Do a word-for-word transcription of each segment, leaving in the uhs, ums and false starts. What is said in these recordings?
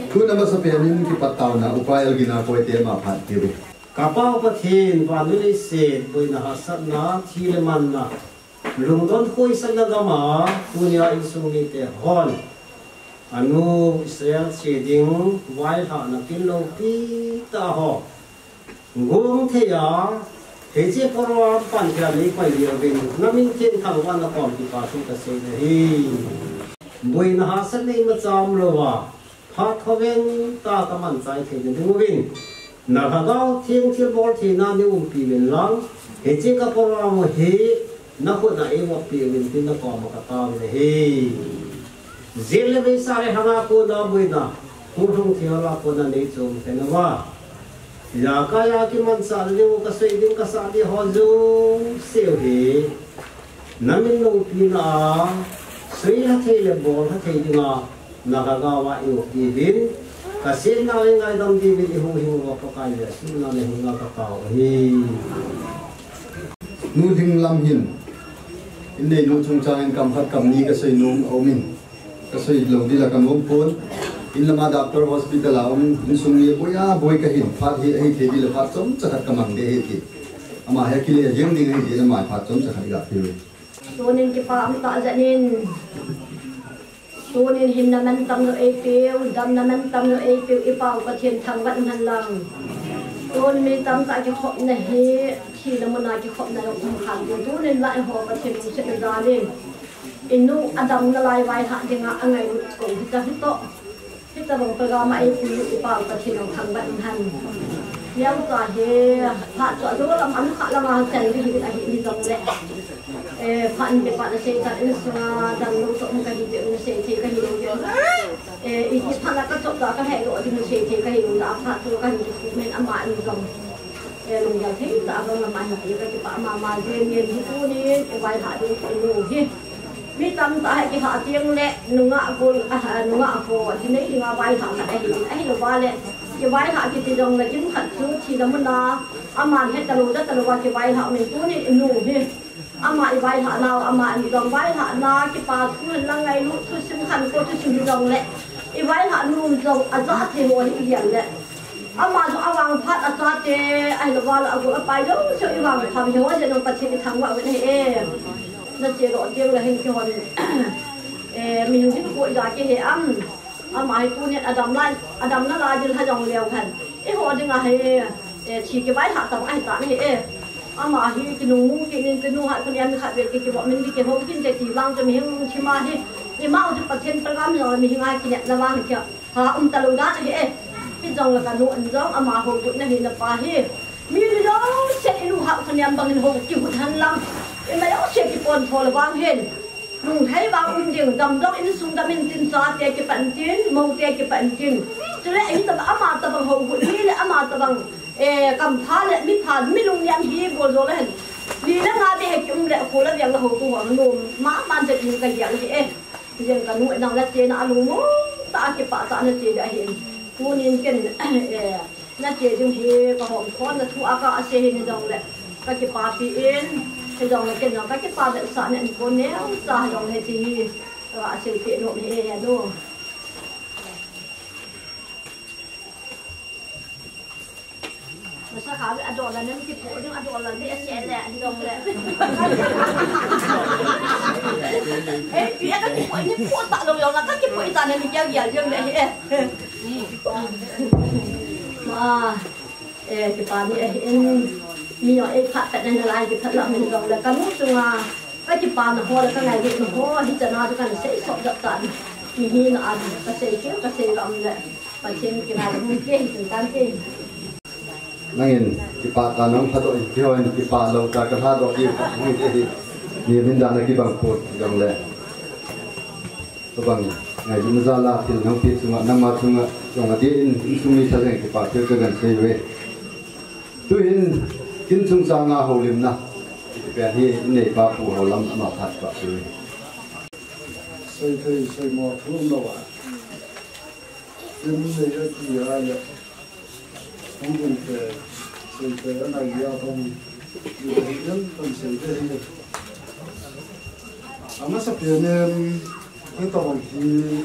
Tun amasapen in kipat taona Upa L. Gina Koite ama phat tiu. Ka Pa Pathen, van le leiset, boina hahsatna, thi le manna, lungdon khohsakna gam a, tunia insung mite hon anu Israel che ding vaihahna kin loupi tah ho gong thei a, hiche program panthei a nei pai diuvin, na min theng thangvah na kom kipa thu kasei nahi. Boina hahsatna imacha umlouva, phat thoveng tah a kamanchah theina ding uvin, na Lhagao Theng thilbol theina nei umpi uvin lang, hiche ka program u hi na khut a eivoh peh uvin tin na kom a katao nahi. Jil le vei, sa le lhang a kona boina, hung lhung thei ho a kona nei chom khen uva, ijakai a kimanchah ding u kasei ding kasah ding ho jouse u hi, na min loupina a, sui lha thei le bol lha thei dinga, na Lhagao a eivoh peh uvin, kasetna a eingaidam diuvin eihung hing uva Pakai Jesu mina in katao ahi. Nu Lhinglam hin, in neinu chungchang in kam khat kam ni kasei nom aum in, kasei lou ding la kanom pon. In lama doctor hospital a um, insung mi boi a boi kahin, phat hi ahithei ding le phat chomcha khat kamang ding ahi ti. Ama hi akile jeng ding ahi ti, ama phat chomcha khat iga peh u. Tunin kipa um tah jeh in, tunin hinna mantam jong eipeu, damna mantam jong eipeu, i Pa u Pathen thangvah in umhen lang. Tun mi tamtah kikhopna hi, thina muna kikhopna jong um khan tin, tunin lah eiho Pathen lungsetna jal in, inu adam nalai vaihah dinga angailut kong hita hitoh. Hitobang program a eipui u i Pa u Pathen jong thangvah in umhen. Neocha hi phat chu ajo lam, anukhah lam a chan ding ahi, ahi hijongle, eh, phat in kipa nasei tan, insunga damlou toh um kahi beh u nasei thei kahi lou beh u. Eh, iti phat a kachop a kahedoh ding nasei thei kahi lou, aphat chu kahin kipui men ama in jong, eh, lunggel thei tah a jong ama hin ti kakipah mama jeng in, hi tunin i vaihah ding inu hi mi tamtah hi kihah teng le nungah gol, ah, nungah ho, ti nei dinga vaihah khat ahi, ahilouva le, kivaihah kiti jongle gim khat chu thina muna, aman heta lou, ja ta louva kivaihah min, tunin inu hi, ama i vaihah nau, ama in jong vaihahna kipa thu hin lang, ngailut thusim, khankho thusim hijongle, i vaihah nom jong ajah thei ho hi igel le, ama jong avangphat, achate, ahilouva le agol apai jouse i vangphat hi ho jeh in Pathen i thangvah uvin ahi e. Nache doh teng le hin keihon, eh, mihing hinkho ija kihe am. Ama hi tunin adam lai, adam nalai ding lha jong leu hen, eiho dinga hi, eh, thi kivaihah tobang ahitan ahi e. Ama hi kinung mong kit in, kinu hat kun em khat vel ki, kivoh min ki, kihou kin te ti vang chu mihing lungthim a hi, ima u chu Pathen program jong mihing a kinepna vang hi kei a. Ha, um talou dan ahi e. Hijongle kanu in jong ama hougut na hi na pa hi. Mi ni jouse in u hah khaniam bangin hou kihut hen lang. Ima jouse kipon tho le vang hin. Lunghei vang um ding, dam jong insung dam in tin, chate kipan tin, moute kipan tin. Chule ahi tabang ama tabang hougut ni le ama tabang, eh, kampha le mipha, mi lungniam hi bol jo le hen. Ni le nga be he kium le kho le veng le houtu ho nom mama jep in kagel ahi e. Jen kanu nang le chena alung mong tah a kipah tah a nache ding ahin. Tunin ken, eh, nache ding hi kahom thon na thu a kasei hin hijongle kakipapi in, hijongle ken jong kakipa vetsah na in kon neo cha hijongle hiche hi, eh, asei peh nom hi e nu. Masa kha a dollar nan kipu ding a dollar ni ase le dong le. Eh, pi a kakipu ni pu ta lo yong a kakipu ta nan kia gia jong le eh. Ma, eh, kipa ni eh in mi yo eh phat phat nan lai kiphat la min dong le kanu chunga kakipa na ho le kangailut na ho hi chana du kan sei sop jap tan. Mi hi na an kasei keu kasei ram le. Pathen kingailutna hi tung tan te. Nangin kipah tah nahung lhadoh in, keiho in kipah lou tah kalhadoh diu kahung te hi. Ni min dan a kibang put jongle. Tobang ngailutna jal a thil nahung pe chunga, nangma chunga, chunga ding in, insung mi thalheng kipah thil kagan sei uve. Tuhin, kin chungchang a houlimna. Iti pen hi, inneipa Pu Haolam ama phat kah uve. Seithei, seimo thu umlou a. Kin nei a ki a le. Hung ding te, sei te a nai a hung. Kin kan sei te hi. Amasa pen in, hitobang hi,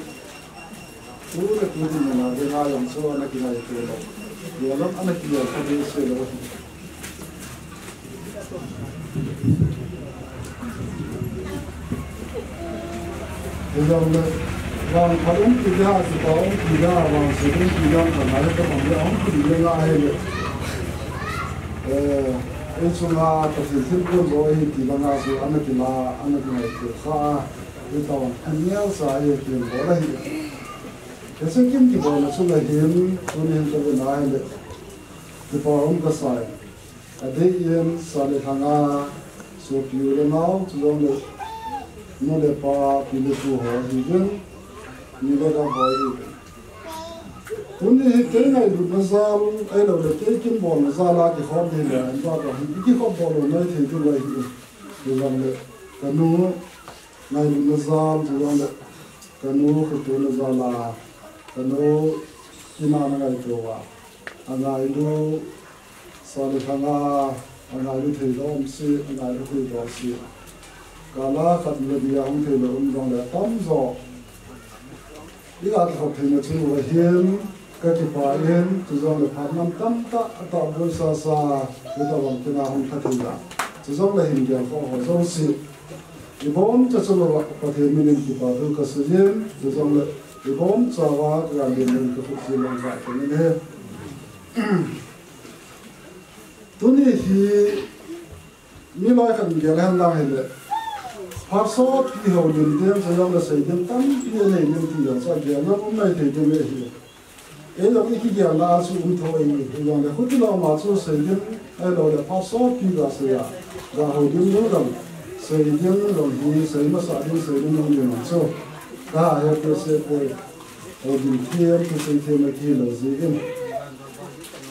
tu le tu dinmun a dinga jong chu ana kingaito lou. Tia lam ana kiel kha ding sei lou. Hijongle, vangphat um ti dia, kipa um ti dia, vangset um ti dia, kana le ka bang le um ti dia la ahile. Eh, ei chunga Pathen thilgon bol ahi ti banga chu ana kila, ana kingaito kha a, hitobang a neocha hi kinbol ahi. Hiche kin kibolna chunga hin, tuni hin ka vena ahile, kipa um kasa e. Adeh in, sa le lhanga, sopi u le nao, chujongle, nu le pa, pi le pu ho ahiuvin, mi le gam ho ahiuvin. Tuni hi kei ngailutna jal, ahiloule kei kin bolna jal a kikhop ding le, ahin vang hi, kikhop bol lou nai thei diu ahi. Chujongle, kanu, ngailutna jal, chujongle, kanu khotona jal a, kanu, ina na ngaito uva. Angailu, sa le lhanga, angailu thei lou um se, angailu thei lou se. Kala khat le ni a hung thei lou um jongle atamjo. Iga kikhop theina chun uva hin, kakipah in, chujongle phat nam tamtah, atahboi sasa, hitobang kin a hung lha thei a. Chujongle hin gelkhoh ho jouse. Iboncha chunga Pathen minin kipa thu kasei in, chujongle iboncha uva kaga len len kakhut jil lang ka ken in ahi. Tuni hi mi loi khat in gel hen lang hile. Phat sopi houlim ding, chujongle sei ding tampi anei ding ti jong chu agel jong um nai thei ding ahi. Ei jong i kigelna a chu um thou ahi, hijongle khuti lom a chu sei ding, ahiloule phat sopi ga sei a, ga houlim ding jong, sei ding jong hi, sei masa ding, sei ding jong ding chu. Ka he pe se pe, houlim them, thusei them a kihi lou jeh in.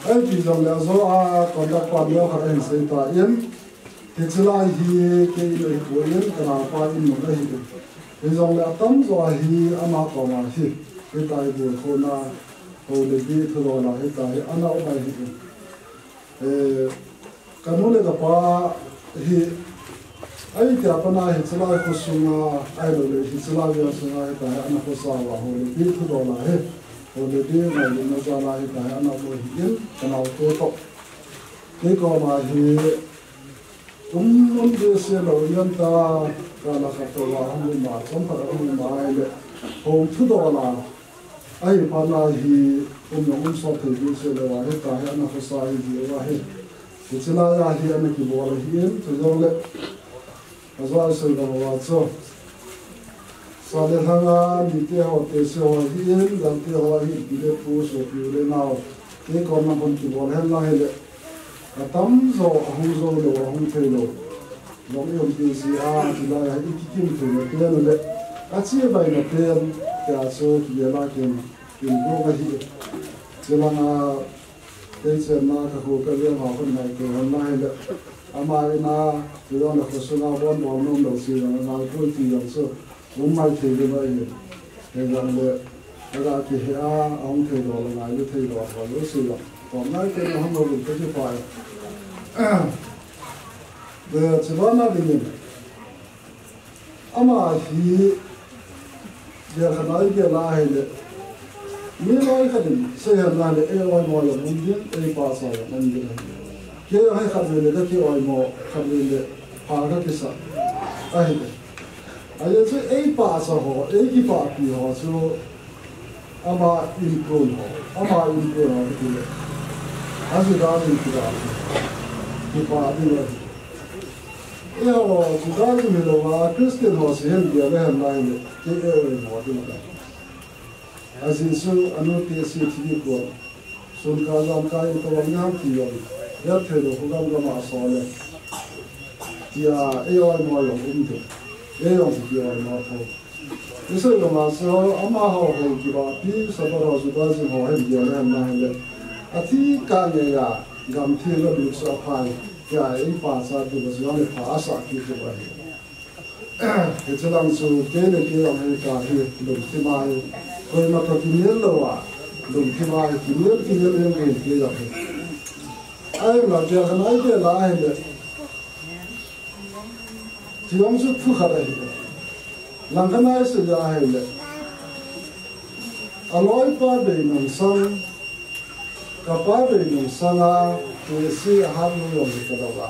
Ahi ti jongle ajo a, conduct pa neo khat ahin sei tan, Hiche lai hi kei in ahipoi, kanaopa in mun ahi. Hijongle atamjo hi ama koma hi, hitia hi bolkhohna, hou le bi thudol a hitia hi ana um ahi. Eh, kanu le kapa hi, ahi tia pat a hiche lai khosunga, ahiloule hiche lai veng sunga hitia hi ana khosa uva hou le bi thudol a hi, hou le bi ngailutna jal a hitia hi ana um ahin, kanaote toh. Kei koma hi, Um, um behseh lou, ian ta, kala khat toh a hung um a, chomkhat a hung um a, ahile, hou thudol a, ahi phat a hi, um jong um sot thei behseh lou a, hitia hi ana khosa ahi jeh uva hi. Hiche lai a hi ana kibol ahin, chujongle, ajo a isei bang uva chu. Sa le lhanga mite ho, te se ho hi in, dang te ho hi, pi le pu, sopi u le nao, te kom na kon kibol hen lang hile. Atam jo, ahung jo lo, ahung thei lo. Long i um ti si a, ti lai a, i kikim thei lo, te nu le. A chi bai na te, te a so, ki le la ken, kin bu ma hi. Che langa, Kei chenna ka khu ka liam ha khun nai kei hon nai le. Ama ina, tu yong le khu sunga bon bon nom lo si yong nai khu ti yong su. Hung mai thei le mai hi. He yong le, ka ga ki he a, a hung thei lo le ngai le thei lo ho lo si yong. Ko nai kei le hung lo le ka ki pa. De, chi lo na ding ni. Ama hi, gel khat a i gel a ahile, mi loi khat in, sei hen lang le, ei oimo jong um ding, ei pahcha jong um ding. Kei jong hi khatvei le ka ki oimo, khatvei le pha ka kisa. Ahile. Ahile chu ei pahcha ho, ei kipahpi ho chu, ama inpun ho, ama inpun ho kiti le. Aji dan in kiti le. Kipa ding le. Eiho, Judaism hilou a, Christian ho si hen dia le hen lai le, K A O in ho ding le. A Jesu, anu te si thi ko. Sun ka jam ka in to wang yang ti yong. Ya the lo ko gam gam a so le. Tia, eiho mo yong um de. Eiho ti eiho mo ko. Israel lama chu amaho hou kibahpi, Sabbath ho Judaism ho hen dia le hen na hen le. Athi ka nge ya, gam thi la lut sa phai, ya ei pahcha tu ba Juda le pha asa ki tu ba hi. Hiche lang chu kei le kei jong hi ka hi lungthim a hi. Koima toh kinel lou a, lungthim a hi kinel, kinel jong hi kei jong hi. Ai la dia kan ai dia la ai le. Ti jong chu thu khat ahi. Lang khat a i sei a ahile. A loipa bei nung sang, ka pa bei nung sang a, ti si a hat nu jong hi ka lo a.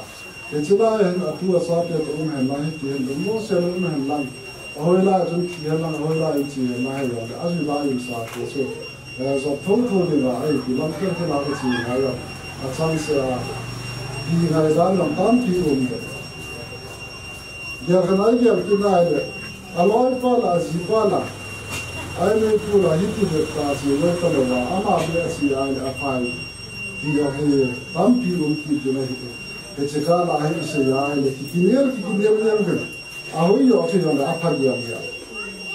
Hiche lai hin a tu a sa te toh um hen lang, hiti hin lungmong se lou um hen lang. A hoi lai chun thi hen lang, a hoi lai in thi hen lang hi jong le. A ji lai in sa te chu. Eh, jop thotho ding a, ei, ti lam khen khen a ka chi ngai a, a chang se a, ti ngai dan lam tampi um de. Gel khat a i gel kit nai le, a loipa la, a jipa la, a neipu la, hiti le ta chi le ta lo a, ama be a chi a le a phai, ti a hi tampi um kit ding ahi. Hiche kah la hi i sei a le, ki kinel, ki kinel nel ve. A hoi jo chu jong le a pha diam diam.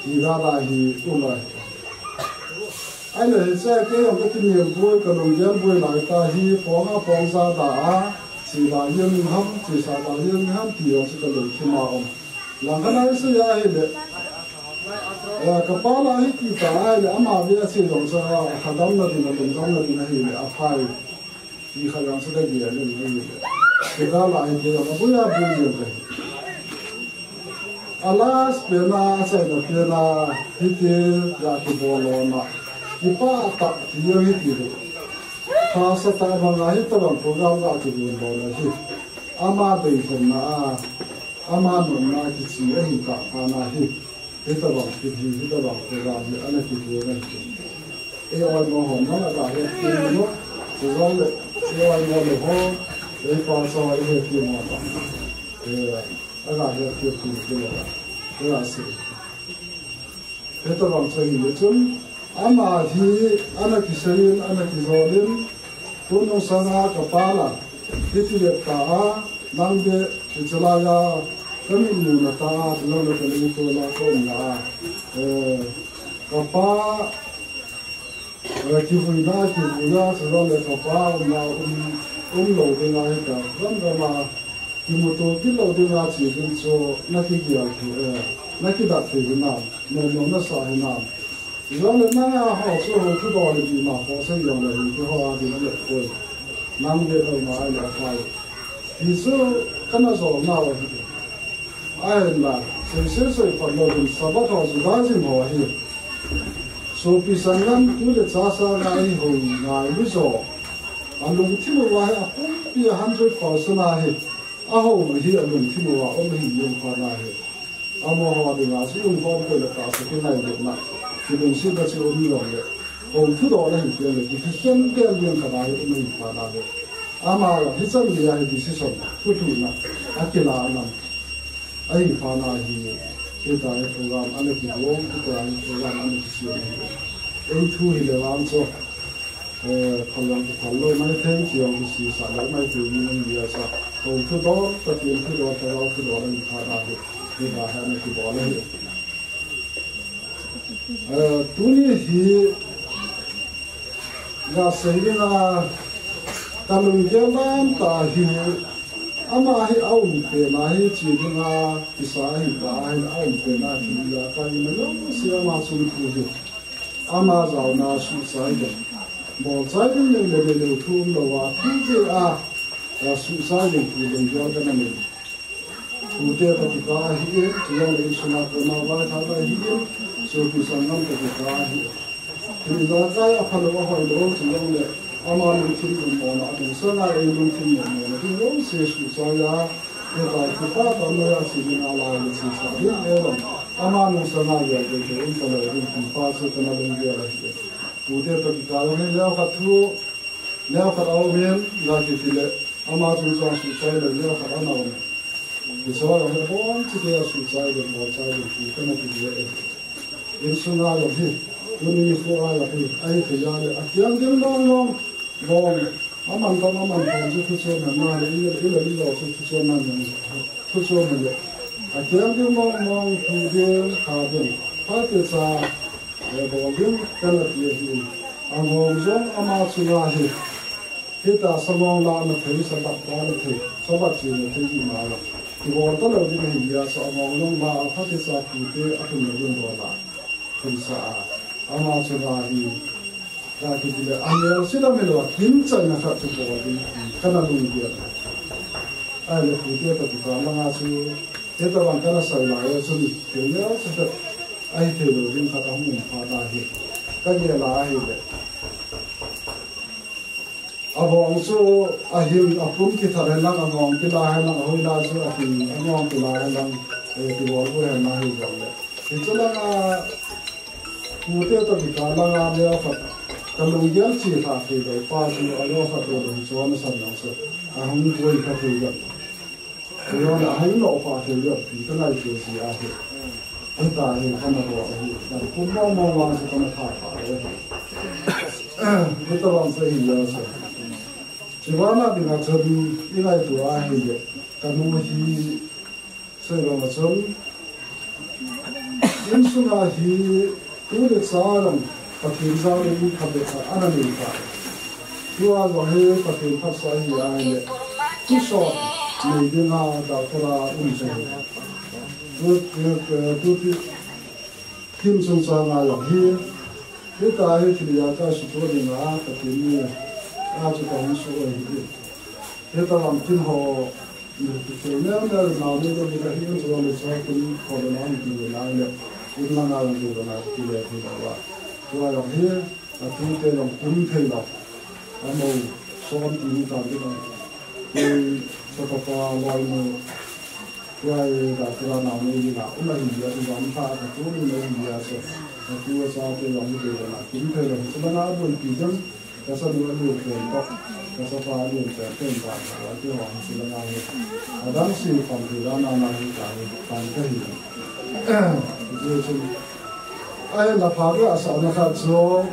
Ti da la hi u lai. Ahile hiche kei jong ka kinel boi, ka lunggel boi lai ta hi, pong a pong sa da a, chi da hiam ham, chi sa da hiam ham, ti jong chu ka lungthim a um. Lang khat a i sei a ahile. Eh, ka pa la hi ti ta ahile, ama ve a chi jong chu a, a kha damna ding, a lungdamna ding ahile, a phai. Ti khat jong chu ka gel in ahi. Kei ka la hi kei jong abui abui jeng kahi. A last pen a, achaina pen a, hiti a kibol lona. Kipah tah ti jong hiti le. Hahsa tah banga hitabang program a kibol lona hi. Ama bei lhonna a, ama nopna kichi ahi tah phat na hi. Hitabang kihi, hitabang program hi ana kibol na hi. Ei oimo ho, nang aga het kit mo. Chujong le, ei oimo le ho, ei pahcha i het kit mo ta. Eh, aga het kit kit mo ta. Ei a se. Hitabang chu hi le chun, ama hi, ana kisei in, ana kijol in, tunung sanga ka pa la, hiti le ta a, nang be, hiche lai a, ka mit mu na ta a, tilou le ka lungto la ka um na a. Eh, ka pa, eh, kivuina, kivuina, chulou le ka pa umna um, um lou ding ahi ta. Gam gam a, kimuto kit lou ding a chi ding chu na kigel thei, eh, na kidat thei hinam, nom nom na sa hinam. Jong le nang a ho chu ho thu do le bi ma ho sei jong le hi ho a ding le koi. Nang le lou ma ai le a phai. Hi chu kana jol nau ahi. Ahinla, seiset seiphot louvin Sabbath ho Judaism ho hi. Sopi sanggam tu le cha sanga hi hou ngai lu jo. A lungthim uva hi a pumpi a hundred percent a hi. A hou hi a lungthim uva um hi jong pha na hi. Amaho dinga chu lungkham koi le tahsa kinai lutna. Kilungsetna chu um jong le. Hou thudoh na hi kei le, kikhen del ding khat a hi um hi pha na le. Ama hichan geiya hi decision, thuthuhna, akila anam. Ahi pha na hi, Hitia hi program ana kibol, hitia hi program ana kisem. Ei thu hi le vang chu, eh, phalang kiphal lou mai thei, kiong kisisa lou mai thei, mi nang bia sa. Hou thudol, Pathen thudol, Thagau thudol, ana pha na hi, hitia hi ana kibol ahi. Eh, tuni hi, Ga sei dinga, ka lunggel dan tah hi, ama hi a um pen ahi, chi dinga, kisa hi ta hi, a um pen ahi, ya ka i ma yo si ama chung thu hi. Ama jaona suhchai ding. Bolchai ding le le le le thu um lou a, thu ve a, a suhchai ding thu lunggel ka na nei. Tute toh kikah ahi, chujong le insunga kona vaithah ahi, sopi sanggam toh kikah ahi. Thil ijakai aphalou ahoilou, chujong le ama lungthim monna, adang sanga ei lungthim monna, thil jouse suhchai a, hitia kipah tah noiya chilin alai le chisa ding, eilom ama nungsanga gel gel te um talou ding, kipah chu kana lunggel ahi. Tute toh kikah ahi, leo khat thu, leo khat a um in, ga kiti le, ama chungchang suhchai le, leo khat ana um. Hiche a jong hi abonchauva suhchai le, bolchai le, ti kana ti le e. Insunga jong hi, tuni nikho a jong hi, ahithei a le, akiang ding mong mong, bong, aman tam, aman tam chu thuchom hen na le, i le, i le, i lo chu thuchom hen na le, thuchom hen le. Akiang ding mong mong, thu ding, kha ding, phatecha, eh, bol ding, kana ti ahi. Angong jong ama chunga hi, Hitia samong la na thei, Sabbath la na thei, Sabbath chi na thei ima la. Kibol talou ding ahi a, sa among long la, a phatecha tute, athum na ding bol la. Thumsa a, ama chunga hi, ka kiti le, a mel sila mel a, kin chaina khat chu bol ding, kana lunggel. Ahile tute toh kikah langa chu, hitabang kana sei lai a chun, kin mel sila, ahithei lou ding khat ahung um phat ahi. Ka gel a ahile. Abong chu ahin apum kithat hen lang, angong kila hen lang, ahoina chu ahin angong kila hen lang, eh, kibol bu hen lang hijongle. Hiche langa, tute toh kikah langa leo khat, ka lunggel chi kha thei lou pa chu, aleo khat lou lou chu ana san lang chu, ahung boi kha thei jong. Keiho le ahung lou pha thei lou pi ka ngaito ji ahi. Hitia hi kana bol ahi. Kan kum mong mong vang chu kana tha pha le. Hitabang chu ahi jeh chun. Chubana dinga chun i ngaito ahile. Ka nu hi sei banga chun. Insunga hi tu le cha jong Pathen jal in phabep khat ana nei tai. Tua jong hi Pathen phatsah ahi ahile. Thuson nei dinga doctor a um jong hi. Tu, tu, tu, tu, tu, thim chungchang a jong hi. Hitia hi thil ijakai suhthua dinga Pathen ni a chu kahung suh ahi. Hitabang thil ho Kei neo neo nao ni lo ni ka hi in chuan le chua kin kho le nang ti le nang le. In la nang ti le nang ti le ti le wa. Tua jong hi, a tute jong tum thei lo. A mo som ti ni ta ti lo. Kei sa pa pa loi mo. Tua e da tua nao ni ni la. Una hi ya ti wan pa ka tu ni na hi ya so. A tua sa te jong ni le na tum thei lo. Chuan a bul pi jong. Ka chanu a lian pen toh, ka chapa a lian pen, pen ban, ti ho, ti la ngai. Adang si pan ti la na na hi ka hi, pan ka hi. Ti chun. Ai la pha ka sa na kha chu.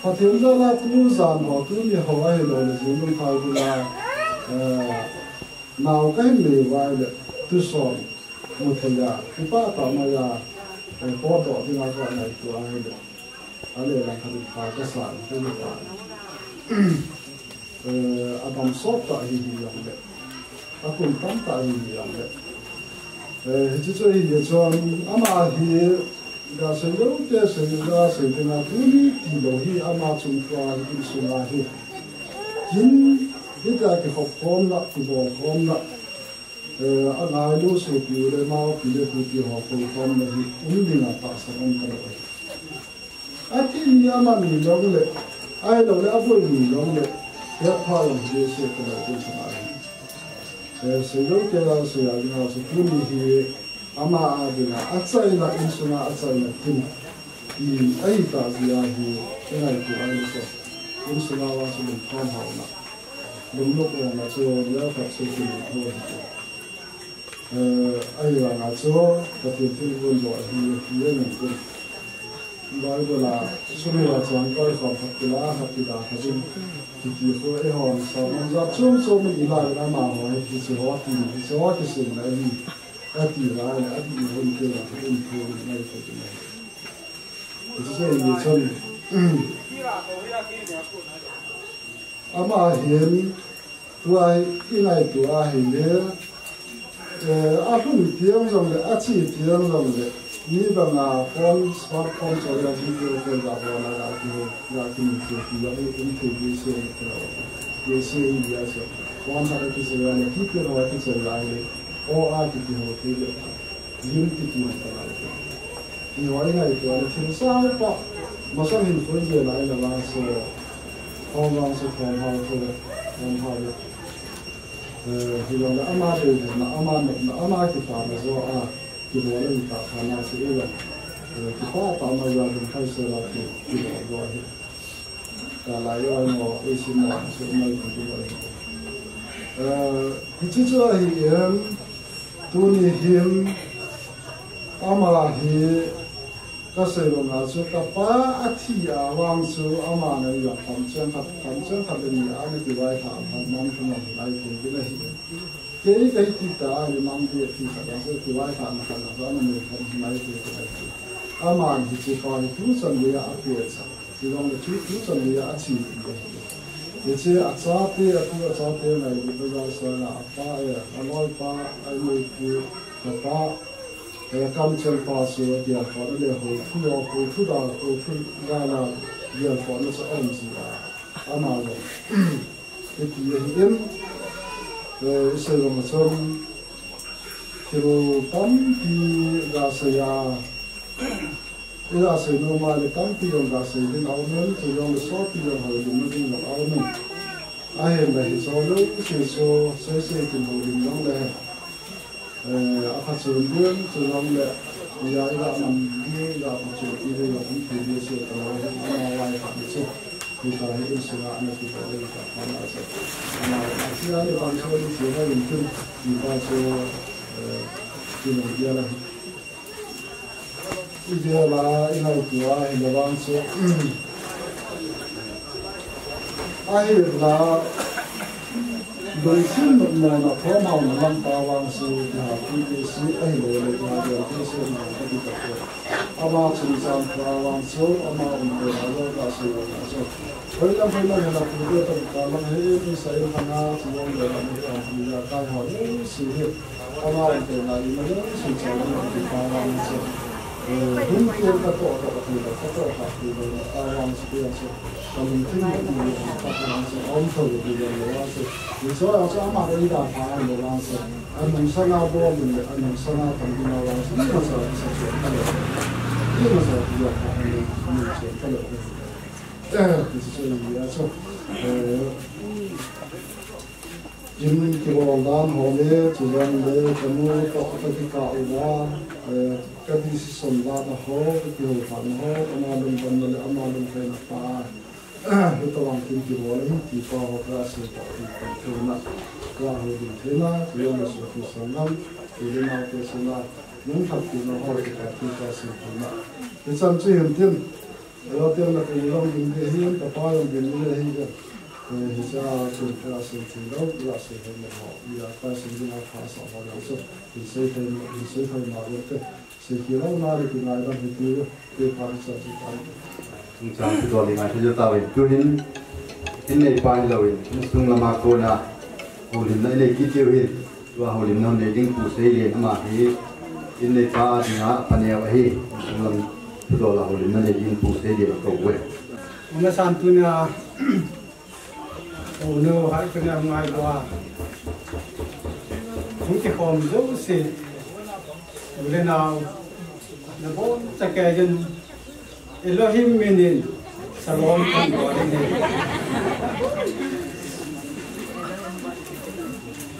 Pathen jal a tu jan ho, tu ni ho ahi lo le, jin lung thai tu la. Eh, nau ka hin le vai le, tu son, mu thei a, ki pa ta ma ya, eh, po to ti na ka nai tu ahi le. A le lang khat in pha ka sa in, te ni pa. Eh, a dam sot tah hi hi jong le. A kum tam tah hi hi jong le. Eh, hichu chu hi hi chuan ama hi ga sei lo te sei ga sei te na tu ni ti lo hi ama chung tua hi in sung a hi. Kin hi ta ki khop khom na, ki bol khom na. Eh, a ngai lo sopi u le nau pi le pu ti ho khom khom na hi um ding a tahsan um ka lo. A thi ni ama ni long le, ai lo le a boi ni long le, ya pha long je se ka lo te sa ai. Eh, se lo ke la se ya ni ha se tu ni hi ama a ding a, a chaina in sung a, a chaina tin. I ai ta ji a hi, e ngai tu ai so. In sung a wa su lung kham hau na. Lung luk ong na chu, ya khat su tin ho hi. Eh, ahivanga chu Pathen thilgon bol ahi, ahi ahi. Bible a sum a chang koi khom khat kila khat kida khat in kiti kho eihon sermon jat chom chom in ilai na amaho hi hiche ho ti, hiche ho kiseina ahi. Ati lai, ati hun kila, hun kila, nai kho kila. Hiche hi chun. Ama hin, tua hi, ingaito ahile, eh, alhung tiang jongle, achi tiang jongle, mi banga phone, smartphone choi a video call ga hon a ga ki, ga ki ni ki, ki, ga ki um thei behseh ni, behseh ni a se. Phone khat a kichoi a le, keypad ho a kichoi a le, o a ki ki ho thei le. Lim ti ti na ta lai. Ti ho i ngaito le thil sang pa. Masang hin khoi le lai la vang so. Thom vang so thom hao so. Thom hao le. Eh, hilou le ama dei na ama na ama kipana jo a. Kibol le kipana se le. Eh, kipah pa ma ja dun khai se la ki, kibol jo hi. Ka lai a mo, i sim mo, sim mo, i sim mo. Eh, hiche chu ahi em, tuni hin, ama hi, ka sei banga chu, ka pa athi a vang chu, ama na i a kamcheng khat, kamcheng khat le ni a na kivaithah, khat man thu man lai thei ding ahi. Kei ka hiti ta, a hi mang ding ti khat a chu, kivaithah na khat a chu, ana nei khat mai thei ding ahi. Ama hiche pa hi tuchan geiya apeh cha. Chuleh chu tuchan geiya achi. Hiche achate, atu achate ngai ding bazaar sanga apa e, aloipa, aneipu, kapa, e, kamcheng pa chu, agelkhohna le hoithu lou, hoithu da, hoithu da la, gelkhohna chu aum ji a. Ama jong. Hiti ahi in, eh, i sei bang a chun, thil tampi ga sei a, i ga sei nom a le tampi jong ga sei ding a um in, chujong le sopi jong houlimna ding jong a um in. Ahinla hiche jouse chu, sei sei kin houlim jong le, Eh, a phachom ding, chujong le, ya, i ga man ding, i ga phachom ding, i ga phachom ding, se ka lo, hi, ama vai kha ni chu. Hi ta hi, in sunga, ana ti ko le, ka, ka na chu. Ama, a, ti a, le, bang chu, ni chu, ha, in tun, ni pa chu, eh, ti lo, ya la. I dia la, i nau tua, hi la vang chu. Ahinla, lungthim nopmona thomhaona lam pa vang chu, ti ha pi ti si, ahilou le, ti ha dia pi si, na ka ti ta ko. Ama chungchang pa vang chu, ama um ko, a lo ka si, a lo ka si. Hoilam, hoilam, hena, pu, pu, ta, ta, lam, he, he, sa, he, hana, chi, yong, le, lam, he, am, pu, ya, kai, ha, he, si, he. Ama, um, te, na, i, ma, yo, si, cha, ni, ti, pa, vang, si. Eh, hung, ke, ka, to, to, ti, ka, to, ka, ti, ka, pa, vang, si, ya, si. Ka, lung, tin, ni, ni, pa, vang, si. Om, to, ti, ya, le, vang, si. Ni, so, ya, so, ama, i, da, pa, le, vang, si. Anung sanga bol le, anung sanga tam ding a vang, ni masa sa sa ka le. Ni masa ya ka ni, ni sa ka le. Eh, ni sa ni ya so. Eh, kin kibol dan ho le, chujong le, kanu to ka kikah u la, eh, ka decision la na ho, ka kihou phat na ho, ama lungdon na le, ama lungdon na pa. Hitobang kin kibol ahi, ti pa ho ka sei ta, ti pa theina, ka houlim theina, ti yong na su ti sangam, ti le nau te suna, nung khat ti na ho ti pa ti ka sei theina. Ti chan chu hin tin, lo tem na ti long ding de hin, ka pa long ding de hin, eh, hi cha chu ka sei thei lo, ka sei thei lo ho, ya ka sei ding a pha sa ho lo so, ti sei thei, ti sei thei ma lo te. Sei kilo na le kingaidam hi ti, ti pha sa ti pa. Chungchang thu dol i ngaithei jou tauvin. Tuhin, in neipa hilouvin, insung lama kona, houlimna i nei kit diu hin. Tua houlimna nei ding Pu Seilian ama hi, in neipa a dinga paneo ahi, insung lam thu dol a houlimna nei ding Pu Seilian kou ve. Una san tunia, Unu, hai kena ngai lua. Hung kikhom jouse. U le nao. Nabonchauva ken. Elohim minin. Shalom kan lua ding ahi.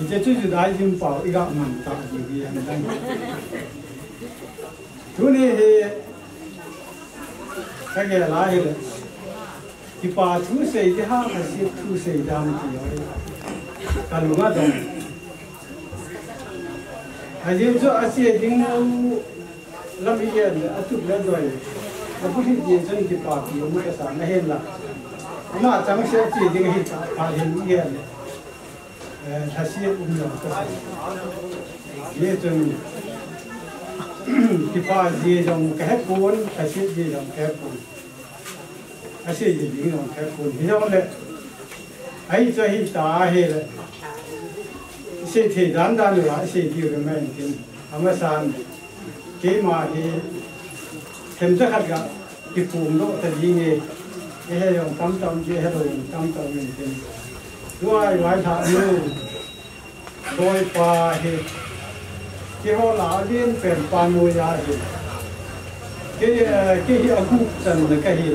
Hiche chu Judaism pao i ga man ta ding ahi. Tuni hi. Ka gel a hile. Kipa thu sei ding ham, ka sih thu sei ding ham ti ho. Ka lung a dong. Ajeh chu ache ding lam hi yen, atup le doi. Abu hi je chun kipapi um kasa nahen la. Ama chang se ache ding hi ta pa hin yen. Eh, lhaset um jong kasa. Ye chun kipa je jong kahepon, lhaset je jong kahepon. Asei ji ding jong khat kun hi jong le. Ahi chu ahi ta ahi le. Sei thei dan dan uva, asei diu le mai tin. Amasan. Keima hi. Themcha khat ga. Kipum doh ta ding e. Eihe jong tamtah um, eihe lou jong tamtah um tin. Tua i vai tha nu. Loipa hi, keiho lah a alen pen pa noiya hi. Kei, eh, kei hi agup channa kahi.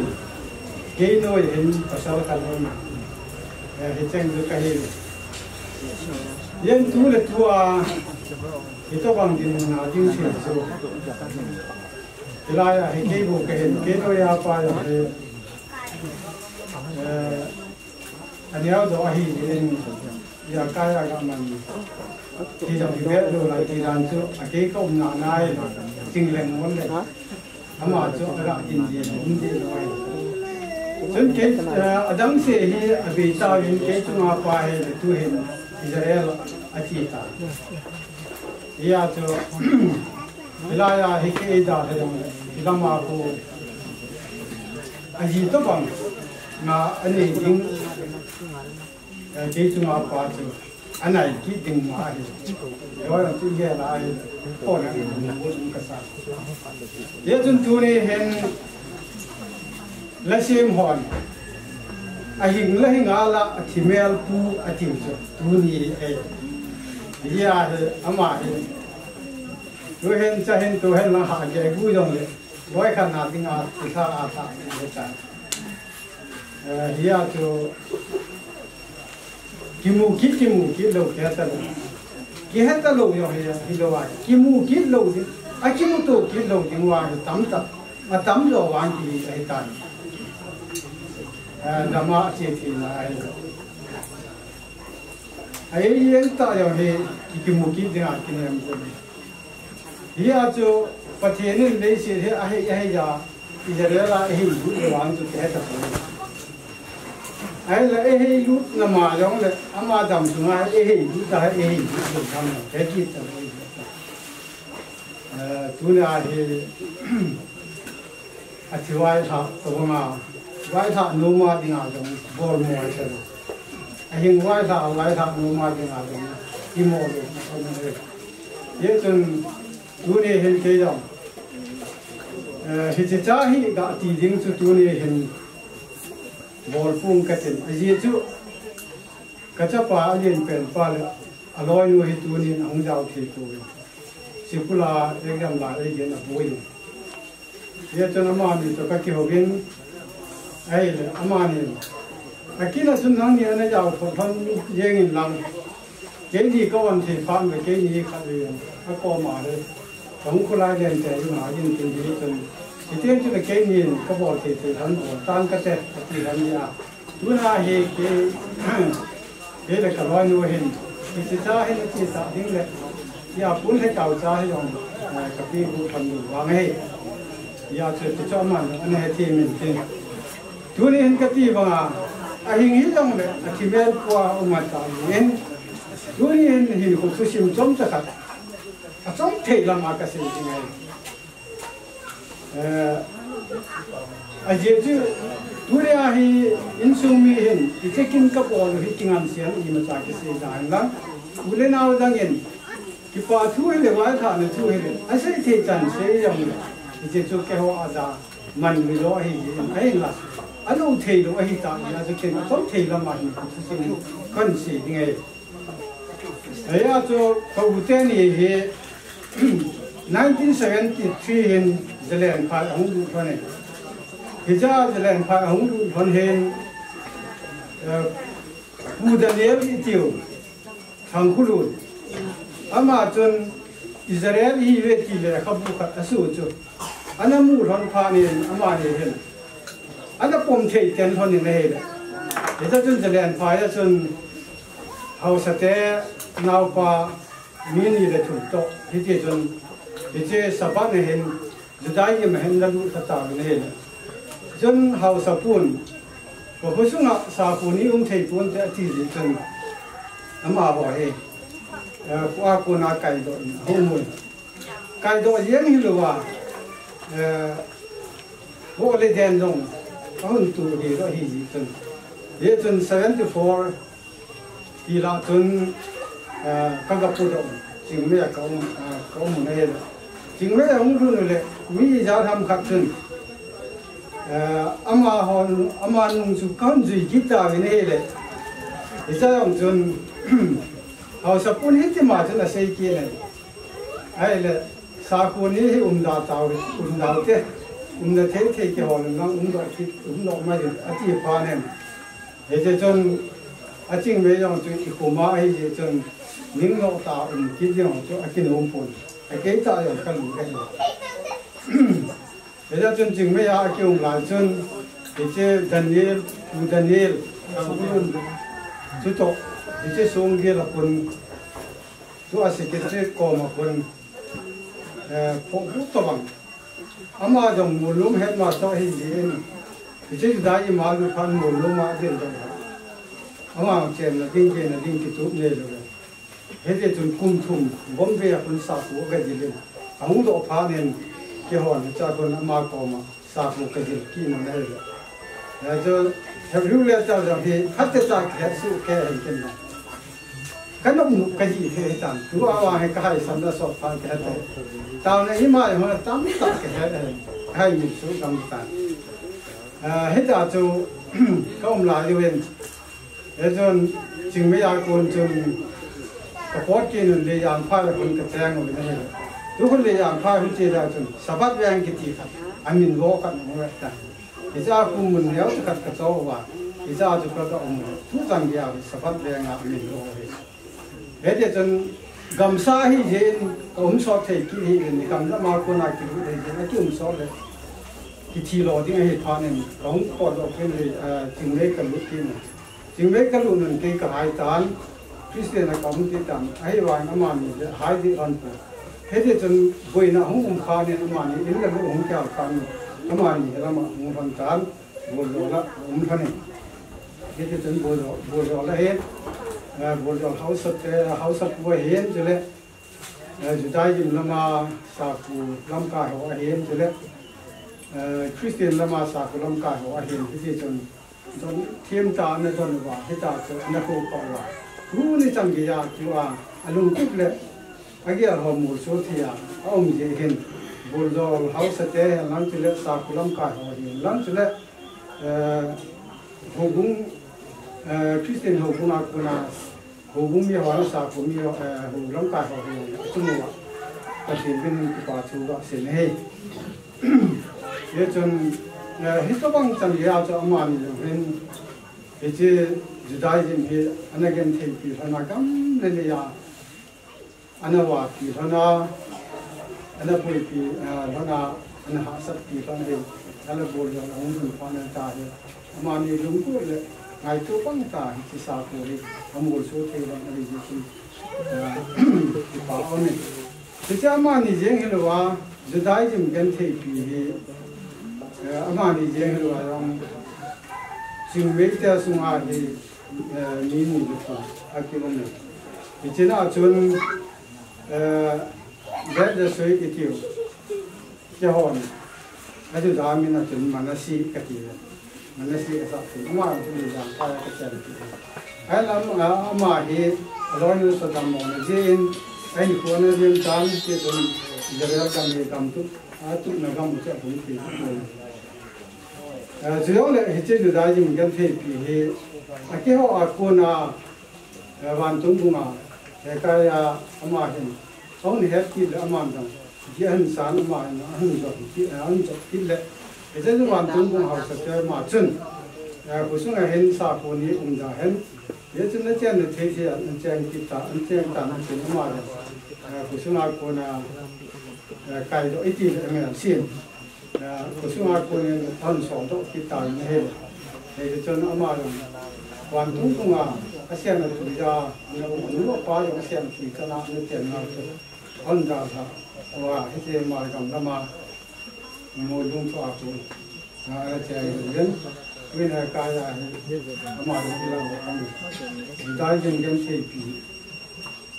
Kei noi hin pasal khat um. Eh, hicheng chu kahi. Yen tu le tua, hitobang dinmun a ding thil chu. Hilai a hi kei bou kahin, kei noiya pa jong hi. Eh, Aneo jo ahi in, ijakai a gaman. Ti jong ivet lou lai ti dan chu, akei ka umna nai, Chingleng Mon le. Ama chu aga tin ji, um ji lou ahi. Chun kei, eh, adang se hi, abei tauvin kei chunga pa hi, le tu hin, Israel ati ta. Hia chu, hilai a hi kei da le jong le, hilama khu. Aji tobang, na anei ding. Eh, kei chunga pa chu, anai kit ding ma ahi. Loi chu gel a ahi. Kona ding mu ding kasa. Hia chun tuni hin la sim hon. Ahing la hing a la athimel pu ati chu. Tuni e. Hia hi ama hi. Tu hin cha hin tu hin la ha ge gu jong le. Loi khat na ding a, tu sa a ta, le cha. Eh, hia chu kimu kit, kimu kit lou, kihe ta lou. Kihe ta lou jong hi, hilou a. Kimu kit lou ding, akimuto kit lou ding uva hi tamtah. Atam jo vang ti ahi tan. Eh, dama che thina ahi. Ahi yen ta jong hi, kimu kit ding a kinem ko. Hia chu Pathen in leiset hi ahei, ahei ja, Israel a ahei lut le vang chu kihe ta poi. Ahile ahei lut na ma jong le, ama dam sunga ahei lut ta, ahei lut le vang chu kihe kit ta poi. Eh, tuna hi, Athi vailhah tobanga, vailhah nom a dinga jong, bol mo a chalo. Ahing vailhah, vailhah nom a dinga jong, i mo lo, mo lo. Hijeh chun, tuni hin kei jong. Eh, hiche cha hi ga ti ding chu tuni hin bol pung katin. Ajeh chu, ka chapa alen pen pa le, aloinu hi tunin ahung jao thei poi. Sikula exam la eigen aboi. Hijeh chun amani toh kakihouvin, ahile amani, akin a chun nangni ana jao thot lhon jeng in lang, keini ka on thei phat uve, keini khat uve, akoma hi, kahung kholai lente ima in tin hi chun, hiten chun keini in kabol thei thei lhon bol tan kate, ati lhon nia. Tuna hi kei, kei le ka loinu hin, hiche cha hin ati sa ding le, hia pun le kau cha hi jong, eh, ka pi hu pan lu vang ahi. Hia chu ti chu aman, ana he ti min tin. Tuni hin kati banga, ahing hi jong le, athimel pua uma ta in. Tuni hin hin khu thusim chomcha khat. Achom thei lama kasei ding ahi. Eh, ajeh chu, tuni a hi insung mi hin, hiche kin kabol u hi kingansei imacha kisei da hen lang. U le nao dang in, kipa thu hile, vailhahna thu hile, asei thei chan sei jong le. Hiche chu keiho a da, man mi lo ahi jeh in, ahin la. Alo thei lou ahi ta, hijeh chun ken achom thei lama hin, thu sin, kahin sei ding ahi. Hia chu ka u teni hi nineteen seventy-three hin Zalen phai ahung lut lhon e. Hicha Zalen phai ahung lut lhon hin, eh, Pu Daniel itiu, Thangkhulun. Ama chun Israel ihiuve ti lekhabu khat asoh chu. Ana mu lhon phat in amani hin. Ana pom thei ten lhon in ahile. Hicha chun Zalen phai a chun Haosate naopa Mi ni le thum toh, hiti chun, hiche Sabbath na hin, Judaism a hin na lut kha tauvin ahi. Chun haosapu in, ka kho sunga sakhu ni um thei ponte ati jeh chun, amaho hi, eh, kho a kona kaidoh in, ahung um in. Kaidoh jeng hilouva, eh, vo le den jong, ahung tu hilou ahi jeh chun. Hijeh chun seventy four, Tilah chun, eh, ka ga pudoh, Chingmei a ka um, eh, ka um u ahi. Chingmei a hung lut u le, mi ijat ham khat chun, eh, amaho, ama nung chu ka hung jui kit tauvin ahile. Hiche jong chun, haosapu in hitima chun asei kit in. Ahile, sakhu ni hi um da tau, um da u te, umna thei thei kihol in lang umdoh kit, umdoh mai in, ati phat in. Hiti chun, a Chingmei jong chu i khoma ahi jeh chun, ning lou tah um kit jong chu akinom pon. A kei tah jong ka lut ahi. Hiti chun Chingmei a akium lai chun, hiche Daniel, u Daniel, Sungkun, chutoh, hiche Sungkun a kon, chu a secretary koma kon, eh, phoh bu tobang. Ama jong Molnom headmaster ahi jeh in, hiche Judaism a lut phat in Molnom a adel doh. Ama chenna ding, kena ding kitup nei lou le. Hiti chun kum thum, Bombay a kon sakhu ka jil in. Ahung doh phat in, keihon hiche a kon ama koma sakhu ka jil kit in ahi. Hijeh chun, Hebrew letter jong hi, phatechan kihet soh kei hen ken jong. Ka nop nop ka ji thei tan. Tua vang hi ka haisamna sot phat ka he thei. Taona ima jong tamtah ka he, ka hai mit soh tamtah. Ah, hiti chun ka um lai uvin. Hijeh chun Chingmei a kon chun ka pot kit un Leijang phai a kon ka cheng uvin ahi. Tu kon Leijang phai hung che lai chun Sabbath veng kiti khat. Amin vo khat mu ta. Hiche a kum mun neo chu khat ka cho uva, hiche a chu ka, ka um u. Tu chan geiya Sabbath veng a min lo hi. Hiti chun gamsa ahi jeh in ka um sot thei kit ahi in, gamdam a kona kilut ahi jeh in, aki um sot le kithi lo ding ahi phat in, ka hung potdoh kit le, eh, Chingmei ka lut kit in. Chingmei ka lut un kei ka hai tan, Christian a ka um kit tan, ahivang amani le hai ding lhon pon. Hiti chun boina hung um phat in amani in le lu hung kihal phat in, amani hi lam a hung lhon tan, Buljol a um lhon in. Hiti chun Buljol, Buljol a hin, eh, Buljol haosa te, haosapu ahin, chule, eh, Judaism lam a sakhu lamkai ho ahin, chule, eh, Christian lam a sakhu lamkai ho ahin, hiti chun Don, thim tah ana don uva, hitia chu ana kho pah uva. Tuni chan geiya tua, alungtup le, agel ho molso thei a, aum jeh hin, Buljol haosa te hen lang chule, sakhu lamkai ho hen lang chule, eh, houbung, eh, Christian houbung a kona, Houbung mi ho, sakhu mi ho, eh, hou lamkai ho, hou, achung uva. Pathen min in kipa thu kasei e. Hichun, eh, hitobang chan geiya chu amani jong hin, hiche Judaism hi ana gentheipi lhon a gam le lei a, ana vapi lhon a, ana puipi, eh, lhon a, ana hahsatpi lhon a hi, ala bol jong ahung ding phat na ta hi. Amani lungkut le ngaito pang ta hi, hiche sakhu hi amolso thei lhon ahi jeh chun, eh, kipa aume. Hiche amani jeng hilouva, Judaism gentheipi hi, eh, amani jeng hilouva jong, Chingmei te sunga hi, eh, mi ni le thum akium e. Hiche na chun, eh, Vet Jesui kitiu. Kihon, a Juda min a chun Manasi kati. Manasi asah chun, ama chun Leijang phai a kachen kiti. Ahinla, a, ama hi, aloi nu sa dam mona jeh in, ahinkho ana jeng tan, hiche chun Israel gam hi gam tup, atupna gam u chu ahung kiti. Eh, chujongle, hiche Judaism gentheipi hi, akiho a kona, eh, vantung bunga, Hezekiah ama hin, ahung het kit le aman jong, Jehu san ama hin, ahung jot kit, eh, ahung jot kit le, hiche chu vantung bung haosa te ama chun, eh, khosunga hin sakhu ni um da hen, hichun nachenna thei thei a, nacheng kit ta, nacheng ta, nacheng ama le, eh, khosunga kona, eh, kaidoh iti le, amen, sin. Eh, khosunga konin ahung soldoh kit tan ahi. Hichun ama jong vantung bung a, Asen a tui a, ana um, anu apa jong asen a tui chana, ana chen na chu. Hon da sa, wa, hiti Malgam lama, mo lung thua chu. A, ana che len, win a kaya hi, ama ru ila wa ani. Dai jin gen thei pi,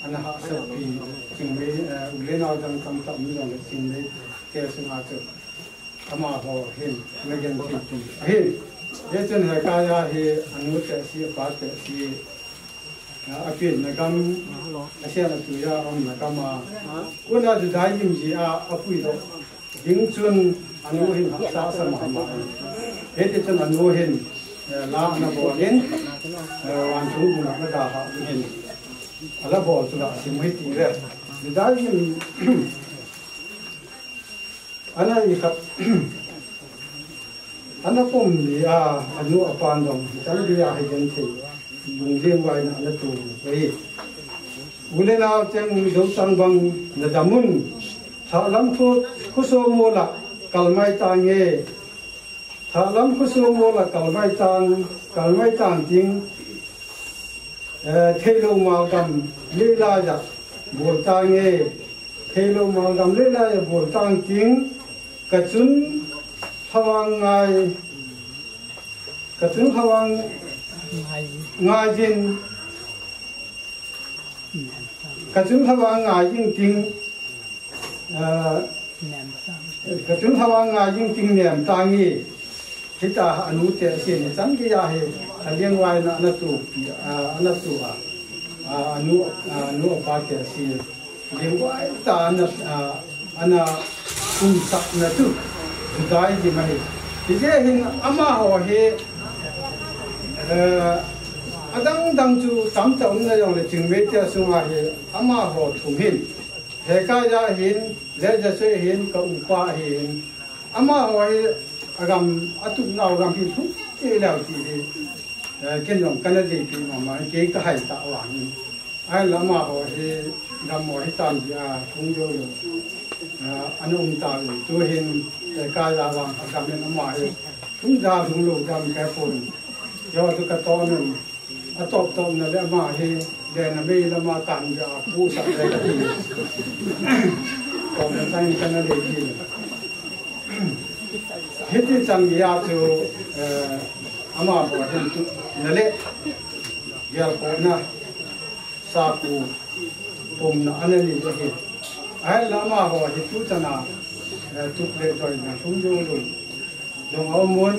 ana hahsat pi, chingmei, eh, u le nao dang tam tam mi jong le chingmei, te sunga chu. Amaho hin, ana gen thei pi. Ahin, hichun Hezekiah hi, anu te si, apa te si, a, apetna gam, asen a tui a, aumna gam a. Kona Judaism jeh a, apuidoh ding chun, anu hin hahsa asa mama. Hiti chun anu hin, eh, la ana bol in, eh, vantung bung a ana dalhah ding hin. Ala bol chu la sim hi ti ve. Judaism, Ana i khat, ana pom ni a, anu apan jong, chan dia hi gen thei, lungleng vaina ana tu hi. U le nao cheng dou chang bang na damun, thahlam khu, khu so mo la, kalmai tange, Thahlam khu so mo la kalmai tang, kalmai tang ting, eh, theilou malgam leilai a bol tange, theilou malgam leilai a bol tang ting, kachun hawang ngai, kachun hawang ngai jin, kachun hawang ngai jing ting, Ah, kachun hawang ngai jing ting nem tange. Hita anu te si ni chan dia hi, a leng vaina ana tu, ah, ana tu a. Ah, anu, ah, anu apa te si. Leng vai ta ana, ah, ana kum sak na tu. Judaism ahi. Hijeh hin amaho hi, eh, adang dang chu tam ta um na jong le chingmei te sunga hi amaho thum hin. Hezekiah hin, le Joshua hin, ka upa hin. Amaho hi, agam, atupnau gam hi lhung kei leu ti hi. Eh, ken jong kana dei pi mama, kei ka hai ta vang. Ahinla amaho hi, gam ho hi tam dia, lhung jou lou. Eh, ana um ta u, tu hin, Hezekiah vang, agam in ama hi. Lhung da lhung lou gam ka pon. Jou tu ka ton in. Atop top na le ama hi, le na mei lama kan ja pu sa le ka ti. Top na tang kana le ti. Hiti chang ya chu, eh, amaho hin tu na le. Gel ko na sa ku pum na ana ni le hi. Ahinla amaho hi tu chana, eh, tup le doi na lhung jou lou. Jong aum un,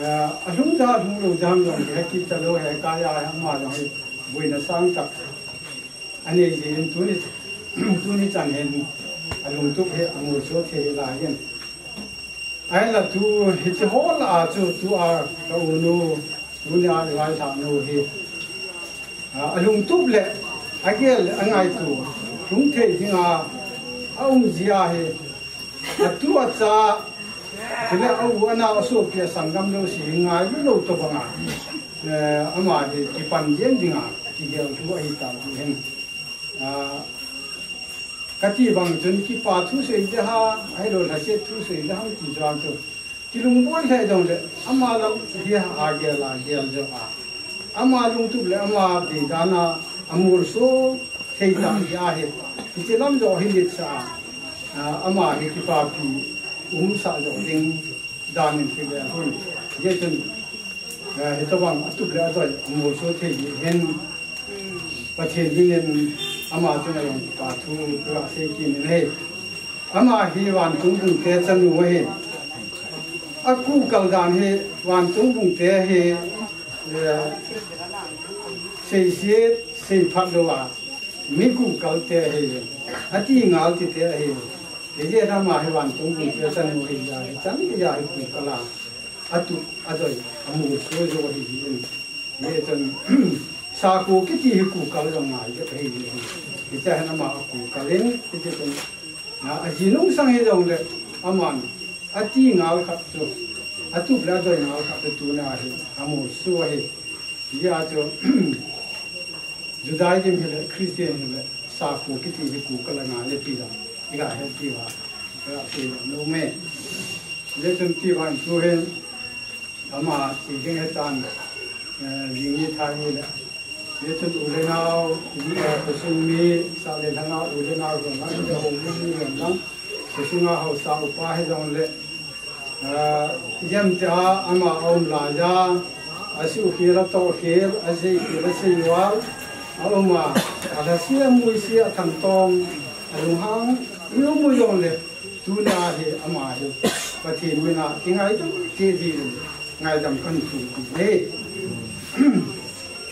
eh, alhung da, alhung lou da ham jong, he kit talou, Hezekiah ama jong hi, boina sang tak. Anei jin tuni, tuni chan hin, alungtup hi, amolso thei lai hin. Ahinla tu, hiche ho lah a chu, tua, ka u nu, tuni a, i vailhah nu hi. Ah, alungtup le, agel, angaito, lhung thei dinga, aum jia hi, Atu acha, kile a u ana asopi a sanggam jouse hi ngailu lou tobanga. Eh, ama hi kipan jeng dinga, kigel thu ahi ta ti hin. Ah, kati bang chun kipa thu sei de ha, ahilou lhaset thu sei de ham ti chuan chu. Kilungboi lheh jong le, ama lam hi a gel a, gel jo a. Ama lungtup le ama deidan a, amolso thei ta hi ahi. Hiche lam jo hi lit sa a, ama hi kipapi umsah jo ding dan in kigel hun. Hijeh chun, eh, hitobang atup le adoi amolso thei hi hin. Pathen min in ama chunga jong kipa thu ka sei kit in ahi. Ama hi vantung bungte chanu ahi. Akukal dan hi vantung bungte hi, eh, seiset, seiphat lou a, mi kukal te ahi. Ati ngal ti te ahi. Hijeh in ama hi vantung bungte chanu ahi, hichan geiya hi kukal a, atup adoi, amolso jo ahi. Hichun, sakho kiti hi kukal jong ngai jep ahi. Hiche hin ama kukal in, hichun, a, aji nungsang hi jongle, aman, ati ngal khat chu, atup le adoi ngal khat chu tuna hi, amolso ahi. Hijeh chun, Judaism hile, Christian hile, sakho kiti hi kukal a ngai le ti jong, iga he ti uva, iga sei nom e. Hichun ti uva, tu hin, Ama, ti ding hitan, eh, jing ni tha ni le, Hichun u le nao, eh, khosung mi, sah le lhanga u le nao jong lang, hiche houbung mi jong lang, khosunga haosa upa hijongle, eh, ijemtia ama aum laiya, asuh khel atoh khel, ajei khel ajei val, auma, alhase amuise athangtom, alunghang, ium u jongle, tuna hi ama hi Pathen mina kingaidam cheh ding, ngaidam kahin thu ahi.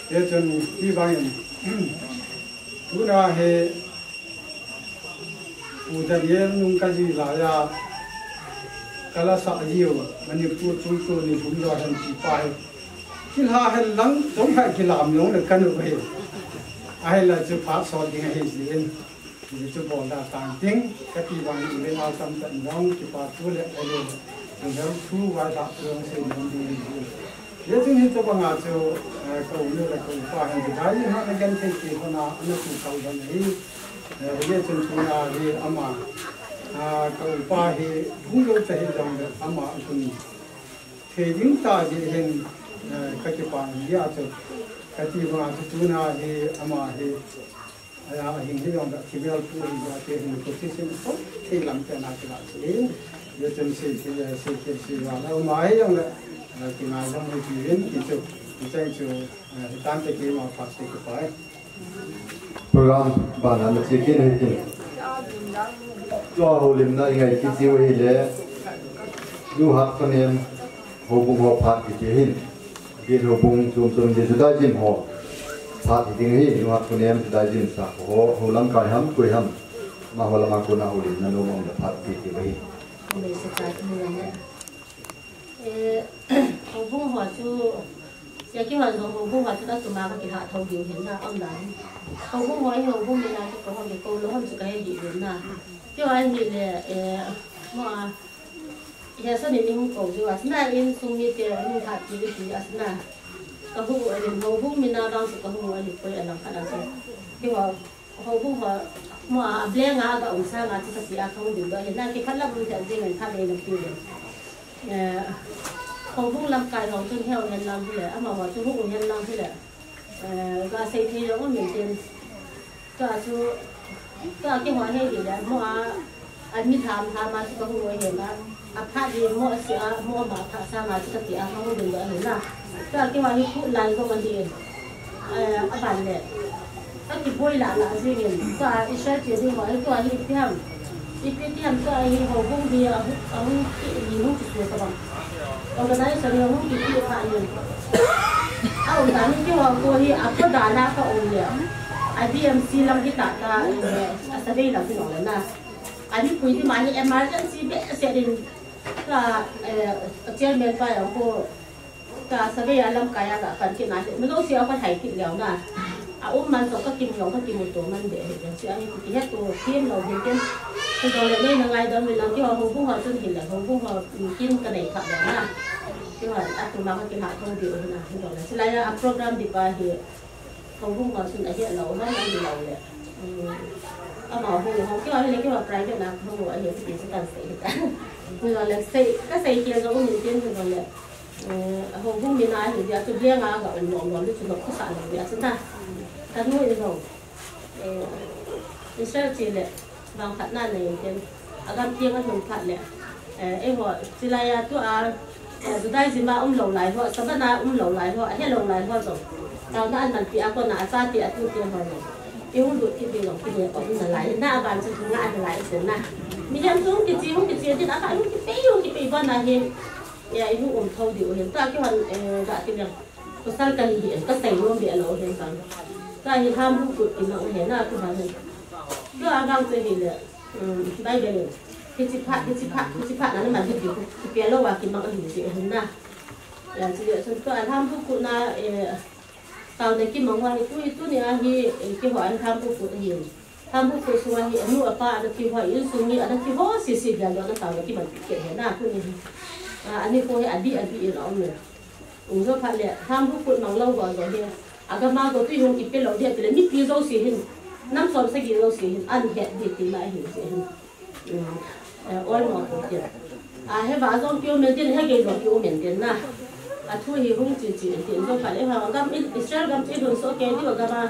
Hichun hibangin, tuna hi U Daniel nung kaji laiya, kala sah jiu, Manipur chung chu ni thum jo hen ti pa hi. Kilha hen lang, jong kha kilam jong le kanu hi. Ahinla chu phat sot ding ahi jin. Hichu bol da tang ting, kati bang u le nao tamtah in jong, kipa thu le, ahile, thu le, thu vaihom thu jong sei nom ding ahi. Hichun hitobanga chu, eh, ka u nu le ka u pa hin Judaism a ana genthei thei hon a, ana tu kal dan ahi. Eh, hichun tuna hi ama, ah, ka u pa hi hung lou ta hijongle ama ahin thei ding tah jeh hin, eh, ka kipa ahi a chu. Kati banga chu tuna hi ama hi, aya, ahing hijongle thimel pu ahi jeh a chu hin position thei lam pen a kilah chu in. Hichun sei thei, eh, sei thei sei val a um ahi jongle, eh, kingaidam u hitin, hichu, hicheng chu, eh, hitante keima phat sei kipa e. Program bana na che kit u hitin. Tua houlimna i ngai kit jiu ahile, Nu Hatphonem houbung ho phat kiti ahin. Kin houbung chom chom in Judaism ho phat hiding ahi, Nu Hatphonem Judaism sakho ho, ho lamkai ham, koi ham, amaho lama kona houlimna nom um le phat kiti ahi. Eh, houbung ho chu, sia kihon jong houbung ho chu tatuma ka kilah thou diu ahin na, aum dan. Houbung ho hi houbung mina kikou hon, kikou lou hon chu kahe hih diu na. Kihon ahile, eh, mo a, Heson in eihung kou jiu asina, insung mite eihung hat jiu ti asina. Kahung u ahin, houbung mina vang chu kahung u ahin, koi alangkhat a chu. Kihon Houbung ho, mo a, blank a ga um sanga chu kati a kahung ding doh ahi. Na kiphat lam um thei jeng in khatvei lam pi le. Eh, houbung lamkai ho chun heu hen lang hile, amaho chu hung u hen lang hile. Eh, ga sei thei jong um in tin. Tua chu, tua kihou hei hile, mo a, An mi tham tham a chu kahung u ahi na. Aphat hi mo a sia, mo ama phat sanga chu kati a kahung ding doh ahi na. Tua kihou hi khu lai jong ahi. Eh, aban le. Ka kiboi lah lah jing in. Tua Israel che ding ho, tua hi ipi ham. Ipi ti ham tua hi houbung hi ahung, ahung ki, hi hung kisu sa bang. Organization hi ahung ki, ki pha in. Aum dan hi kihou ko hi apo da la ka um le. A D M C lang hi ta ta, eh, a survey lang hi nong le na. Ani pui ti ma hi emergency behseh in ka, eh, chairman pa jong ko ka survey a lamkai a ka pan kit na hi. Mano sia ka thai kit leu na. A um man jong ka kimu jong ka kimu to man de hi. Sia hi ki het to kien lo hi ken. Hijongle nei na ngaidam in lang kihou houbung ho chun hile houbung ho kin ka nei kha leu na. Kihou a tuma ka kilah thou diu hi na. Hijongle silai a program di pa hi. Houbung ho chun ahi lou, hon ahi lou le. Um, amaho hung hou, keiho hile keiho private na hung hou ahi, ti chu kan sei hita. Hijongle sei, ka sei kei jong um in tin hijongle. Eh, houbung mina ahi dia chu blank a ga um lom lom le chu nop kasa lou dia chu na. Ka nu in jong. Eh, Israel che le. Vang khat na nei in tin, agam tieng a lhung phat le, eh, eiho, chilai a tua, eh, Judaism a um lou lai ho, Sabbath a um lou lai ho, ahe lou lai ho jong. Taona an manpi a kona achate atute ho jong. I hung lut kit ding jong kine um nalai, na aban chu hung nga nalai tin na. Mihem chu hung kiche, hung kiche tin, akhat hung kipei, hung kipei ban ahi, eh, i hung um thou diu hin. Tua kihon, eh, ga ti leng. Pasal ka hi hi, ka sei nom be lou hen bang. Ka hi ham bu kut ki mang hen na tu bang hen. Tua bang chu hi le, um, Bible in. Hichi phat, hichi phat, hichi phat na na man hi ki, ki pe lou a ki mang hi ji hen na. Ya, chi le chun tua ham bu kut na, eh, taona ki mang wa hi tu, tu ni a hi, eh, kihou a ham bu kut hi. Ham bu kut sunga hi, anu apa ana thi ho, insung mi ana thi ho, sisi dia lo na taona ki man ki hen na, tu ni. Ah, ani ko hi abi, abi in a um le. Ung jo phat le, ham bu kut mang lou ho jo hi. Agam a go tui hung kipe lou dia, pile mipi jouse hin. Nam som sagi jouse hin, an het di ti ma hin ti hin. Mm, eh, ol mo ko ti. A, he va jong ki um en tin, he gei jong ki um en tin na. Athu hi hung chin chin tin jong khat le ha gam Israel gam chu i lhun soh kei diu gam a,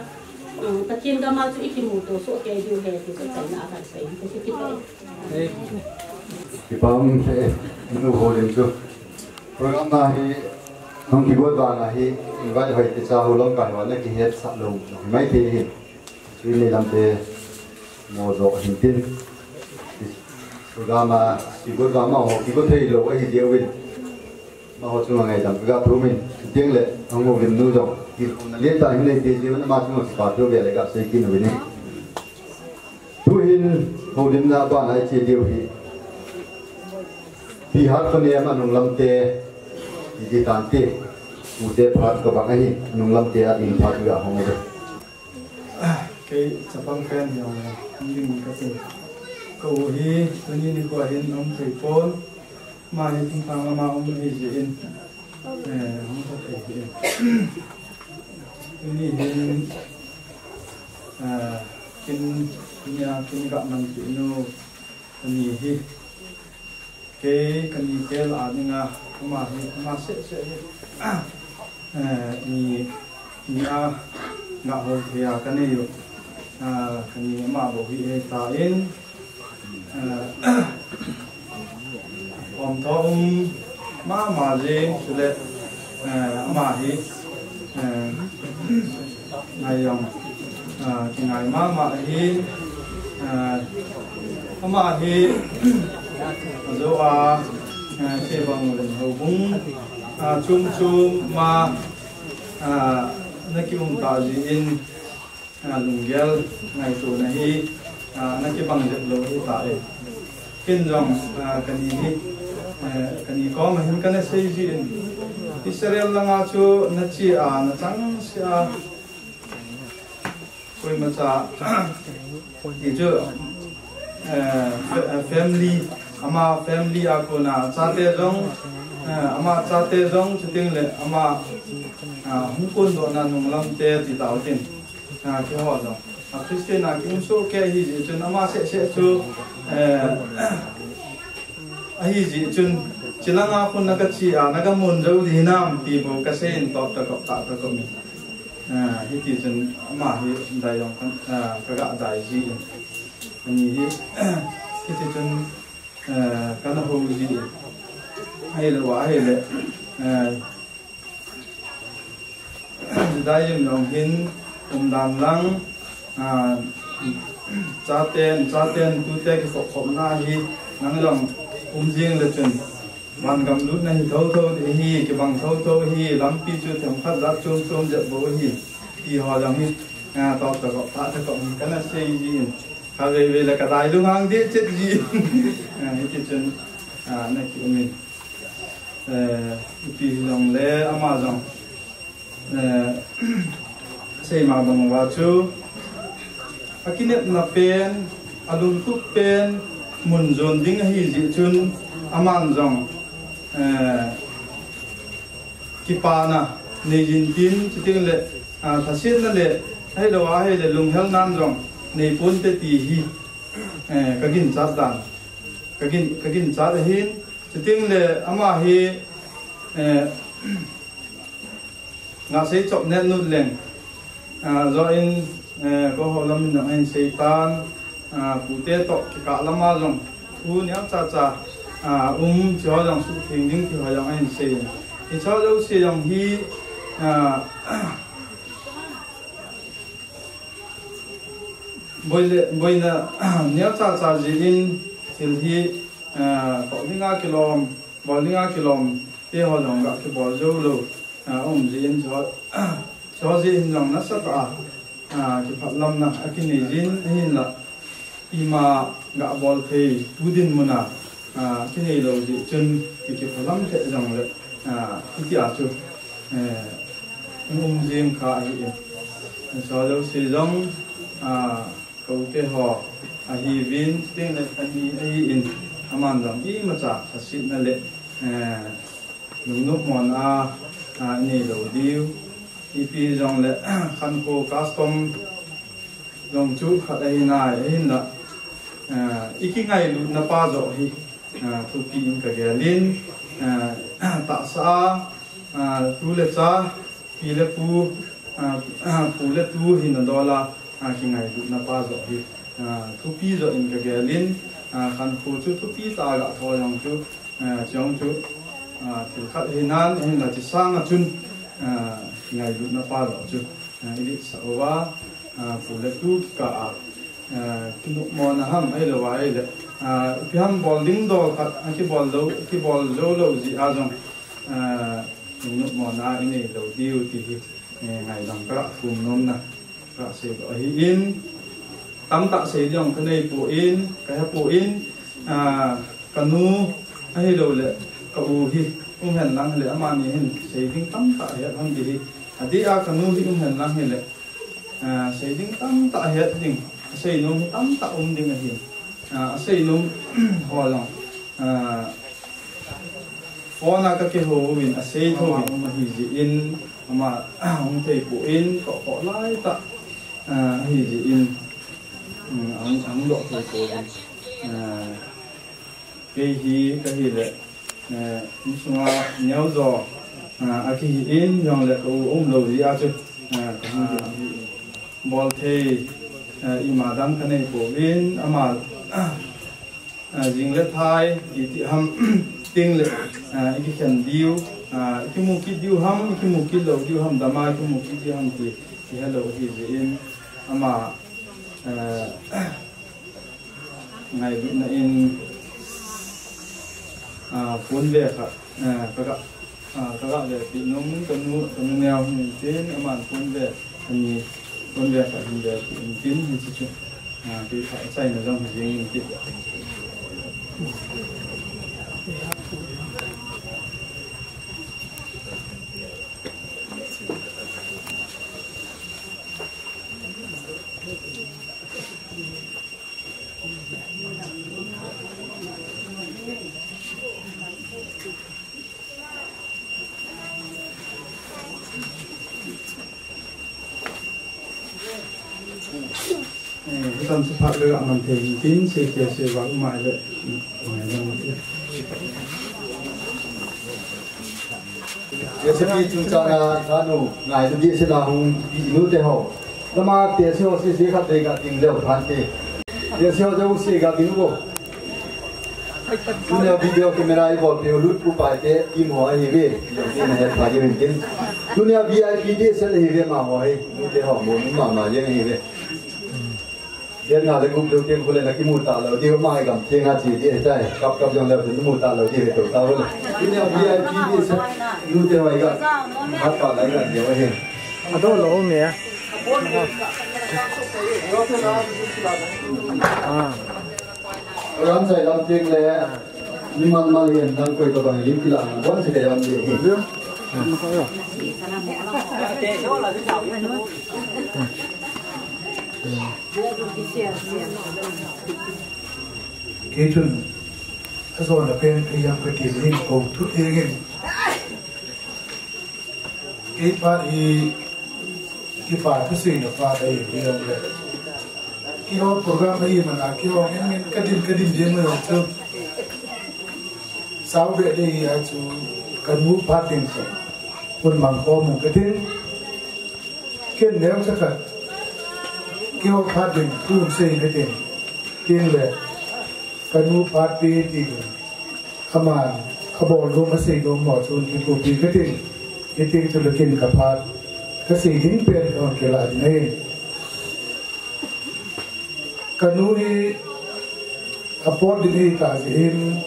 um, Pathen gam a chu i kimuto soh kei diu ahi ti chu achaina a khat pen hi ka kiti. Kipa um e, nu Holim chu. Program na hi, nong kigot vang a hi, invite hoi ti cha ho long kai ho na kihetsah lou, mai thei hi. Tuni lam te mo jo hin tin. Program a kigot vang ma ho, kigot thei lou ahi diu vin. Ma ho chunga ngaidam ka ga thum in, tiang le, ang Holim nu jong, kilhonna le ta hin nei ti diu, ama chunga kipa thu ve le ga sei kit u vin. Tuhin Holimna bana i che diu hi. Pi Hat Khonei ama nunglam te, i di tan te. U te phat ka bang ahi, nunglam te a ding phat ga hong ve. Kei chapang pen hi ong le, ang ding ka tin. Ka u hi, tuni nikho hin um thei pon. Ama hi thingphang lama um ahi jeh in, eh, hung sa thei hi. Tuni hin, eh, kin, tuni a kin ga man ti nu, ani hi. Kei, kani kel a dinga, ama hi, ama seh seh hi. Eh, ni, ni a, nga hol thei a ka nei u. Ah, kani ama bou hi he ta in. Ah, om tho um mama jing chule, ah, ama hi, ah, ngai jong, ah, kingai mama hi, ah, ama hi, ajo a, ah, se bang len ho bung, ah, chum chum ma, ah, na ki um ta ji in, ah, lunggel ngaitona hi, ah, na kibang jep lou hi ta e. Ken jong, ah, kani hi, eh, kani kom a hin kana sei ji in. Israel langa chu na che a, na chang se a. Koima cha, ti chu, eh, fa-, eh, family, ama family a kona chate jong, eh, ama chate jong, chuteng le ama, ah, hung kondohna nunglam te ti tau tin. Ah, keiho jong. A Christian a ki um soh kei ahi jeh chun ama seh seh chu, eh, ahi jeh chun, chilanga khun na ka che a, na ka mun jou di hinam ti bou ka sei in top ta kop, ta ta kop in. Ah, hiti chun ama hi dai jong kan, ah, ka ga dai ji in. Ani hi, hiti chun, ah, kana ho ji in. Ahilou, ahile, ah, Judaism jong hin um dan lang, ah, chaten, chaten tute kikhop khopna hi nang jong um jing le chun vangam lutna hi thotho ding ahi, kibang thotho ahi, lampi chu themkhat jat chom chom jep bou ahi, ti ho jong hi, ah, top ta kop, ta ta kop kana sei ji in. Khatvei vei le ka dai lunghang deh chet ji in. Ah, hiti chun, ah, na ki um in. Eh, ipi hijongle ama jong, eh, seima bang uva chu, akinepna pen, alungtup pen, mun jon ding ahi jeh chun, aman jong, eh, kipana nei jin tin, chuteng le, ah, lhasetna le, ahilou ahile lunghel nan jong nei ponte ti hi, eh, ka ginchat dan, ka gin, ka ginchat ahin, chuteng le ama hi, eh, nga sei chop net nut leng, ah, jo in, eh, keiho lam in jong ahin sei tan, ah, pute toh kikah lama jong thu neo cha cha, ah, um, hiche ho jong suhtheng ding ti ho jong ahin sei in. Hiche ho jouse jong hi, ah, boi le, boina neo cha cha jeh in thil hi, ah, toh dinga kilom, bol dinga kilom te ho jong ga kibol jou lou, ah, um jeh in chu, chu jeh in jong nasatah a, ah, kiphatlamna akinei jin ahinla, ima ga bol thei tu dinmun a, ah, kinei lou jeh chun ki, kiphalam thei jong le, ah, hitia chu, eh, um jing kha ahi in. Chu jouse jong, ah, Ka u te ho ahiuvin, chuteng le ani ahin, aman jong imacha lhasetna le, eh, lungnop mona, ah, inei lou diu. Ipi jongle, khankho custom jong chu khat ahi nai, ahinla, eh, i kingailutna pa joh hi, ah, thupi in ka gel in, ah, tahsa a, Ah, tu le cha, pi le pu, ah, ah, pu le tu hina dola, ah, kingailutna pa joh hi, ah, thupi joh in ka gelin, ah, khankho chu thupi tah a ga tho jong chu, ah, chong chu, ah, thil khat hinan, hinla chi sanga chun, ah, kingailutna pa joh chu, ah, i letsah uva, ah, pu le tu kikah a, ah, kinopmona ham ahilou a ahile, ah, ipi ham bol ding dol khat, ah, kibol lou, kibol jou lou jeh a jong, ah, kinopmona i nei lou diu ti hi, eh, ngaidam ka ga thum nomna ka ga seidoh ahin, tamtah sei ding ka nei poi, ka he poi, ah, ka nu ahilou le ka u hi um hen lang hile amani hin sei ding tamtah ahet hon ding hi, adeh a ka nu hi um hen lang hile, ah, sei ding tamtah ahet ding, asei nom hi tamtah um ding ahi. Ah, asei nom ho jong, ah, phone a ka kihou uvin, asei thou uvin um ahi jeh in, ama hung thei poi, toh khoh lai tah, ah, ahi jeh in, um, ahung, ahung doh thei poi. Ah, kei hi ka hile, eh, insunga neo jo, ah, a kihi in, jong le ka u um lou jeh a chu, ah, ka hung bol thei, ah, ima dang ka nei pouvin, ama, ah, jing le thai, iti ham, ting le, ah, i kikhen diu, ah, i kimu kit diu ham, i kimu kit lou diu ham, dama i kimu kit diu ham ti, kihe lou ahi jeh in, ama, ah, ngailutna in, ah, phone ve khat, ah, ka ga, ah, ka ga ve pi nom, ka nu, ka nu neo hin tin, aman phone ve, ani phone ve khat hin ve pi in tin, hiche chu, ah, kei kha chaina jong hi jing in ti. Eh, hitam chu phat le aman thei tin, sei ke sei va umai le. Ye se pi chung chang a, thanu, ngai tu di se na hung pi nu te ho. Lama te se ho se se khat dei ga ding leu phan te. Ye se ho jouse ga ding u. Tunia video camera i bol peh u Lutpu pai te, team ho ahi ve. Jong te na het pha diu hin tin. Tunia V I P di se le hi ve ma ho hi. Nu te ho mo nu ma ma jeng hi ve. Dia na le gup deu tem khole na kimu talou diu, ama hi gam theng a che di ahitai. Kap kap jong leu chu mu talou di ahi tou ta khole. Tunia V I P di se nu te ho hi ga. Hat pa lai ga diu ahi. Ado lou me. Ah. Ram sai lam ting le. Ni mal mal yen nang koi to bang lim kila. Bon se ka yam di. Kei chun, ajona pen, kei jam kati in, kou thu dingin. Kei phat hi, kipa thuseina phat ahi, hijongle. Kihou program ahi mana, kihou ngen ngen, kadin, kadin jeng jong chu. Sao be dei a chu, kanu phat ding chu. Kun mang khom u katin. Ken neocha khat, kihou phat ding thu sei katin, tin le, kanu phat pi tin, aman, abol nom, asei nom ho chun kikupi katin, hitin chu le ken ka phat, kasei ding pen kahung kila ding ahi. Kanu hi, apot ding ahi ta jeh in,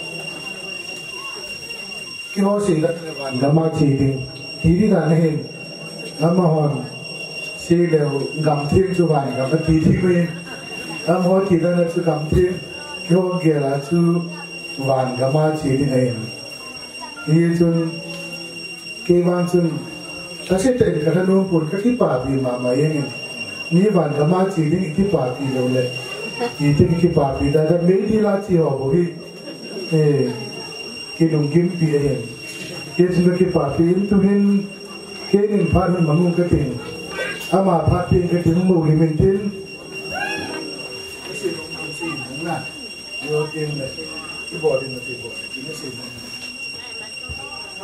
Kihou sei dan le van gam a che ding. Ti ding dan ahin. Amahon sei leu gam theng chu van gam ati ding ahin. Amaho ti dan a chu gam theng. Kihou gel a chu van gam a che ding ahin. Hichun kei vang chun ka sei teng ka thanom pon ka kipapi mama jeng in. Mi van gam a che ding i kipapi lou le. Iti kipapi dan dan meidil a che ho bou hi. Eh. Kilunggimpi ahin. Hichun ka kipapi in tuhin, keinin phat hung mang ung kating. Ama phat pen kating mo limin tin. Yo tin le. Ibol din na ti bol. Tin se.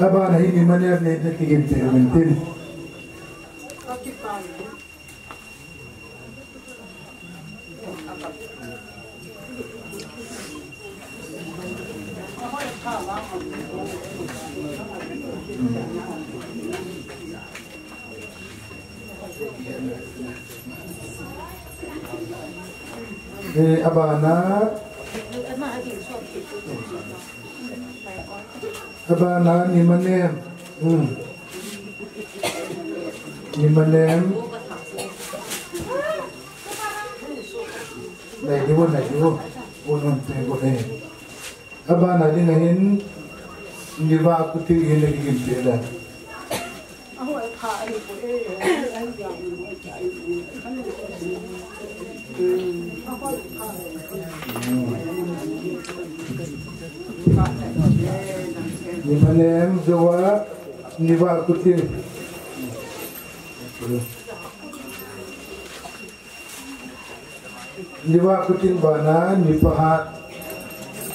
Abana hi Nimanem neina kigin peh uvin tin. Eh, abana, abana Nimanem. Hmm. Nimanem. Nai diu, nai diu. Unun te ko he. Abana ding ahin, Nivakutil hi neina kigin peh le. Nimanem, Joa, Nivakutil. Nivakutil bana, Nipahat.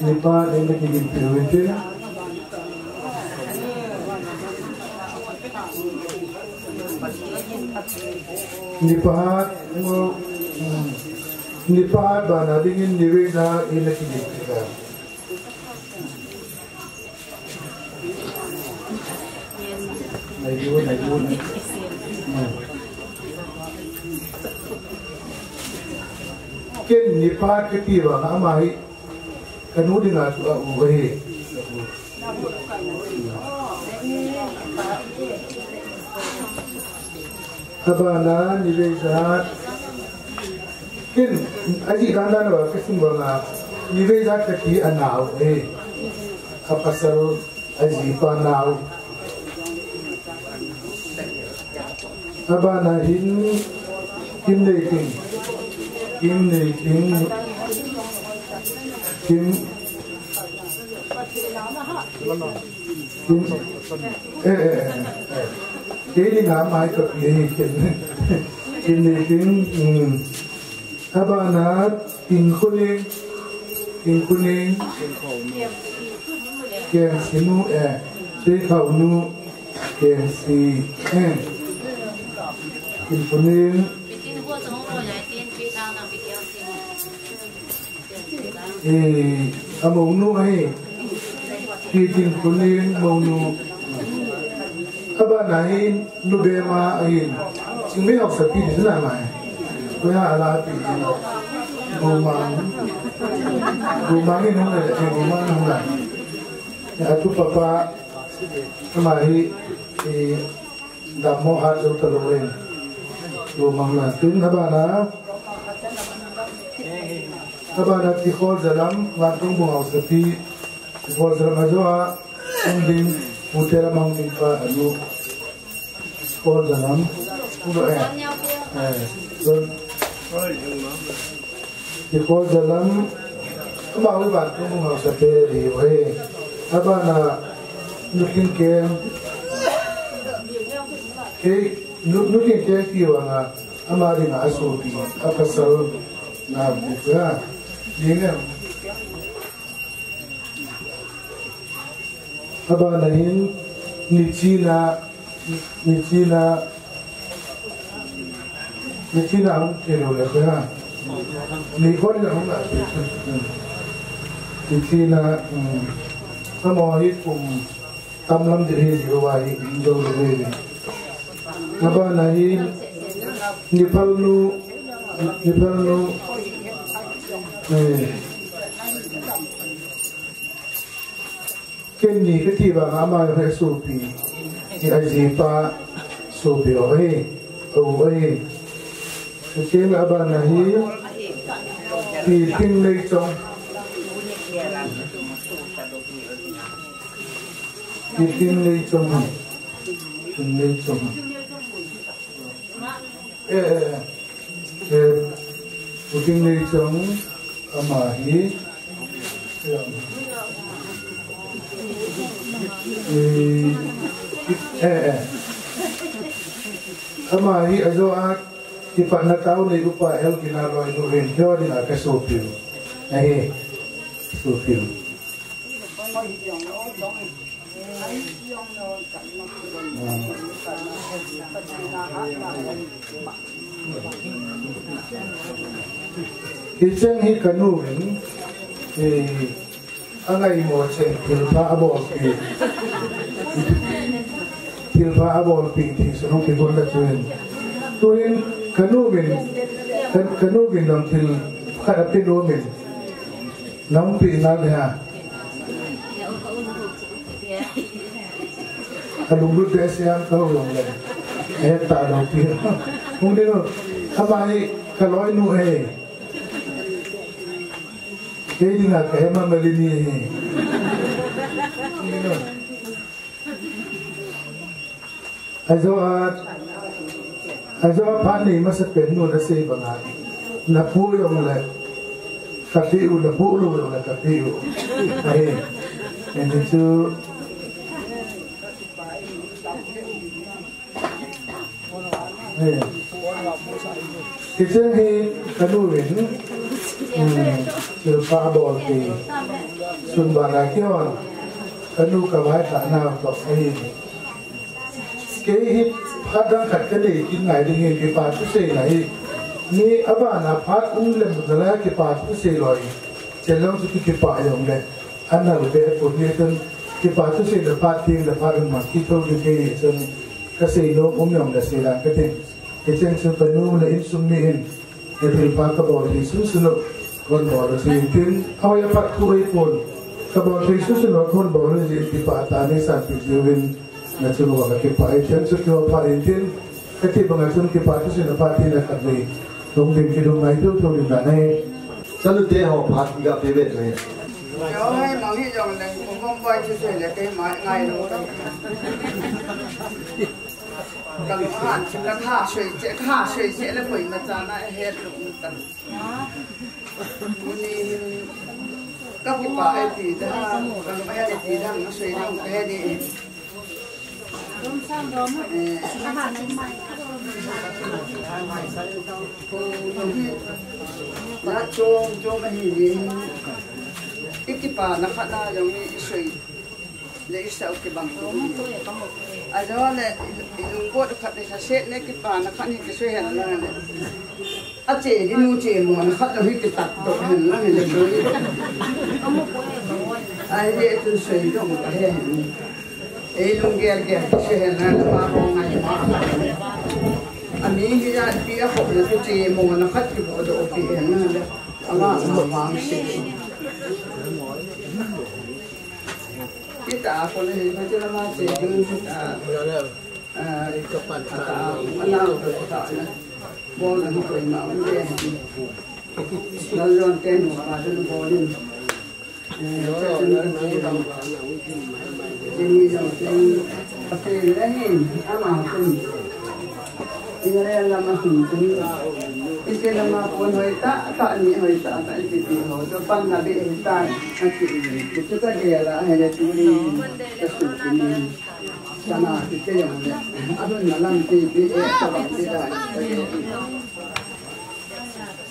Nipahat neina kigin peh uvin tin. Nipahat, mm, Nipahat bana dingin Niveijahat neina kigin peh uvin. Nai diu, nai diu, nai. Hmm. Ken Nipahat kati vang ama hi kanu dinga chu a u ahi. Abana Niveijahat. Ken, ajih dan dan a kasim vanga, Niveijahat kati anao ahi. Apasal, ajipa nao. Abana hin, Kimneiting. Kimneiting. Kim. Kim, eh, eh, eh, eh. Kei ni nga mai ka pi hi ken. Kimneiting, mm. Abana Tinkhoning, Tinkhoning. Kengsi nu, eh. Seithao nu, Kengsi, eh. Tinkhoning. Eh, amounu ahi. Pi Tinkhoning mounu. Abana hin, Nubema ahin. Chingmei haosapi di na mai. Koiha ala pi. Gomang. Gomang hin hung le, eh, Gomang hung le. Eh, atu papa. Ama hi, eh, Dammo hat jou talou in. Gomang na. Tin abana. Abana Tikhol Jalam, Vantongbung haosapi. Tikhol Jalam ajoa, um ding, pute lam a um ding pa anu. Tikhol Jalam. Ulu eh. Eh, John. Tikhol Jalam, ama u Vantongbung haosapi ahi. Abana Nutlingkeng. Kei, Nu-, Nutlingkeng ti vanga, ama dinga asopi, apasal na bu ka. Dingem. Abana hin, Nichina, Nichina, Nichina hung kei lou le, ha? Nikho ni hung la, Nichina, hmm. Amaho hi kum tamlam ding ahi, lou ahi, lou le le. Abana hin, Niphalnu, Niphalnu, eh. Ken ni kati vanga ama hi asopi, ni ajipa sopi ho ahi, ho ahi. Kati le abana hi, Pi Tingneichong. Pi Tingneichong. Tingneichong. Eh, eh, eh. Eh, Pi Tingneichong ama hi. Eh, eh, eh. Ama hi ajoa kipana tao nei upa L Kinaloi nu hin keo dinga kasopiu. Ahi. Sopiu. Hicheng hi kanu in, eh, angaimo cheng thilpha abolpi. Thilpha abolpi ti sunung kigon la chuin. Tuin kanu in, kan-, kanu in lam thil khat api lo min. Nang pi na le ha. Alunglut deh siam ka ho long le. Eh, ta lo pi. Hung ding o. Ama hi ka loinu e. Kei dinga ka hema malini e. Hung ding o. Ajo a, ajo a phat nei masapen nu nasei banga. Napu jong le kape u, napu lou jong le kape u. Ahi. Eni chu. Ahi. Hicheng hi kanu in, hmm, thilpha abolpi. Sun bana kihon. Kanu kavai kha nau toh ahi. Kei hi phat dang khat kanei kit ngai ding hi kipa thusei ngai. Ni abana phat um lem nalai kipa thusei loi. Chelong chu kipah jong le. Anal be put ni tun kipa thusei le phat ding le phat um ma kitho ding kei ni chun kasei nom um jong le sei lang kating. Hicheng chu kanu le insung mi hin. Nathilpha kabol thei sunsun u, kon bol u jin tin, ahoiya phat thu ahipon. Kabol thei sunsun u, kon bol u jin tin, kipah tah a neisanpeh jiuvin, nachung uva kakipah e, themchu kiho phat in tin, kati banga chun kipah thusim a phat theina khatvei. Lungdin kidong ngai thotho ding dan ahi. Chalute ho phat gape be thei. Yo hai mang hi jong le, kum bom boi chu se le, keima ngai lou. Kalung ahan, kakha soi che, kakha soi che le koima chan ahet lou tan. Tuni hin kakipah e ti da, kalung ahet e ti da, nasoi ding kahe di. Eh, na chom chom ahi di. Ikipana khat na jong isoi. Le isah u kibang. Ajo le, i, ilunggot khat le saset le kipana khat hi kisoi hen lang le. Ache di nu chemona khat le hi kitat doh hen lang le soi. Ahile tun soi doh kahe hen. Eilung gel gel kisoi hen lang le ma ko ngai ma. Ami hi ja pi a ko le chemona khat kibodoh pi hen lang le. Ama ma bang se. Kita ako na hin, pati na ma che, yung kita, ah, ata, ana ko ta na. Bol na ko na, um de. Lalo ang ten mo pa dun bol. Eh, sa dun ko lang. Dun ni lang, dun. Pati na hin, ama ko. Ingle lama hin tin. Iti lama pon hoitah tah ni hoitah tah iti ti ho. To pan na be hoitah. Ati. Itu ka dia la hele tu ni. Ka su ti ni. Sana ti te jong le. Adun na lam ti ti e ka ba ti da.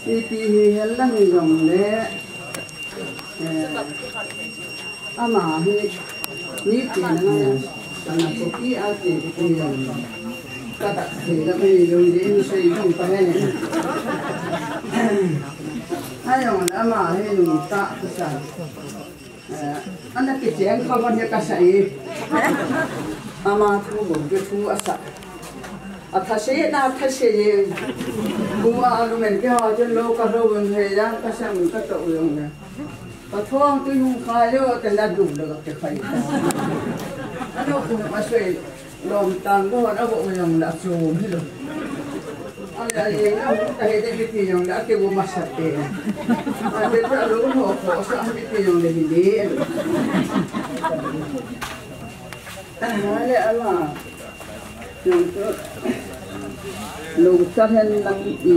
Iti hi hel lang jong le. Eh, ama hi, ni ti na ngai, ana ko ki a ti ti ti ya. Ka ta ti la mai lo de ni sei jong pa he. Ai jong ama hi lung ta ta sa. Eh, ana ki cheng kha ba ni ka sa e. Ama thu bo ke thu a sa. A thase na thase ye. Bua alu men ke ha chen lo ka ro wen he ya ka sa mun ka to yong ya. Ka thong tu yung kha yo te la du lo te khai. Ano ku ma sui lom tang ko na ko yung la chu mi lo. Ale ale na ta he de ki yung la ke bu ma sa te. A de ta lo ho ko sa ki yung le ni. Ale ama. Jong tu, lo cha hen lang i, i,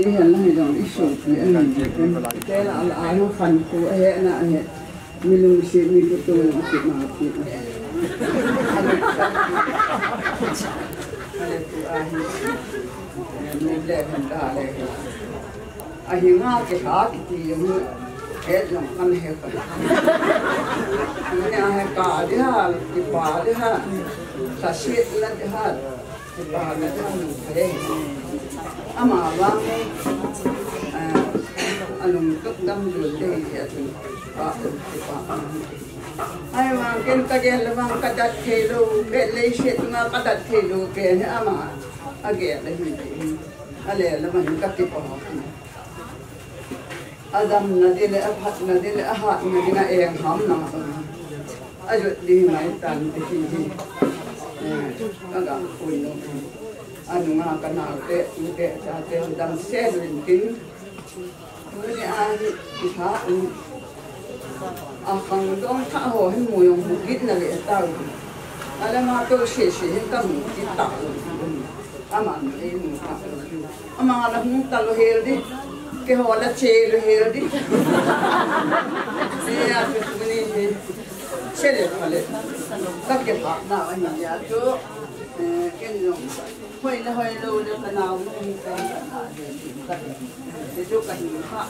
i hen lang jong i so pi an ni. Te la la a khan ko he na he. Mi lung si mi tu tu lung si ma pi. Ale tu a hi. Ni le hen da le. A hi nga ke ha ki ti jong. He jong kan he ko. Ani a he ka di ha, kipa di ha. Sa si na di ha. Kipa na di ha. Ama vang, eh, alung tuk dam jul de ya tu. Pa, kipa. Ai vang ken ka gel vang ka dat thei lou, be lei se tu nga ka dat thei lou, ke ama. A gel le hi. A le le man ka kipa. A damna ding le, a phatna ding le, a hatna ding a eng hamna. A jot ding mai tan ti hi hi. Eh, ka ga pui no. A nunga ka nau te, u te, cha te, dam se rin tin. Ni a hi, i tha, u. A khang dong tha ho hin mu jong mu git na le tau. A le ma to se se hin ka mu git tau. Ama nu ei nu ka. Ama la hung ta lou hel di. Keiho la che lou hel di. Ni a chu ni ni. Che le pha le. Ka kipah na a ni a chu. Eh, ken jong. Hoi le hoi lou le ka nau nu ka. Te chu ka hin kha.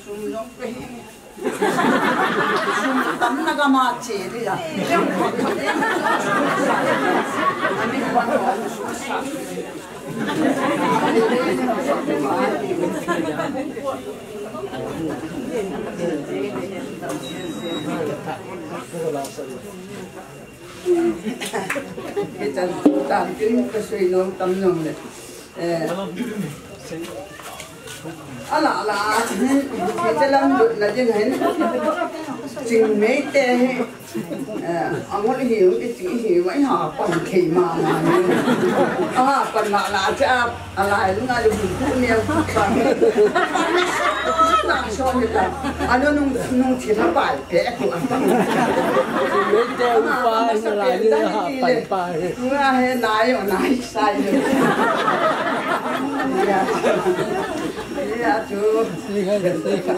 Sum jong pe hi. Sum tam na ka ma che de ya. Hitan, tan kin ka sui nom tam nom le. Eh. Ala, ala, hin, hiche lam lut na ding hin. Chingmei te hi. Eh, angol hi, i ching hi, wa i ha pan thei mama ni. A ha pan la la cha, ala, lu nga lu bu ne. Na so ni ta. Ano nung, nung chi la pai. Ke ku a. Mei te u pa na la ni ha pai pai. Nga he nai o nai sai. Ya. Ya chu. Sei kha, sei kha.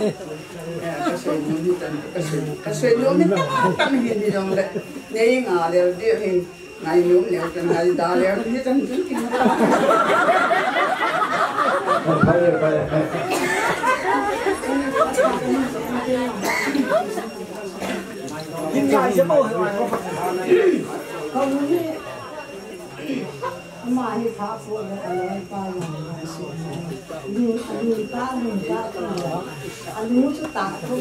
Ya, ka sui nom ni tan, ka sui, ka sui nom ni tan, tan hin ni jong le. Nei nga le di hin. Ngai nom leu, ka ngai da leu, ni chan chun kin. Phai, phai, phai. Ama hi pha po le aloi pa jong le si. Lu, lu ta, lu ta, alu chu ta ko ni.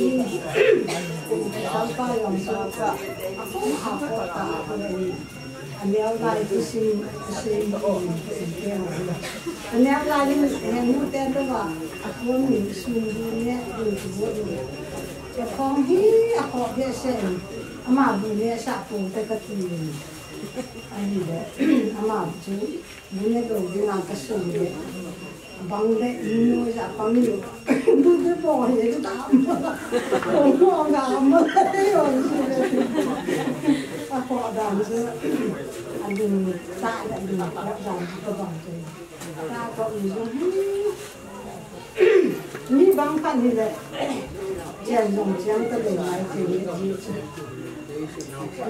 Ko pa jong so ka. Ako ha ko ta ko ni. Aneo lai tu si, tu si, aneo lai ni, ni mu te to ba, a ko ni sum bu ne, bu bu bu. Ke phong hi, a ko be se, ama bu ne sa pu te ka ti. Ani de, ama chu, bu ne do ding a ka sum de. Bang le, inu ja bang ni. Bu de bo ye dam. Ko mo ga mo. A ko dam se. A ding ta da ding ko dam ko bang se. Ta ko ni jo. Ni bang pa ni le. Jen jong jen ta de mai ke ni ji.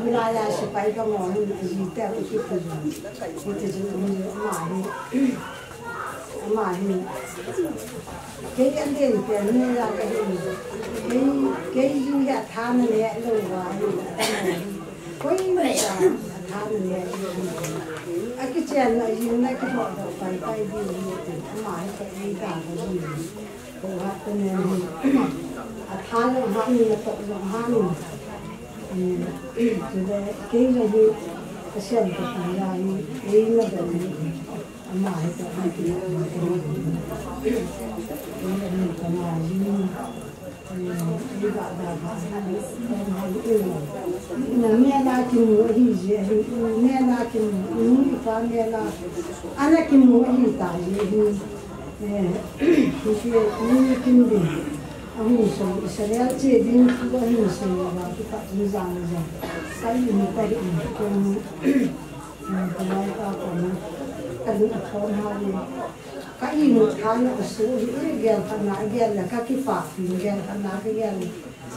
Mula ya sipai ka mo ni ji te ko ki ko. Ko te ji ni ma ni. Ama hi. Kei an den pen ni la ka hi. Kei, kei jing ya tha na ne lo wa hi. Koi na ya tha na ne. A ki chen na jing na ki mo do pai pai di ni. Ama hi ka i ta ka ji. Ko ha ta ne ni. A tha lo ha ni na to lo ha ni. Eh, tu de kei lo hi ka sian ka ti ya ni. Kei na do ni. Ama hi ka, ama hi ka, ama hi ka, ama hi ka, ama hi ka, na me la kimu hi je, me la kimu, ni pa me la, ana kimu hi ta je hi, eh, hi ke, ni kim de, ahi so, Israel che din tu ahi so, ba tu ka ni jang jang, sai ni ta hi ko. Ka lai ka ko na, ka lung a thon ha ni. Ka imut kha na asu hi, i gel khat na, i gel le ka kipa, i gel khat na ka gel le.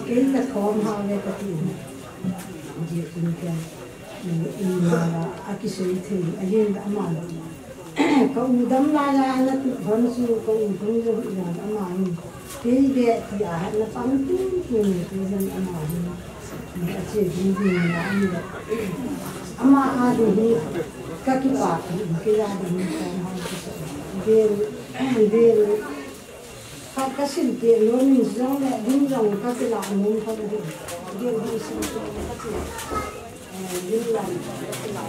Kei ka thom ha le ka ti. Ji kun ke. I ma la, a kisei thei, a yin da ma la. Ka u dam la ya na tu hon su, ka u dam jo ya ama ni. Kei de ti a ha na pang tu tu ni tu jan ama ni. Ni a che ding ding na ni da. Ama a ding ni ka kipa ki, ki ya ding ni ka ma ki sa. Del, del. Ka, ka sil ke lo min jong le, din jong ka kila mun ka ding. Del din sil ke ka ti. Eh, din lang ka kila.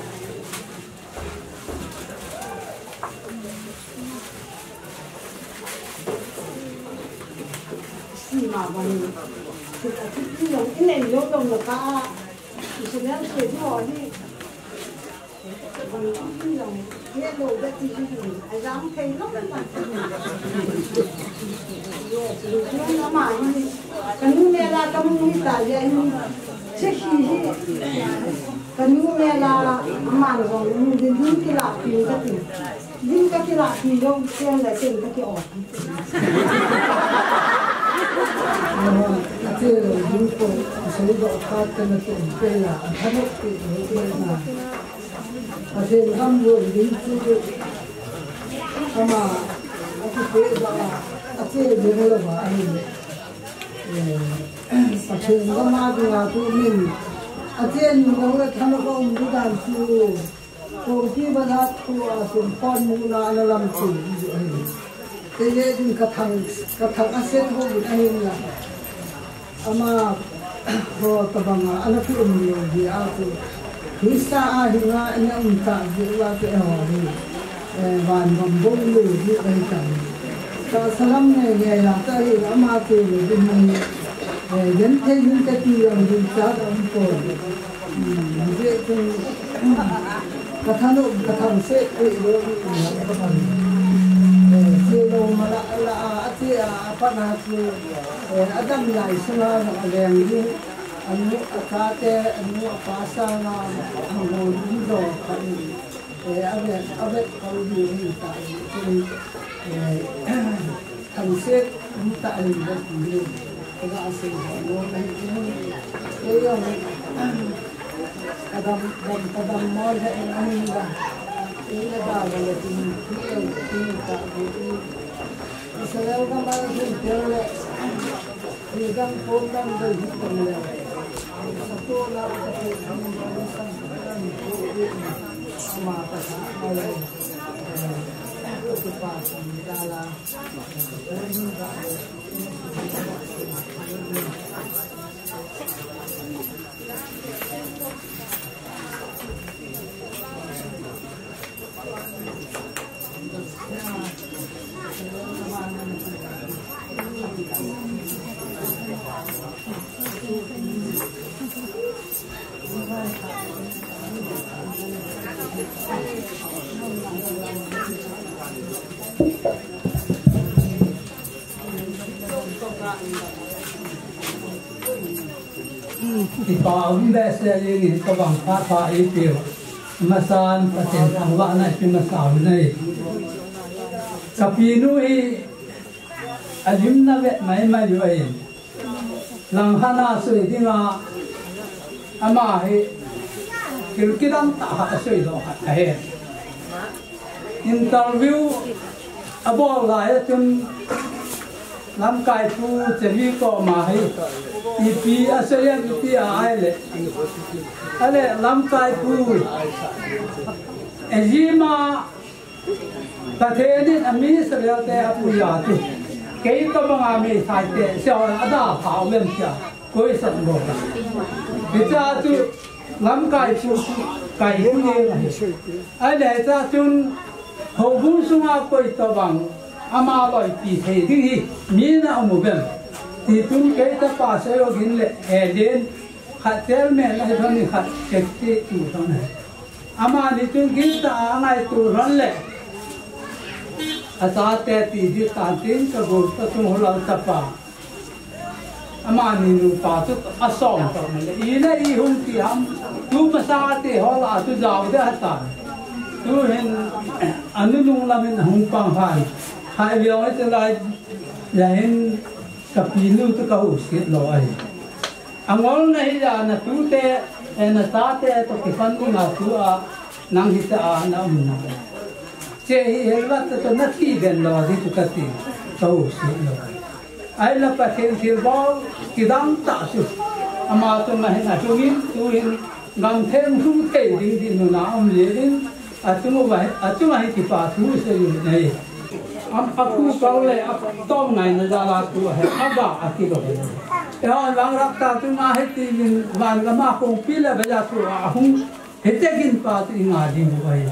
Sima bani. Kita titi jong inei lo dong lo ka. Isi dang se di ho ni. Bani titi jong ye lo da titi jong. Ai jang thei lo da. Yo, lo ma ni. Kanu me la kamu ni ta ye ni. Che hi hi. Kanu me la aman jong ni din din kila pi ka ti. Din ka kila pi jong chen la chen ka ki o. Ate lo ding ko, asei do khat ka na tin pe la, a thanop ti lo ti na. Ate gam lo ding chu, ama, ate pe da, ate ding lo ba, ani. Eh, Pathen gam a ding a tu min, ate ni lo le thanop um ding dan chu. Kongpi bazar thu a sum pon mu na na lam chu hi ahi. Te ye din ka thang, ka thang a set ho din ahi na. Ama ho tabang a, ana thu um lo di a chu. Krista a hi nga ana um ta di u a chu e ho hi. Eh, van bam bong lo di ahi ta. Ka salam ne ye ya ta hi ama chu lo di ni. Eh, yen te yin te ti yang din cha da um ko. Hmm, je chun, ka thanop, ka thangset, eh, lo, eh, ka pan. Eh, che lo ma la, la, a, a che a, a pan a chu, eh, a dam lai sunga, a leng ding, a nu, a chate, a nu, a pa sanga, a hung ding jo ka ni. Eh, a vet, a vet kol ding hi ta, eh, chun, eh, Thangset um ta ahi le ti hi. Ka ga sei ho lo ahi ti hi. Kei jong, ka dam, dam, ka dam mo le ahi la. Kei le ba le ti hi, ti le ti ta hi. Israel gam a hin tel le. Ni dam ko dam dei hi ta le. Sa to la ka te dam dam sa dam ko. Ama ka sa le. Ka pa sa ni da la. Kipa um behseh jeng in, ka bang phat pha eipeh u. Masan Pathen thangvahna ipe masa u ahi. Ka pinu hi alimna vet mai mai u ahi. Langkhat a soi dinga ama hi thil kidang tah khat asoi doh khat ahi. Interview abol lai a chun lamkai pu Chevi koma hi ipi asei em iti a ahile, ale lamkai pu, ejima Pathen in ami Israel te apui a chu, kei tobanga meithai te, sehon adalha u em tia, question bol a. Hichea chu, lamkai pu chu, kai pu jeng ahi. Ahile hichea chun, houbung sunga koi tobang, ama loipi thei ding hi, mi na um u vem. Ti chun kei tapa Soyogin le Helen, khat chairman ahi lhon in khat secretary tu lhon ahi. Amani chun giltah a angaito lhon le, achate ti ding tan tin ka gol ka tung ho lou tapa. Amani nupa chu asong tah le, i le i hung ti ham, tu masa te ho la chu jao de atan. Tuhin, anunung lamin ahung pang han. Hai leo ite lai, lahin kapinu tu kahusit lo ahi. Angol nahi a natute, eh, nachate, to kipan dinga tua, nang hita a na umna. Che hi helvat to nathi den lo, di tu kati, kahusit lo. Ahinla Pathen thilbol kidang tah chu. Ama chunga hin alhungin, tuhin gamtheng lhung thei ding dinmun a um jeh in, achunga hi, achunga hi kipa thu sei u ahi. Am, apu kal le, atom ngaina jal a tu ahi, aga akilo. Eihon vang rap ta chunga hiti min van gam a kongpi le beja tu ahung, hiti kin pa tu inga ding u ahi.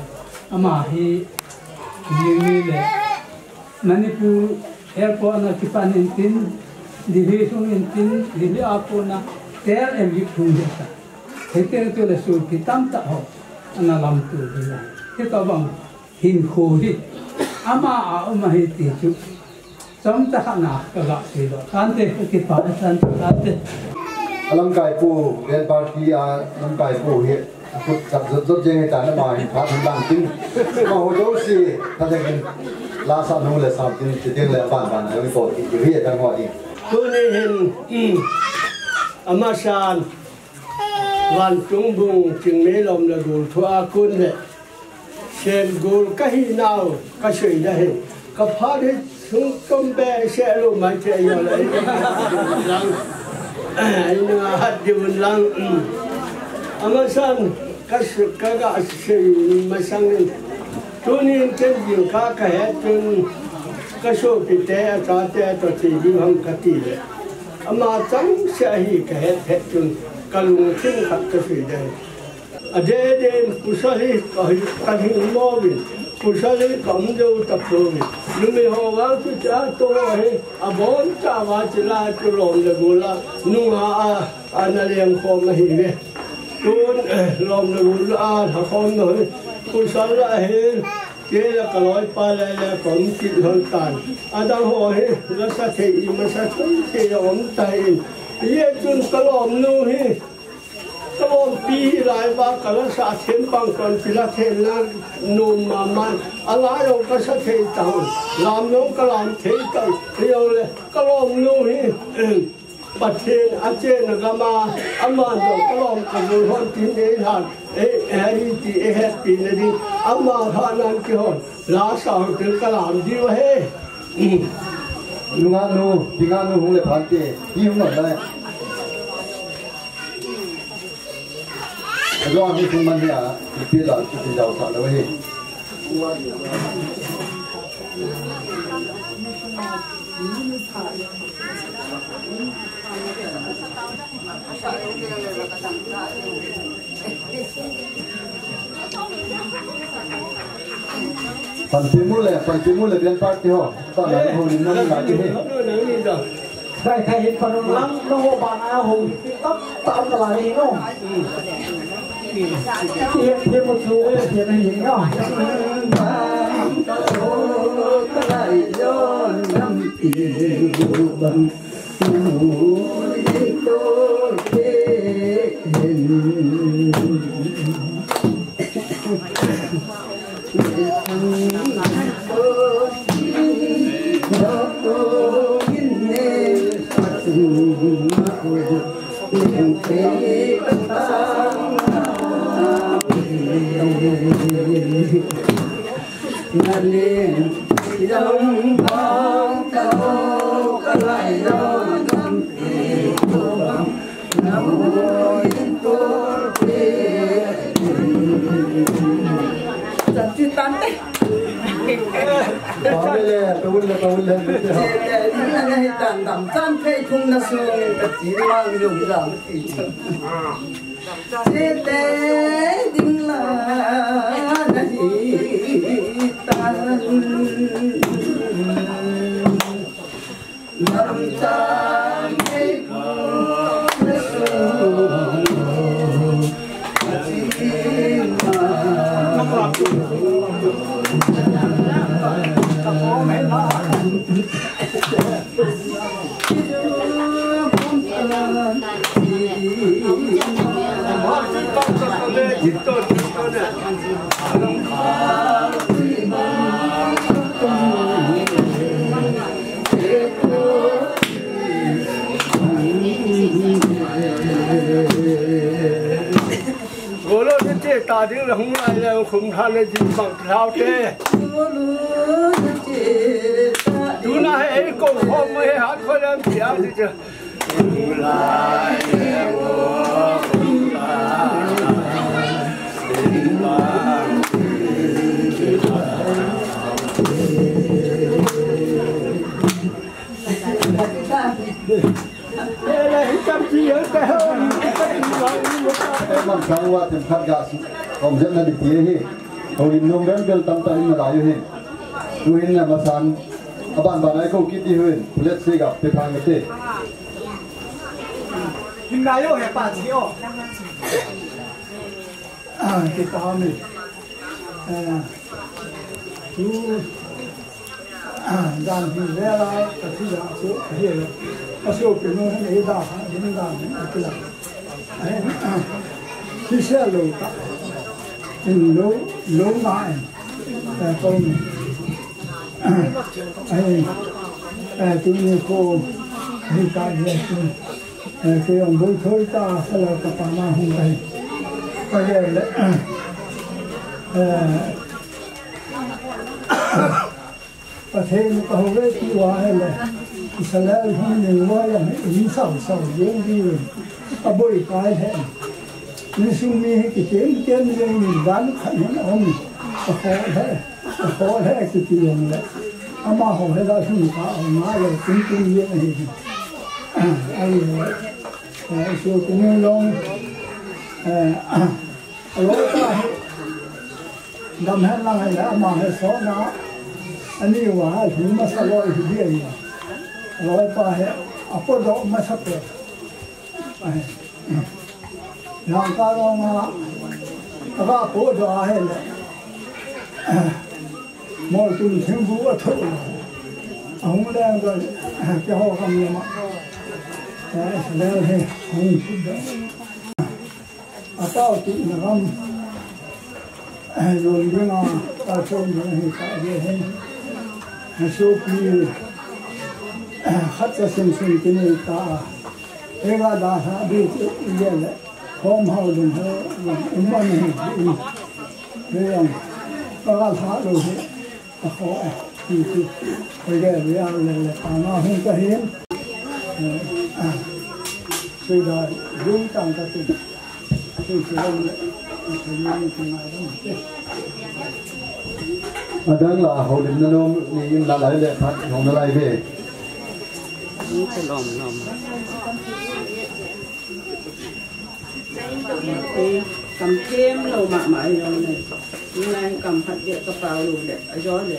Ama hi, ni mi le. Manipur airport na kipan intin, Delhi lhung intin, Delhi a kona Tel Aviv lhung ding ta. Hiti chule sopi tamtah ho ana lamto ding ahi. Hitobang hinkho hi ama a um ahi ti chu chomcha khat na kaga sei doh. Tante, kakipah e, tante, tante. Alamkai pu, Ven Party a lamkai pu hi. Akhut kap jot jot jeng hitan ama hin phat hin bang tin. Amaho jouse, phat jeng in. La sa nu le sa tin, ti ding le ban ban, jong ko, ti hi tan ho ding. Tuni hin, mm, amasan, vantung bung, Chingmei lom le gol thu a kon le. Sem gol kahi nau, kasei da hi. Kaphat hi Sung tum be se lo mai che yo le. Lang. Ai na hat di un lang. Amasan ka su-, kaga sei masang in. Tunin ken jingkah kahet chun kasopite achate to ti ding ham kati le. Ama chang se hi kahet het chun kalungthim khat kasei ding. Adeh deh in pasal hi ka, kahing mo vin, pasal hi ka um jou tapou vin. Numei ho vang chu cha to hi, abon cha va chu la chu lom le gol a, nungah a, ana leng khom ahi ve. Tun, eh, lom le gol a, lha khom na hi, pasal la hi, kei le ka loipa le le ka um kit lhon tan. Adang ho hi, la sa thei i masa thei thei a um tai in. Ye tun ka lom nu hi, Ka lompi hi lai va ka la sa them bang kon ti la them na nom mama. A lai jong ka sa thei tang. Lam jong ka lam thei tang. Hi jong le ka lom nu hi. Pathen a chena gam a, ama jong ka lom ka gol hon tin ei han. Ei, ei ti ei happy na ding. Ama ha nan ki hon. La sa hon tin ka lam diu he. Nungah nu, Nungah nu hung le phan te. Hi hung le. Ajo a mi thum man hi a, ipi la, ipi jao sa lou hi. Pan pi mu le, pan pi mu le, bian party ho. Ta na ho ni na na ni. Khai khai hin panun lang, nangho bana ho, tap, tap, tap, lai, no. Hian, hian mo chu, hian, hian, no. Chan chu tan te. Pawle le, pawle, pawle. Chele ding la nahi tan dam chan phei thum na sung in ka chi mang jong jam ti. Chele ding la nahi tan. Ta ding le hung lai le khum tha le jin bang tha te. Tuna he ko ho mo he hat ko le pia ti che. Mang sang wa tem khat ga si. Om jet na di ti hi. Houlim nom bel bel tam tam in na lai u hin. Tu hin na masang. Aban ban ai ko kiti hin. Let's see ga pe phang te. Hin na yo he pa ji o. Ah, kipah mi. Eh, tu, ah, dan hi vela, ka thi da chu, hi lo. Ka so pe no, hi da, hi da, hi da. Eh, ah, thi se lo ta. In lo, lo na en. Eh, ko ni. Eh, eh, tu ni ko, hi ka ye tu. Eh, kei jong boi thoi ta, sala ka pa na hung kai. Ka gel le, eh, Pathen ka hou ve ti uva ahile, Israel hung ning uva jong hi in sau sau jeng diu. Ka boi kai he. Insung mi hi kitem tem jeng in dan khat hin um. Ka hou he. Ka hou he kiti jong le. Amaho he da hung ka um na le tin tin jeng ahi. Ahile. Eh, Isu kinu long, eh, aloipa hi, dam hen lang hen le, ama hi sona, ani uva hi, hi masa loi hi dia hi. Aloipa hi, apodoh masa pe. Ai. Yang ka long a, aga podoh a hi le. Mol tum thingbu a tho. Ahung leng ka, keiho kam le ma. Eh, leng he, hung sut da. Atao ti na kam. Eh, jon ding a, ta chom ding hi ta ve he. Eh, sopi, eh, khat cha sim sim ti ni ta. Ega da ha bi ti le le. Hom hao ding ho, um man hi, um. Ve yang. Ka ga tha lo hi. Aho, eh, ti, ti. Koi ge, ve a le, le, pa na hung ka hin. Eh, ah. Sui da, lung tang ka tin. Sui, sui da le, sui ni, ni, sui ngai da, eh. Adang la, houlim na nom, ni in la lai le, phat, hou na lai ve. Ni ka lom, lom. Kei, kam them lou mama ahi lou ne. Ni ngai kam khat le ka pao lou le, ajo le.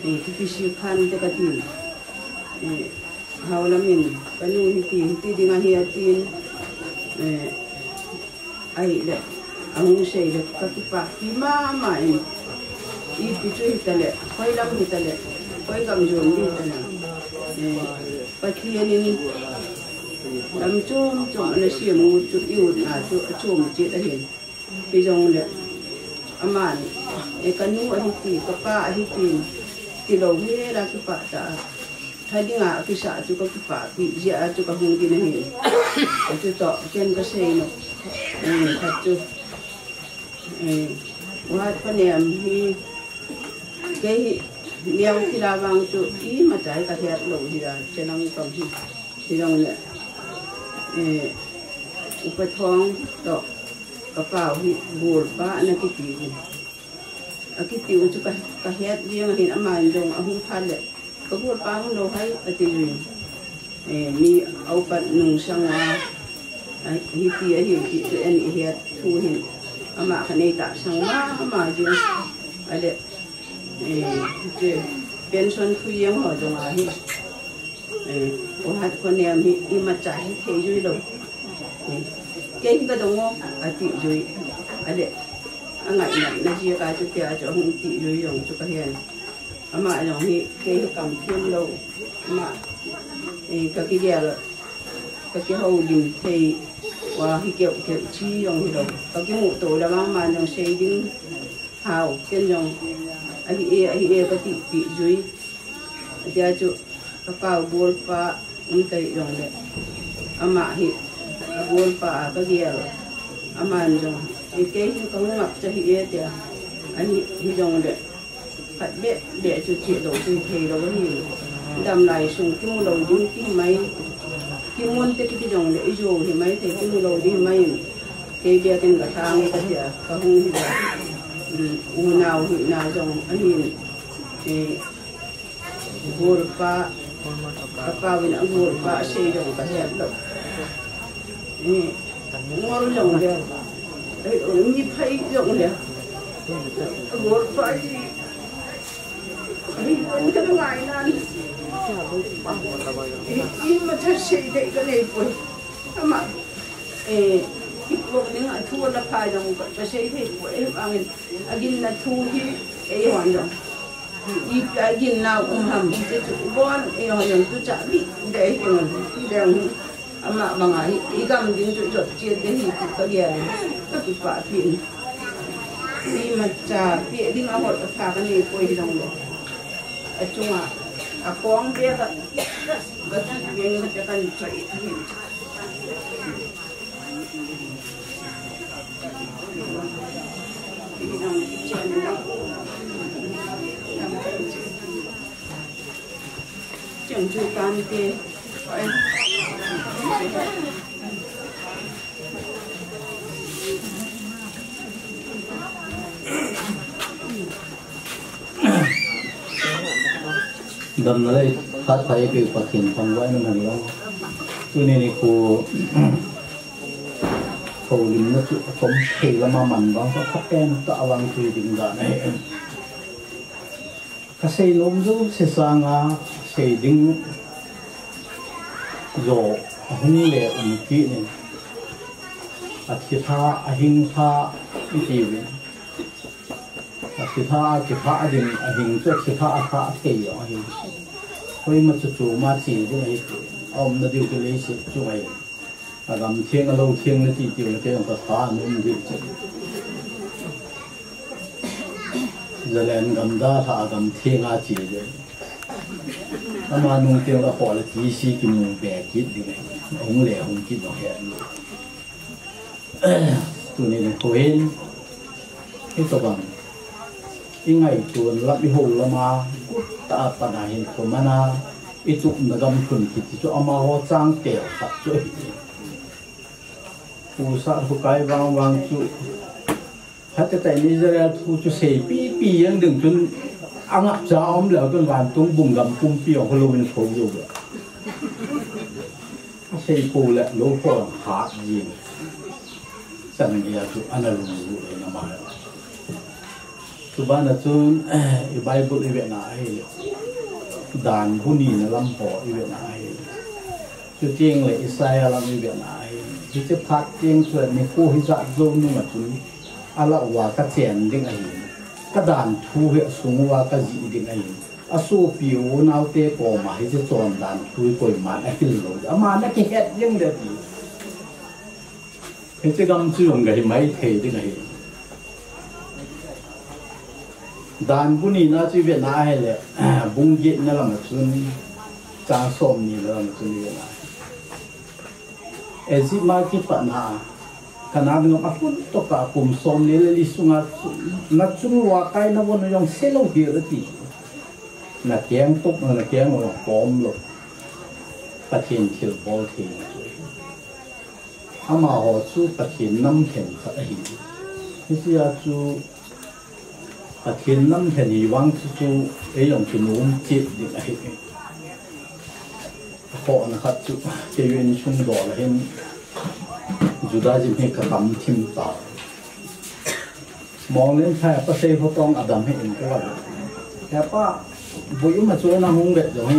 Eh, T P C khan te ka tin. Eh, hao lam in, ka nu hiti, hiti ding ahi atin. Eh, ahile, ahung sei le, ka kipah, ki mama in. Ipi chu hita le, koi lam hita le, koi gam jon hita le. Eh, Pathen in lam chom chom ana sem u chu i utna chu achom chet ahin. Hijongle aman, eh, ka nu ahi ti, ka pa ahi ti, tilou hela kipah tah a. Tha dinga akisah chu ka kipah pi jeh a chu ka hung ding ahin. Chutoh ken ka sei nom, eh, khat chu, eh, U Hatkhoniem hi, kei hi neo kila vang chu imacha ka het lou hi da, chenang kam hi. Hijongle, eh, Upa Thong toh ka pau hi golpa ana kiti u. Akiti u chu ka, ka het jeng ahin, aman jong ahung phat le, ka golpa hung lou hai ati u. Eh, mi aupat nung sang a, a, hiti ahi, hiti chu en i het thu hin. Ama kha nei tahsan mama jeng. Ale, eh, chu pension thu jeng ho jong ahi. Eh, U Hatkhoniem hi imacha hithei jui lou. Eh, kei ka dong o, ati jui. Ale, angai na, na jia ka chu tia chu hung ti jui jong chu ka hen. Ama jong hi, kei hi kam them lou. Ama, eh, ka kigel, ka kihoulim thei, uva hi keu keu chi jong hilou. Ka kimuto le ama jong sei ding. Hao, ken jong, ahi e, ahi e, ka tipeh jui. Atia chu, ka pau golpa, um tai jongle. Ama hi, golpa a ka gel. Aman jong, Kei hin kahung ngap cha hi e tia. Ahi, hijongle. Khat beh, beh chu chi lo chu thei lo hi. Damlai sung kimu lo ding ti mai. Kimun te kiti jongle, ijo hi mai te kimu lo ding mai. Kei beh ken ka thang e ka tia, kahung hi ba. Um, unau hi na jong, ahin. Eh, Golpa, ka pa vin a golpa, asei jong ka het lou. Eh, ngol jong le. Eh, mi phai jong le. Golpa ji. Ai, an ka ngai nan. Eh, ima tha sei dei ka nei poi. Ama, eh, ipo ning a thu la pha jong ka, ka sei thei poi, eh, angin. Agin na thu hi, eh, hon jong. Ipi a ginna um ham, hiche chu bon, eh, hon jong chu cha bi, de, eh, hon, de, hon. Ama banga hi, i gam ding chu jot chiat de hi chu ka gel, ka kipah pi. Imacha, pi ding a hot a pha ka nei poi hi jong le. Achunga, akong be ka, ka kiveng ka kan choi hi. Damna lei phatthei eipeu Pathen thangvahna man lang. Tuni nikho houlimna chu akom thei lama man vang chu, phapen tah a vang chu ding dan ahi. Ka seinom jouse sanga sei ding jo ahung le um kit in. Athi lha, ahing lha, iti uvin. Athi lha, athi lha ding, ahing chu athi lha, alha thei jong ahi. Koima chu choma che ding ahi. Aumna diu chu leiset chu ahi. Agam theng, alou theng nati tiu le kei jong ka lha nom ding chu. Zalen gam dalha agam theng a che ding. Ama nung teng le kho le ti si kimu be kit ding ahi. Ahung le hung kit jong het lou. Tuni nikho hin, hitobang, i ngaito lam, i hou lama, gut tah a pat a hin, khoman a, i tupna gam lhun kiti chu amaho chang tel khat chu ahi. Pu Sat Hukai vang vang chu, phatecha in Israel thu chu seipi pi jeng ding chun, angapcha um leu chun vantung bung gam pumpi jong kho louvin kho jou le. Asei pou le lou kho hat jing. Chan gei a chu ana lunglut le na ma. Chubana chun, eh, i Bible i vena ahile. Dan bu nina lam ho i vena ahile. Chuteng le Isaiah lam i vena ahile. Hiche phat teng chu nikho hijat jou nunga chun alah uva ka chen ding ahi. Ka danthu hi asung uva ka jih ding ahi. Asopi unaote koma hiche chondan thu hi koiman ahil lou. Aman akihet jeng ding ahi. Hiche gam chu jong gahi maithei ding ahi. Dan bu nina chu i vena ahile, bung getna lama chun, chang somni na lama chun i vena ahi. Egypt a kipatna, Canaan gam a kon toh a kum somni le li sunga chu, na chung uva kaina von u jong se lou hel ati. Na keng toh, na keng u jong kom lou. Pathen thilbol theina chu. Amaho chu Pathen namlhen khat ahi. Hichea chu Pathen namlhen hi vang chu chu ei jong chu nom chet ding ahi. Khohna khat chu kei insung dol a hin Judaism hi ka kam thim ta. Monglen thai a pasei ho tong adam hi in ka va. He pa, boi um a chu na hung vet jong hi.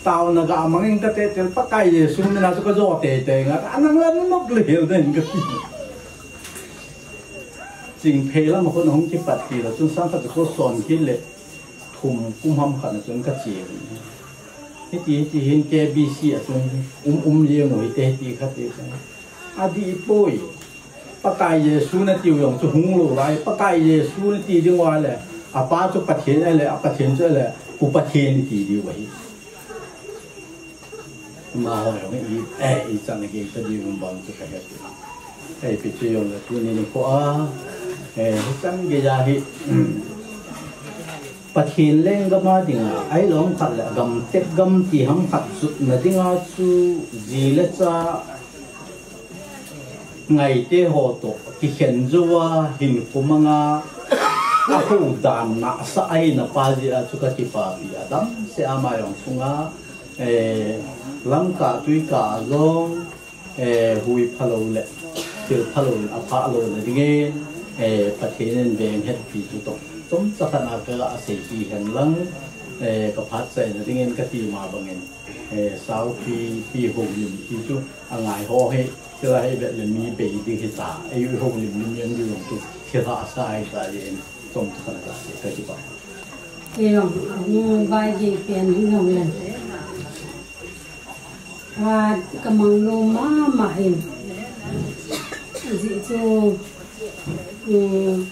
Taona ga mang in ka te tel Pakai Jesu mina chu ka jo te te nga. Anang la nu nok le hel den ka ti. Chingphei lam a khun hung kipat ti la chun sang khat chu son kit le. Thum kum ham khat na chun ka che. Hiti, hiti hin K B C a chun um, um jeng u hite hiti khat ti. Adih poi. Pakai Jesu na tiu jong chu hung lou lai. Pakai Jesu na ti ding uva le. Apa chu Pathen ahile, a Pathen chu ahile, Pu Pathen ti diu ahi. Amaho jong i, eh, ichan a gei ta diu vang chu ka het. Ei, pi chu jong le tuni nikho a, eh, hichan gei a hi, Pathen lenggam a dinga, ahilou ham khat le gam tep gam ti ham khat sutna dinga chu ji le cha ngaite ho toh kikhen jou a, hinkho manga, aho dan nasa a eina pa jeh a chu kakipapi a, adamse ama jong sunga, eh, lamkah tuikah a jong, eh, hui phalou le, thil phalou le, aphalou na dingin, eh, Pathen in veng hetpi chu toh chomcha khat a kaga seipi hen lang, eh, kaphatchaina dingin kati ma bangin, eh, Saupi, Pi Houlim ti chu angai ho hi, thil a hi vet le mi bei ding hita, ei Houlim lim jeng ding jong chu thil hahsa hita jeh in chomcha khat a kasei, kakipah. Kei jong, ahung vaigei pen hi jong le. Phat kamang nom mama in. Ajeh chu, um,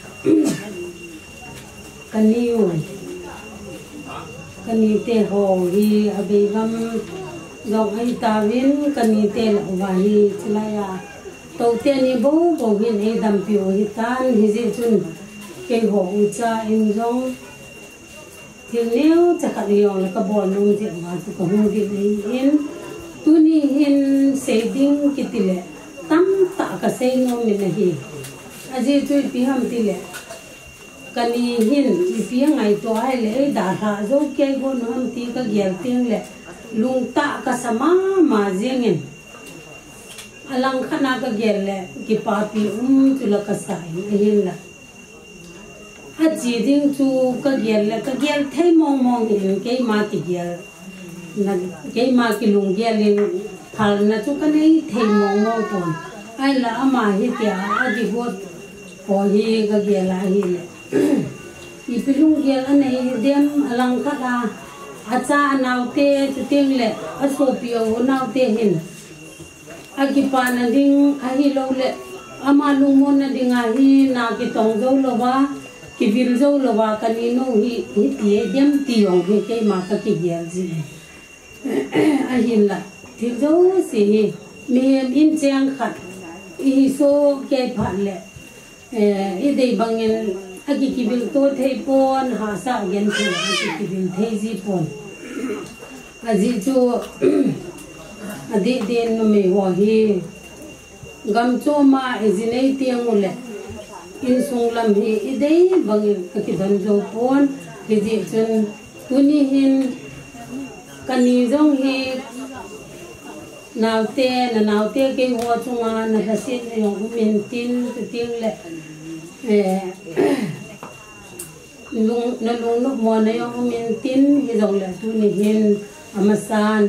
kani u, kani te ho hi abeigam jong ahi tauvin, kani te lah uva hi chulai a tou teni bou bou hin eidampi u ahitan, hijeh chun keiho ucha in jong thil neocha khat jong le kabol nom jeh uva chu kahung ding ahin, tuni hin sei ding kiti le tamtah kasei nom in ahi. Ajeh chu ipi ham ti le, kani hin ipi angaito ahile, eidalhah jou kei gon ham ti kagel teng le, lungtah kasa mama jeng in. Alangkhat a kagel le, kipapi um chu la kasa in ahinla. Ache ding chu kagel le, kagel thei mong mong in, keima kigel na, keima kilunggel in phalna chu kanei thei mong mong pon. Ahinla ama hitia adigot ho hi kagel a ahile, ipi lunggel anei dem, alangkhat a acha anaote, chuteng le asopi a unaote hin akipana ding ahilou le, ama lungmonna dinga hi na kitong jou louva, kivil jou louva, kani nu hi, hiti hi dem ti jong hi keima kakigel ji. Ahinla, thil jouse hi mihem in cheng khat ihi soh kei phat le, eh, idei bangin akikivil to thei pon, hahsa agenthei, akikivil thei ji pon. Ajeh chu, adeh deh in numei ho hi gam chom a iji nei teng ule, insung lam hi idei bangin akidon jou pon, hijeh chun tuni hin kani jong hi naote, nanaote keiho chunga nalhasetna jong um intin, chuteng le, eh, lung, nalungnop mona jong um intin, hijongle tuni hin amasan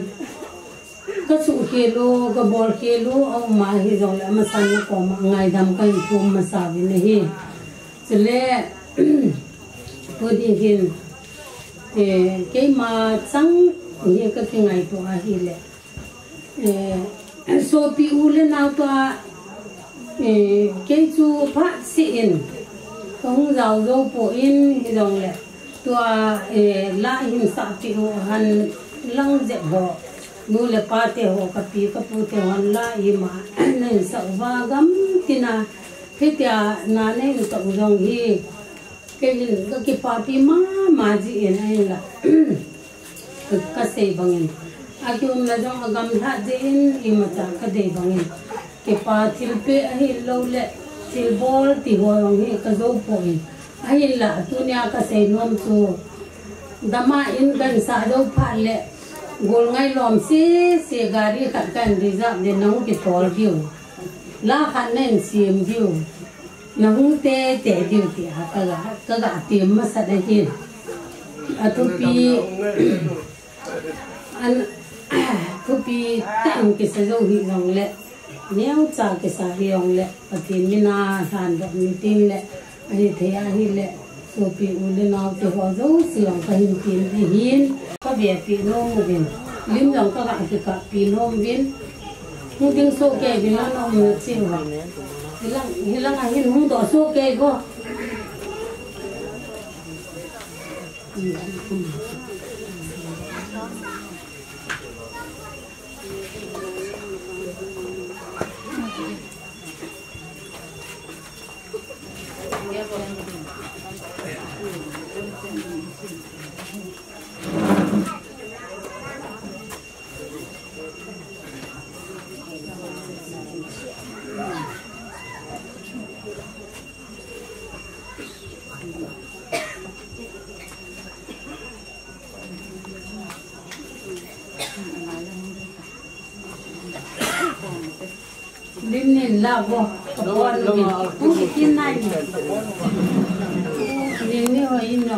kasuhkhel u, kabolkhel u aum a, hijongle amasan nakoma ngaidam kahin thum masa uvin ahi. Chule, tuni hin, eh, keima chang hi kakingaito ahile, eh, sopi u le nao toh a, eh, kei chu phatseh in kahung jao jou poi, hijongle tua, eh, la hin sahpeh u, ahin lang jep ho, nu le pa te ho, kapi kapu te hon la ima nahin sah uva, gam tina hitia na nahin toh u jong hi kei hin kakipapi mama jin ahinla, ka, kasei bangin, akiumna jong agamlhat jeh in imacha kadei bangin, kipa thilpeh ahiloule thilbol ti ho jong hi kajou poi. Ahinla tunia kasei nom chu, dama in kahin sah jou phat le, golngai lom sese gari khat kahin reserve le, nahung kitol diu, la khat nahin sem diu, nahung teitei diu tia kaga, kaga tem masat ahin. Athupi, an, thupi tah in kisa jou hijongle, neocha kisa hijongle, Pathen mina lhandoh in tin le, ahithei ahile, sopi u le nao te ho jouse jong kahin tin ahin, kavepeh nom uvin, lim jong kaga kikappi nom uvin, hung ding sohkei uvin lang naum nachiu. Hilang, hilang ahin hung doh sohkei go. Lim nin la vo, ka pon uvin. Hung kitin nai ni. Lim ni hoi in no.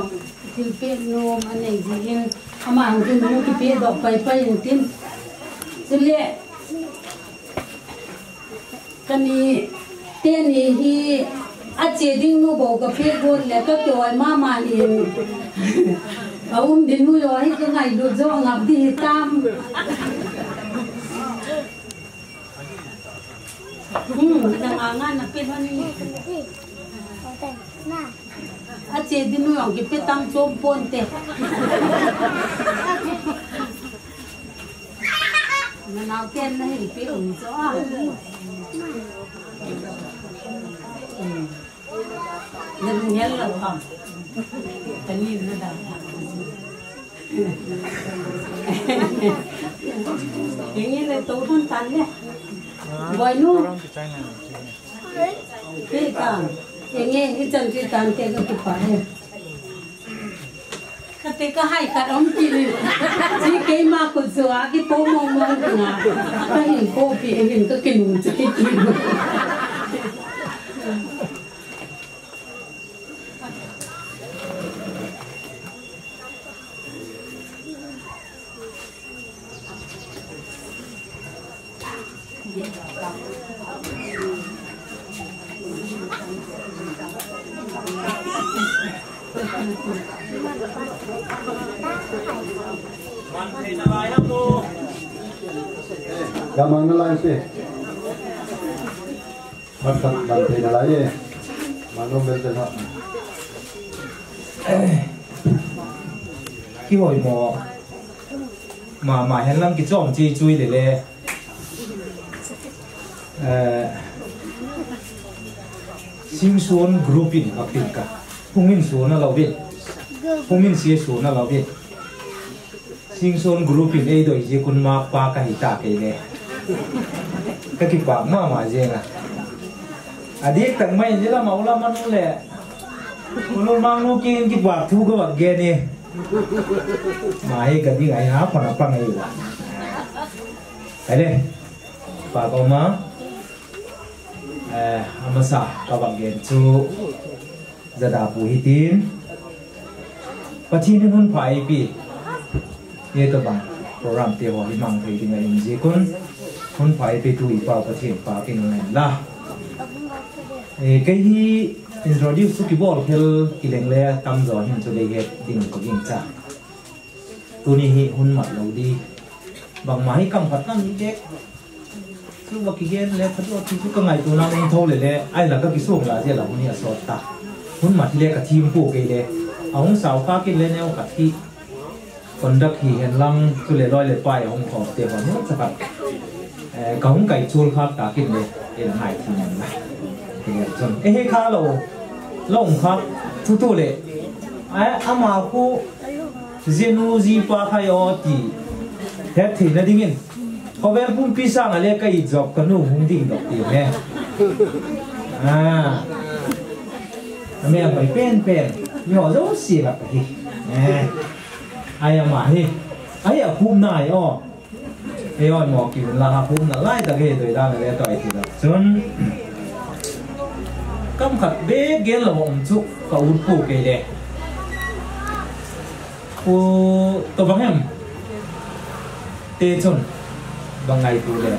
Thil pet nom anei jin. Ama hung kin hung kipet doh pai pai in tin. Chule. Kani teni hi ache ding nu bou ka pet got le ka kihoi mama in. Aum ding nu jo hi ka ngailut jo ngap ding hi tam. Hmm, dang anga na pe hon ni. Ache ding nu jong kipe tam chom ponte. Na nau ten na hin pe um cho a. Hmm. Na lung hel lo ham. Kani na da. Enge le to thon tan le. Boinu. Pi tan. Enge ichan pi tan te ka kipa he. Kate ka hai ka om ki le. Chi keima kut chu a kipo mong mong na. Ka hin popi e hin ka kinung chu ki ki. Gamang na lai si. Phat khat ban thei nalai e. Mano bel te na. Kihoi mo. Mama hen lang kichom chi chui le le. Eh, Singson group in a pin ka. Hung in so na lo vin. Hung in si so na lo vin. Singson group in eidoi jeh un ma pa ka hita kei le. Ka kipa mama jeng a. Adik tak mai ni la mau la manu le. Ulu manu kin kipa thu ka vak gen ni. Ma he ka ding ai ha pa na pa ngai la. Ai le. Pa ko ma. Eh, amasa ka vak gen chu. Jada pu hitin. Pathen in hun pha eipeh. Hitabang program te ho hi mang thei ding ahi jeh un. Hun pha eipetu i Pau Pathen pha kin ngai la. Eh, kei hi introduce chu kibol khel kileng le tamjo hin chu dei het ding ka ging cha. Tuni hi hun mat lo di. Bangma hi kam phat kam ni tek. Chu va kigen le, khat va ki chu ka ngaito na um tho le le, ai la ka kisong la je la hun hi a sot ta. Hun mat hi le ka thim po kei le. A hung sao kha kin le neo khat hi. Conduct hi hen lang, chu le loi le pai a hung khom te ho neo cha khat. Eh, ka hung kai chul khak ta kin le, e la ngai thim la. Kei le chun. E he kha lo. Lo hung khak. Thu thu le. Ai, ama khu Jinu jipa khai o ti. Het theina dingin. Khovel pumpi sanga le ka i jop ka nu hung ding dok ti ne. Ah. Ame a pai pen pen. Ni ho jouse la ka hi. Eh. Ai ama hi. Ai a khum nai o. Eiho mo ki la ha pum na lai ta ke doi dan le toi ti la. Chun. Kam khat be gel lo um chu ka ut pu ke le. Pu to bang hem. Te chun. Bang ngai tu le.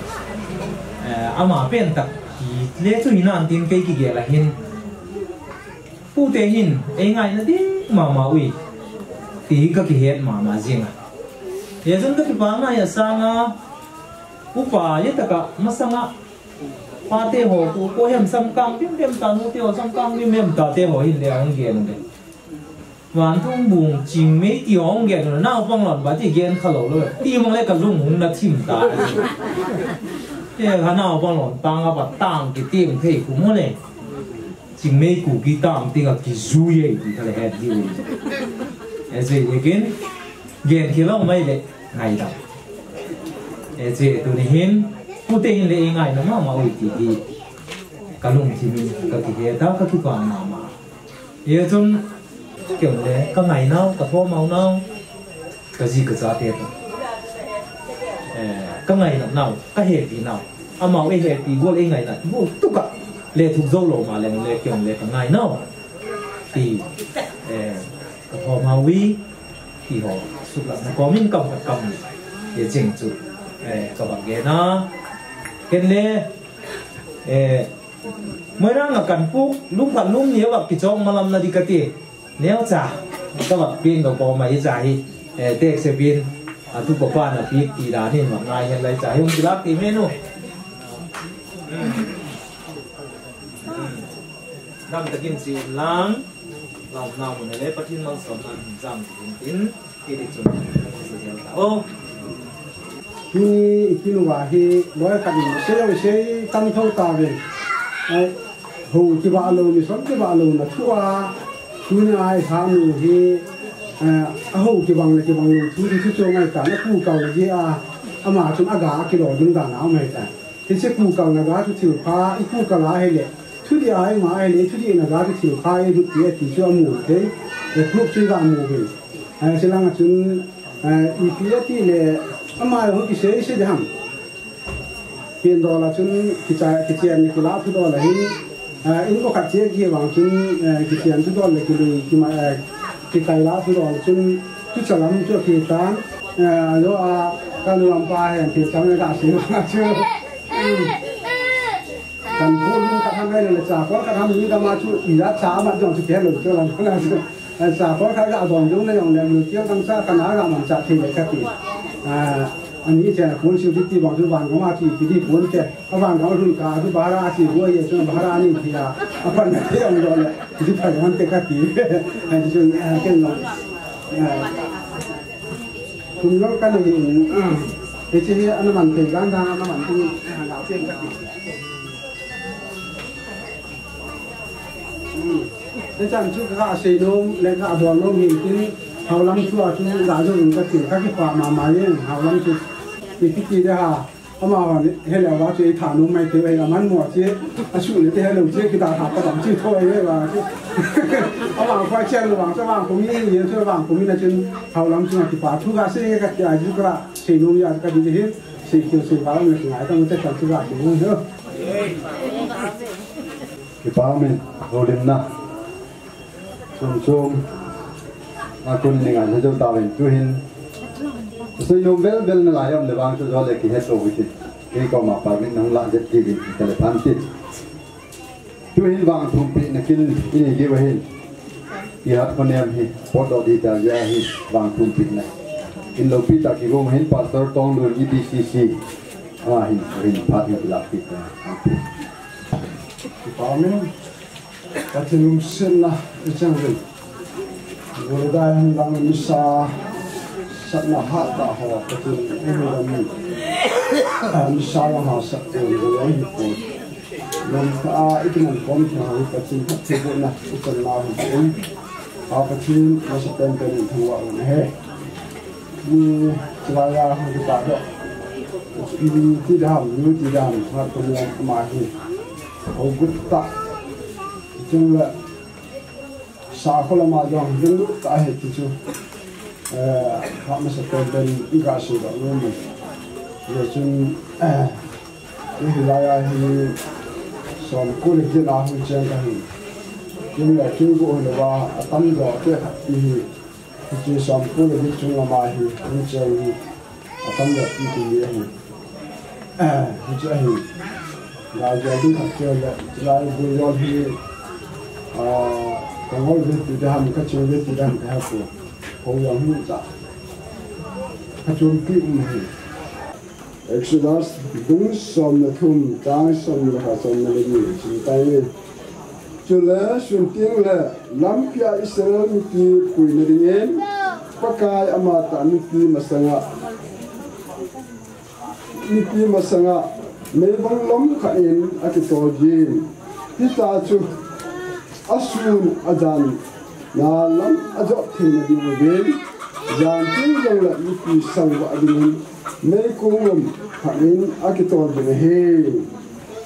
Eh, ama pen tak ki le chu hinan tin kei ki gel a hin. Pute hin, ei ngaina ding mama ui. Ti hi ka kihet mama jing a. Hijeh chun ka kipa ngai a sanga, upa ye taka masanga, pate ho, pu ko hem samkang bim bem ta, nute ho samkang bim bem ta te ho hin le a hung gen u le. Vantung bung chingmei ti ho hung gen u le, naopang lon ba ti gen kha lo lo. Ti mang le ka lung hung na thim ta. Te ka naopang lon tang a ba tang ki tim thei khu mo le. Chingmei Kuki tam ting a kijui e ti kha le het diu. Ese ye gen, gen khel lou mai le, ngai dam. Ese tuni hin, pute hin le ei ngaina mama ui ti hi. Ka lungthim in, ka kihet a, ka kipa mama. Hijeh chun, kei le, ka ngai nau, ka thom nau, ka ji ka cha te to. Eh, ka ngainop nau, ka hepi nau. Amau eihepi gol eingaina bu tuka le thuk jou lou ma leng le kei jong le kangai nau. Ti, eh, kathom hauve, ti ho, suklatna komin kam khat kam ni, ti jeng chu, eh, kava gena. Ken le, eh, Moirang a kanpuk, lum khat lum ni ava kichong malam na di kati. Neocha, kava pin ka koma hicha hi, eh, tek se pin, atu papa na pi ti da ni ma ngai hen lai cha hi, hung kilak ti menu. Dam takin chi un lang, lau na mun le Pathen malsomna hin jam tin tin, ti di chun, sa jel ta. Oh. Tuni i kinuva hi, loi khat in, sei jong sei tam tho ta ve. Ai, ho kivah lou, mi som kivah lou na thu a, tuni a i sa nu hi, eh, a ho kivang le kivang lou thu, thu chu ngai ta, na pu kau ji a, ama chun aga a kilo ding dan a um hai ta. Hiche pu kal na ga chu thil pha, i pu kal a hile, thudih a i ma hile, thudih na ga chu thil pha, i lut pi a ti chu a mu thei, e proof chu i ga mu ve. Eh, hiche lang a chun, eh, ipi ati le, ama hung kisei sei ding ham. Pen dol a chun kicha-, kichen ni kila thu dol a hin, eh, in ko khat che ki vang chun, eh, kichen thu dol le ki lui ki ma, eh, kikai la thu dol chun, Chu chalam chu kitan, eh, ajo a, ka nuam pa hen, chu chalam ka si ma chu. Kan bu lu ka tham le cha ko ka tham ni ka ma chu, i la cha ma jong chu ke lo chu lam na chu. Ai cha ko ka ga dong jong le jong le lu kio kang cha ka na ga man cha thi le ka ti. Ah, ani cha kun siu ti ti bang chu bang ka ma ti ti ti kun te. Ka bang ka lu ka chu bara ti bu ye chu bara ni ti a. Apan na te jong le. Ti pa jong te ka ti. Ai chu, eh, ken lo. Eh. Kum jong ka nei in, ah, hiche hi ana man thei dan dan, ana man thei, eh, lau pen ka ti. Hmm. Hichan chu ka sei nom, le ka bol nom hin tin, haulam chu a chu ga jong in ka ti, ka kipah mama jeng, haulam chu. Ipi ti de ha. Ama hon, helou va chu i thanom mai thei, aman mo che, a su le te helou che, kita ha pa dam chi thoi le va che. Ama khoi chen lo va, cha va ko mi, ye cha va ko mi na chen, haulam chu kipa thu ga se ka ti a ji ka, se no ya ka di he, se ke se va na ngai ta mo te ka chu ga se no he. Kipa min, holim na. Chom chom. A kon ni ngai le jo ta ven tu hin. Soi nom vel vel na lai um le vang chu jo le kihe to wi ti. Kei koma permit nang la jet ki wi ti le phan ti. Tu hin vang thum pi na kin i ni gi wa hin. I hat ko nem hi. Pot do di ta ya hi vang thum pi na. In lo pi ta ki gong hin Pastor Tong Lun E B C C. A hin hin phat hin la pi ta. Amen. Pathen lungsetna i chang ve. Gulda hin lang misa satna hatah ho Pathen i hu lam mi. Misa lang ha sat te gulda hi po. Lam ta a i kiman kom thei ho Pathen phat thei bo na i chan na hu po. A Pathen masa pen pen thangvah u na he. Ni chulai a hung kipa doh. Ni ti dam, ni ti dam, ngat ko mo ma hi. Ho gut ta. Chung le sa kho la ma jong, jong gut ta he ti chu. Eh, ha ma sa pen pen i ga su doh lo mo. Ye chun, eh, Ni hilai a hi som ko le kit a hung cheng ka hi. Kin le kin ko le va a tam jo te khat ti hi. Hiche som ko le kit chung lama hi hung cheng hi. A tam jo ti ti hi ahi. Eh, hiche ahi. Ga jo ding khat che le, lai bu jo hi. Ah, ka ngol ve ti dam, ka che ve ti dam ka ha ko. Ko yang hi cha. Ka chum pi um hi. Exodus bung som le thum, chang som le khat, som le li, sim tai ni. Chule sun teng le lampi a Israel mipi puina dingin Pakai ama tah mipi masanga, mipi masanga meibang lom khat in akitol jin. Hita chu asun ajan na lam ajot theina ding uvin, jan teng jong le mipi salvah dingin meikong lom khat in akitol ding ahi.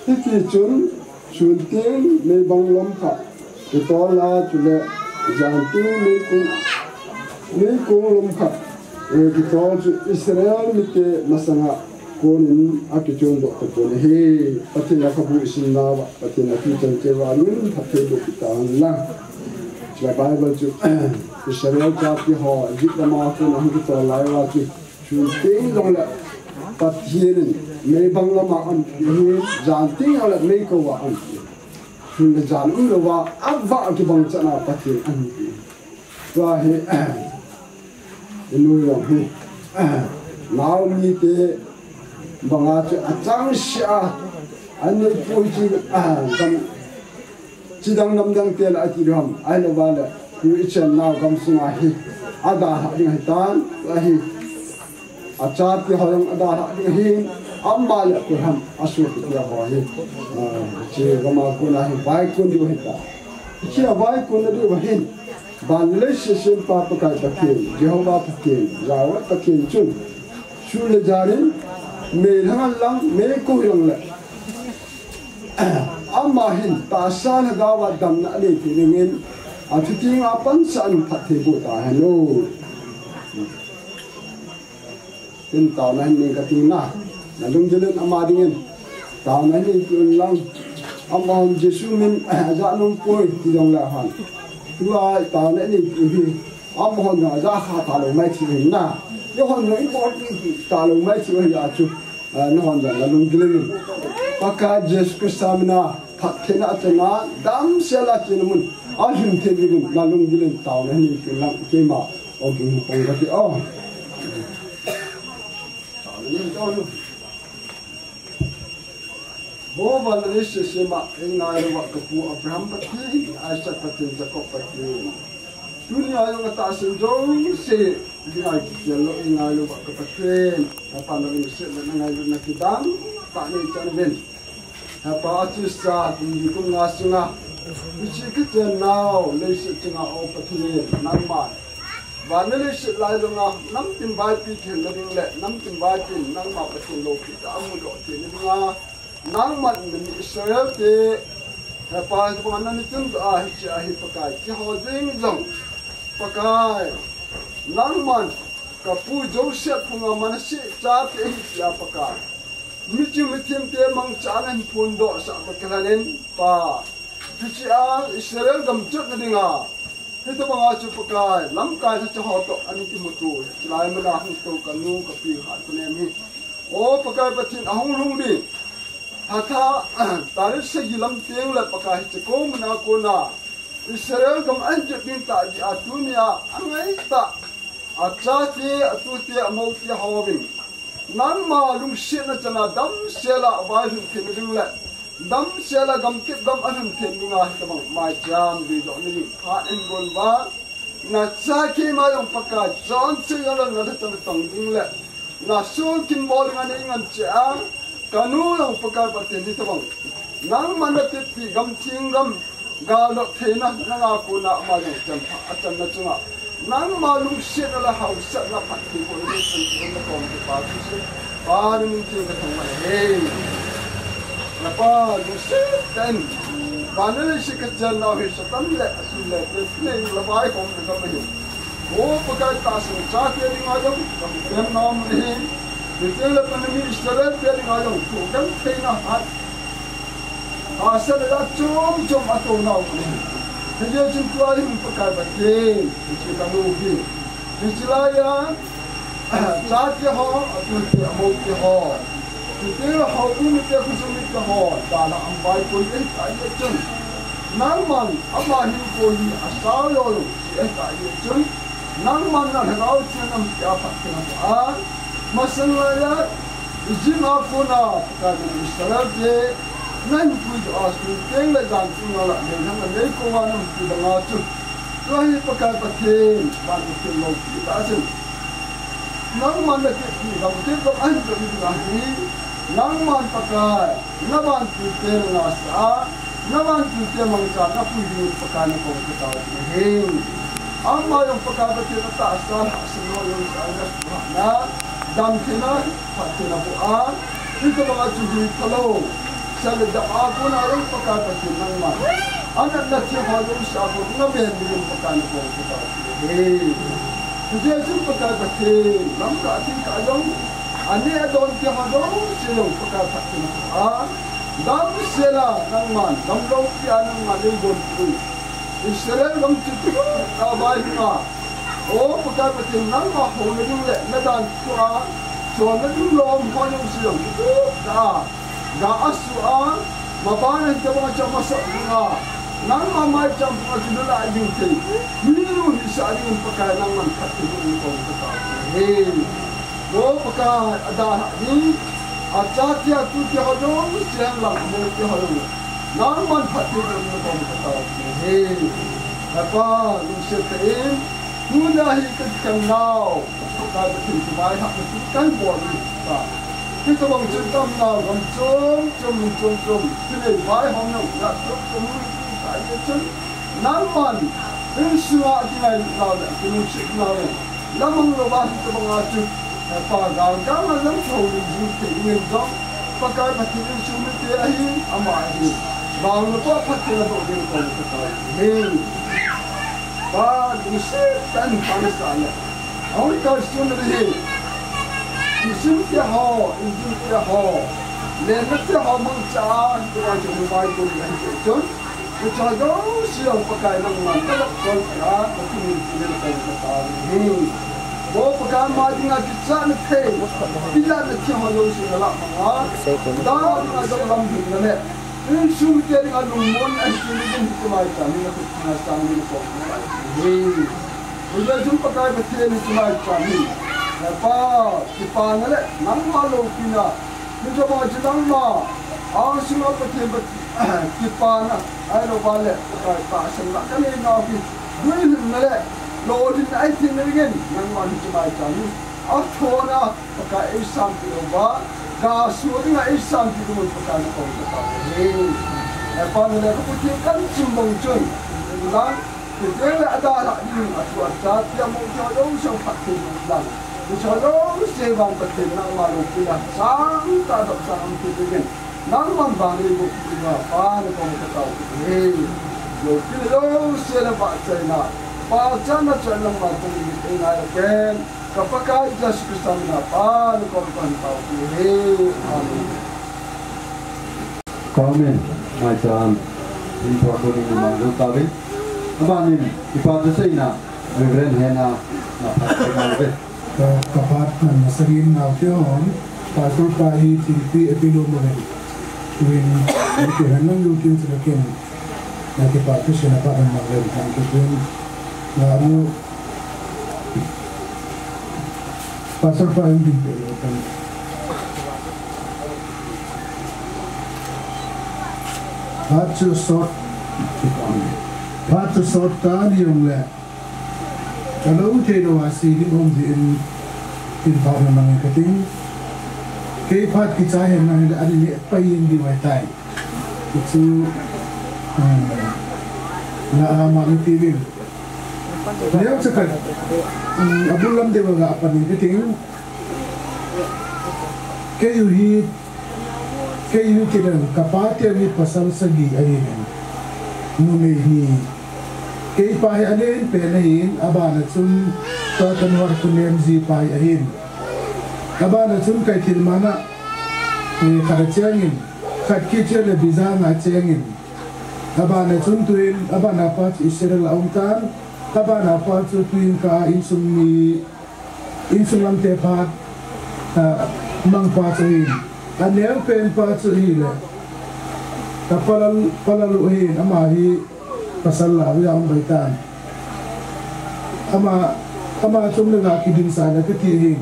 Hiti chun sun teng meibang lom khat kitol a, chule jan teng meikong, meikong lom khat, eh, kitol chu Israel mite masanga Konin akichon doh tapon ahi. Pathen a kabu isin nauva, Pathen a thu chan cheh uva min phatthei boh peh tahen lang. Chule Bible chu Israel chate ho Egypt lama kon ahung kitol lai uva chu, sun teng jongle Pathen in meibang lama aumpi ahi, jan teng jongle meikou a aumpi. Sun le jan umlouva, avah kibang chan a Pathen aumpi. Tua hi, inu jong hi, Naomi te banga chu achangseh a, anei poi chu, gam, chidang namdang te la ati ham, ahilouva le, tu ichennau gam sunga hi, adalhah ding ahitan, ahi, achate ho jong adalhah ding ahin, ama le koiham asopi te ho hi, ah, hiche gama kona hi vaikon diu ahitai. Hiche a vaikon na diu ahin, van le leiset sempa Pakai Pathen, Jehovah Pathen, Yahweh Pathen chun, sun le jan in, meilhang hen lang, meikou hen lang le, ama hin tahsa lhagao a damna anei thei dingin, athutheng a pansah in phatthei boh tahen o. Tin taona hin nei kati na, nalunggil in ama dingin taona hin nei peh un lang. Amahon Jesu min ajah nom poi ti jongle hen, tua taona hin nei peh u hi, amahon jong ajah kha talou mai thei u ahi na. Eihon jong ibol peh talou mai thei u ahi a chu, nahon jong nalunggil in, Pakai Jesu Christa mina phattheina achana, damsel a chena mun alhun thei dingun nalunggil in taona hin nei peh un lang, keima ogin pong kati o. Taona hin nei peh un. Vo van le leiset sema eingailu va kapu Abraham Pathen, Isaac Pathen, Jacob Pathen, tunia jong atahsan jouse dinga kikhel lou eingailu va ka Pathen, napa nalungsetna nangailutna kidang tah neichan uvin. Hepa, achesa kum li kum nga sunga hiche kichennau leiset chunga o Pathen, nangman van le leiset lailunga namtin vaipi khelna ding le namtin vaipi in nangma Pathen loupi tah a mudoh theina dinga, nangman nami Israel te, Hepa, hitobanga nani chunga hiche a hi Pakai, keiho jeng jong Pakai, nangman kapu Joseph phunga Manasseh chate ahi tia Pakai, miching mithemte mangcha a nahin phondohsah toh kilhonin Pa, hiche a Israel gam chotna dinga hitobanga chu Pakai, lamkai lhacha ho toh ana kimuto, chulai muna hung tou kanu kapi Hatkunem hi, o Pakai Pathen, ahung lhung ding hatah, tarik sagi lam teng le Pakai, hiche kou muna kona Israel gam ahin chot ding tah jeh a tunia angaitah achate, atute, amoute hon, nangma lungsetna chana damsel a availhun theina ding le damsel a gamtep gam alhun theina dinga hitobang maicham deidohna ding phat ahin gon uva, nacha keima jong Pakai, chonse jongle nalhachan tong ding le nasol kimbol dinga nei ngen cheh a, kanu jong Pakai Pathen, hitobang nangman natepi gamtheng gam galdoh theina nanga kona ama jong chanpha achanna chunga nangma lungsetna le haosatna phatthei boh ding in nakom kipa Jesu, Pa, namin theng kathangvah e. Hepa, lungset tah in van le leiset kichennau hi Satan le asun le te nei le vaihomna gam ahi. O Pakai, tahsan chate dinga jong katem nom ahi. Chuteng le nami Israel te dinga jong thohgim theina hat, hahsatna chom chom atounau ahi. Hijeh chun tua hin Pakai Pathen, hiche kanu hi, hiche laiya chate ho, atute, amoute ho, chuteng le houbung mite, khosung mite ho dalha a vaikon ahitah jeh chun, nangman ama hinkho hi asao lou lou ti ahitah jeh chun, nangman nalhagao theng in ampia phatthei naboh a, masang laiya Egypt a kona Pakai, nami Israel te nahin puidoh a, sun teng le jan teng jongle meilhang le meikou a naumpi banga chu, tua hi Pakai Pathen, van Pathen loupi tah chun, nangman natepi gamtep gam ahin chot ding ahi. Nangman Pakai, navantil te nangahsat a, navantil te mangcha a napui dingin Pakai, nakom katao ahi. Ama jong Pakai Pathen, atahsa lhahsamna jong sa, nasuhhatna, damtheina, phattheina boh a, hitobanga chu hiphalou, sel le dap a kona jong Pakai Pathen, nangman anatna theng ho jouse a kon naven dingin Pakai, nakom katao ahi. Hijeh chun Pakai Pathen, lamkah thingkah jong Aneh adon te ho jouse jong Pakai phatthei na pha a, damsel a nangman, damlou pi a nangman eigon pi u. Israel gam chu tuka vai hung a, O Pakai Pathen, nangma houna ding le nadan thu a, cholna ding lom ho jouse jong tuka a, ga asu a, maban a hitabang a chu amasot ding a, nangma maicham phung a chu nalah ding thei mi hung hisah dingin Pakai nangman phatthei boh in kong kata uve. O Pakai, adalhah ding, achate a tute ho jong, cheng lang mo te ho jong, nangman phatthei boh in kong kata uve. He Pa, lungset tah in, tuna hi kakikhen nau, Pakai Pathen chu vaihomna thu kahin bol u ahi. Hitabang chun tamnau gam chom chom, mun chom chom, thunei vaihom nau, jat chom chom, mun chom chom, chun, nangman, insunga kingailutnau le, kinungsetnau le, lamang louva hitabang a chu, He Pa, galgal a lam thou lim jing thei dingin jong, Pakai Pathen insung mite ahin, ama ahin, vanglouva phatthei naboh dingin kong kata uve. Pa, lungset tah in phatna sa le, ahung kalson ding hi, machine te ho, engine te ho, lenna te ho mangcha a, hitabang chu mobile phone ahi jeh chun, hiche jouse jong Pakai nangman nalah chon a, nathum in tin in kong kata uve. O Pakai, ama dinga kichatna thei, kilatna thei ho jouse nalah mang a, adalhah dinga jong lam ding na le, insung mite dinga lungmonna ahi theina dingin hiche maicham hi nakhut a sang dingin kong kata uve. Hijeh chun Pakai Pathen, hiche maicham hi, He Pa, kipana le nangma loupina, hitabang chu nangma angsunga Pathen, Pathen kipana, ahilouva le Pakai tahsanna kanei nau hi, guilhunna le lolhinna ahi theina dingin nangman hiche maicham hi athona Pakai eisanpeh uva, gaso dinga eisanpeh diuvin Pakai nakong kata uve. He Pa, nale kapu theng kanchim bang chun, inlang, Pathen le adalhah ding, athu acha, tia mo cha jouse phatthei boh lang, hiche jouse vang Pathen nangma loupina sangtah dopsang um thei dingin, nangman vang eiboh pi uva, Pa, nakong kata uve. Loupina jouse le vahchoina, pachatna chun nangma kong in eingai ken, ka Pakai Jesu Christa mina Pa, nakong kahin tao uve. Amen. Amen. Maicham hin phatthei boh dingin mang jou tauve. Abanin, kipa thuseina, Reverend Hena, na phatthei mang uve. Ka, ka phat man masangin naote hon, Pastor pa hi thilpi eipeh lou mong e. Tuin, eipeh hen lang jou tin chu ken, na kipa thuseina phat man mang le, nang tuin, na anu, Pastor pa hin thilpi lou kan. Phat chu sot, phat chu sot tan hijongle, alou thei lou a si ding um jeh in, tin phat na mang e kating. Kei phat kichai hen lang hile, ani neh pai jeng diu ahitai. Hichu, um, na ama ni ti ding. Neocha khat, um, abul lam deu a ga pan in kating. Kei u hi, kei u hi kidang, ka pate u hi pasal sagi ahin. Numei ni. Kei pa hi alen pen ahin, abana chun, tua ka Nuar Khunem jipa hi ahin. Abana chun Kaithilmang a, eh, khat a chengin, khat kichia le Bijang a chengin. Abana chun tuin, abana pa chu Israel a um tan, abana pa chu tuin ka insung mi, insung lamte phat, ah, mangpa chu ahin. Aneo pen pa chu ahile, ka Palal, Palal u ahin, ama hi pasal la uva um bai tan. Ama, ama chun le ga kiding sa le kati ahin.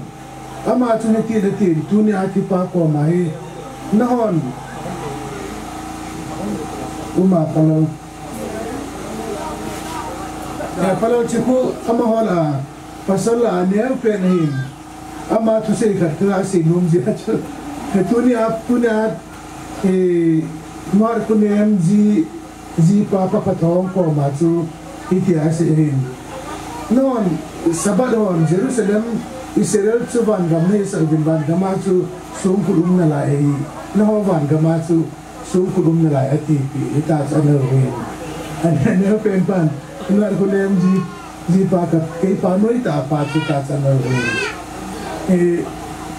Ama chun hiti le tin, tunia kipa koma hi, nahon, uma Palal. Eh, Palal Chikhu, amaho la, pasal la, aneo pen ahin. Ama thusei khat kasei nom jeh a chu. Tunia, tunia, eh, Nuar Khunem ji, jipa Pa Phathong koma chu hitia asei ahin. Nahon, Sabbath hon, Jerusalem, Israel chu vangam nahisah uvin, vangam a chu songkul um nalai ahi. Nahon vangam a chu songkul um nalai atipeh, hita chu ana lou ahin. Aneo pen pan, Nuar Khunem ji, jipa ka, keipa noitah pa chu hita chu ana lou ahin. Eh,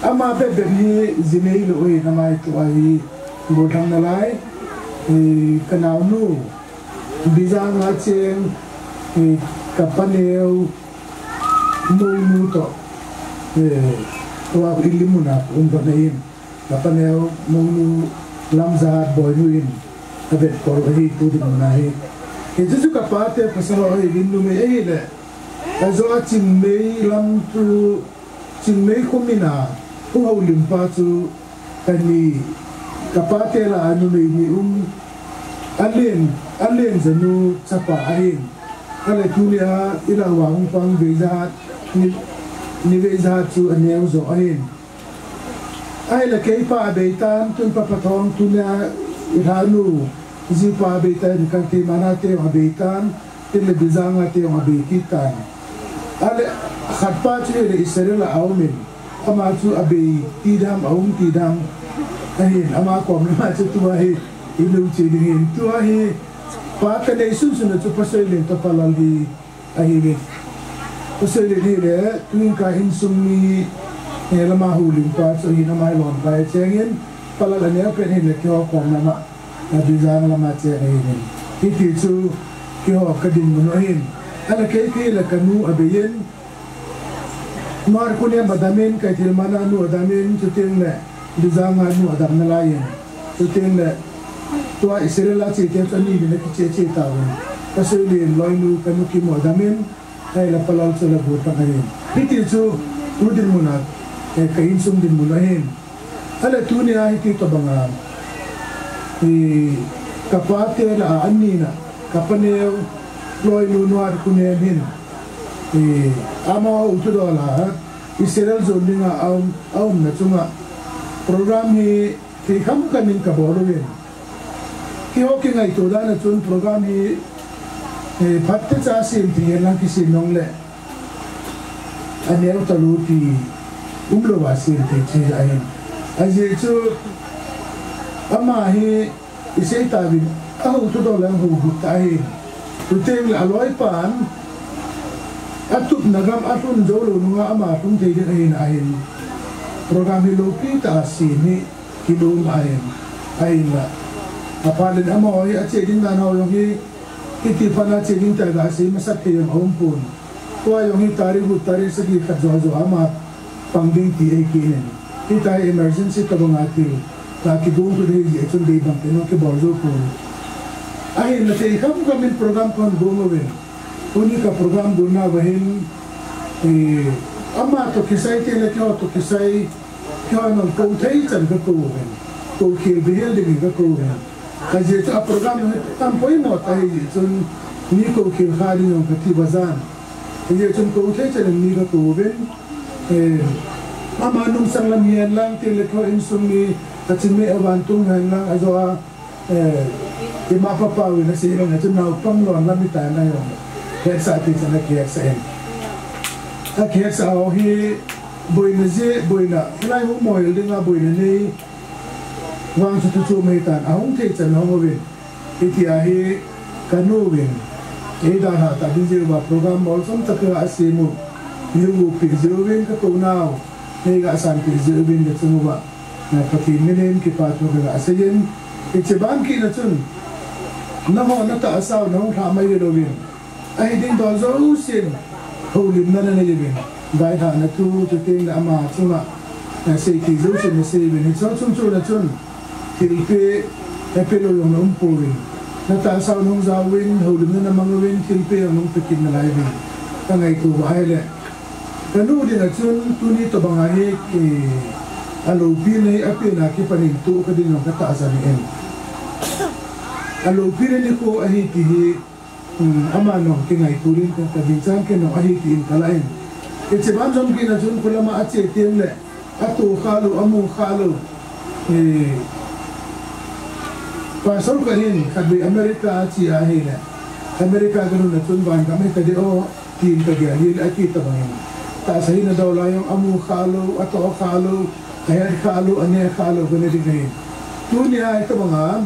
Ama bep bep hi ji neilou ahin, ama hi tua hi gollhang nalai. Eh, ka naonu, Bijang a cheng, eh, ka paneo, mounu toh, eh, tua Inlimuna um ka na in. Ka paneo, mounu, Lamjat boinu in, ka vetkol ahi tu dinmun a hi. Hichu chu ka pate pasal ho ahi, numei ahile, ajo a Chingmei lam chu, Chingmei khomin a hung houlimpa chu, kani, ka pate lah a numei ni um, alen, alen janu chapa ahin. Ale tunia, ila wa hung pang vei jat, ni, ni vei jat chu aneo jo ahin. Ahile keipa abeitan, tun Papathong, tunia ilhanu, jipa abeitan, Kangtheiman a teu abeitan, tin le Bijang a teu abei kit tan. Ale khatpa chu hile Israel a aumin, ama chu abei ti dam, aum ti dam. Ahin, ama kom lama chu tua hi, ilu che ding hin. Tua hi, pa ka nei sunsun a chu Pasoi Len toh Palal hi, ahiuve. Pasoi Len hile, tuin ka insung mi, eh, lama houlimpa chu ahin, ama hi lon kai chengin, Palal aneo pen hile keiho kom lama, a Bijang lama cheng ahin. Hiti chu keiho ka dinmun u ahin. Ale kei, kei le kanu abeiyin, Nuar Kunem adamin, Keithelman a nu adamin, chuteng le Bijang a nu adam nalaiyin. Chuteng le tua Israel a che te chu ani ni na kiche che tauvin. Pasoi Len loinu kanu Kimu adamin, ahile Palal chu la bu ta ahin. Hiti chu tu dinmun a, eh, ka insung dinmun ahin. Ale tunia hiti tobanga, eh, ka pate lah a anina, ka paneo, loinu Nuar Kunem hin, eh, amaho thudol a, Israel jon dinga aum, aumna chunga, program hi thei khamkham in ka bol uvin. Keiho kingaito dan a chun program hi, eh, phatechan sem thei lang kisem nung le, aneo talou ti umlou a sem thei chi ahin. Ajeh chu ama hi isei tauvin, ahou thudol lang hou but ta ahin. Chuteng le aloipan, atupna gam alhun jou lou nunga ama lhung thei ding ahin, ahin. Program hi loupi tah a sem hi, kilom ahin, ahinla. Aphat le amaho hi ache ding dan ho jong hi, hiti phat a che ding tia gasei masat thei jong aumpon. Tua jong hi tarik gup, tarik sagi khat jou jou a ama pang ding ti ahi kit in. Hitia hi emergency tobanga thil, la kigong kit ahi jeh chun dei bang te jong kibol jou pon. Ahinla thei khamkham in program kon gong uvin. Tuni ka program gonna uva hin, eh, ama toh kisai teng le keiho toh kisai, keiho nang kou thei chan ka kou uvin. Kou khel behel dingin ka kou uvin. Ajeh chu a program hi tam poimo ta ahi jeh chun mi kou khel kha ding jong ka ti uva jan. Ajeh chun kou thei chan in mi ka kou uvin. Eh, ama nungsang lam hihen lang, teng le keiho insung mi, ka Chingmei a vantung hihen lang, ajo a, eh, ima papa uvin asei vang a chun naopang lon lam hitan a jong hetsah ti chan a kihetsah in. Akihetsah ho hi boina jeh, boina, hilai hung mohel dinga boina nei vang chu thu chom ahitan, ahung thei chan ahung uvin. Hitia hi kanu uvin, eidalhah tah ding jeh uva program molsom tah kaga sem u, nei hung upi jeh uvin, ka kou nau nei ga sanpi jeh uvin ka chung uva, na Pathen minin kipa thu kaga seiyin. Hiche ban kitna chun, nangho natahsa u nahung lhah mai hilouvin, ahi ding dol jousen houlimna nanei uvin, vailhahna thu, chuteng le ama chunga, eh, seithei jousen nasei uvin. Hicheho chungchona chun thilpeh, eh, pelou jong naum pouvin. Natahsa u nahung jaovin, houlimna namang uvin, thilpeh jong nahung pe kit nalai uvin. Ka ngaito uva ahile, kanu dinga chun tuni tobanga hi, eh, aloupina hi apehna kipan in toh kadin jong katahsan in. Aloupina nikho ahi ti hi, um, ama nong kingaito ding ka, ka ginchat kei nong ahi tin kalah in. Hiche ban jom kitna chun kholama ache teng le, ato khalou, amu khalou. Eh, pastor khat hin, khatvei America a che ahile, America kalhun a chun vangam hi tadeh o, tin kagel hile, ati tobang in. Tahsa hina dol a jong amu khalou, ato khalou, ahet khalou, ane khalou, kana ding ahin. Tunia hitobanga,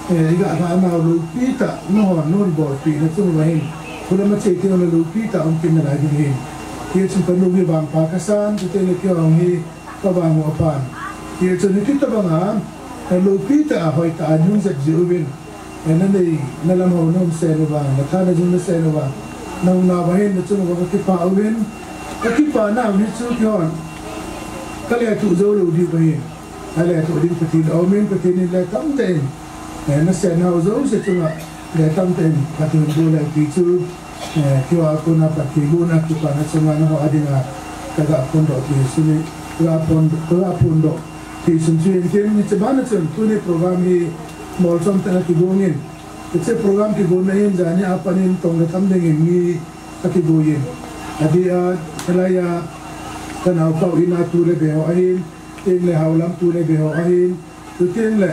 eh, iga lhah nau loupi tah, nahon, nahon bolpehna chung uva hin, kholama che teng le loupi tah um kit nalai ding ahin. Hichun kanu hi vangpha kasan, chuteng le keiho hi, Vang u aphan. Hichun hiti tobang a, eh, loupi tah a, hoitah a, nahung jep jiuvin. Eh, nanei, nalam ho nahung sen uva, natha najung nasen uva. Nahung nauva hin, nachung uva kakipah uvin. Kakipah nau hi chu kihon. Kalethuh jou lou diu ahin. Alethuh ding Pathen aumin, Pathen in le tamtah in. Eh, nasen nau jouse chunga le tamtah in Pathen bol e ti chu. Eh, keiho a kona Pathen bol a kipana chunga nangho a dinga kaga phondoh thei suni, kaga phon, kaga phondoh thei sun chu hin tin, hiche bana chun tuni program hi molchom tah a kigong in, hiche program kigonna hin jani a pat in tong le tham dingin mi akigoi in. Adeh a, hilai a, kanaopa u in a tu le be ho ahin, tin le haolam tu le be ho ahin, Chuteng le,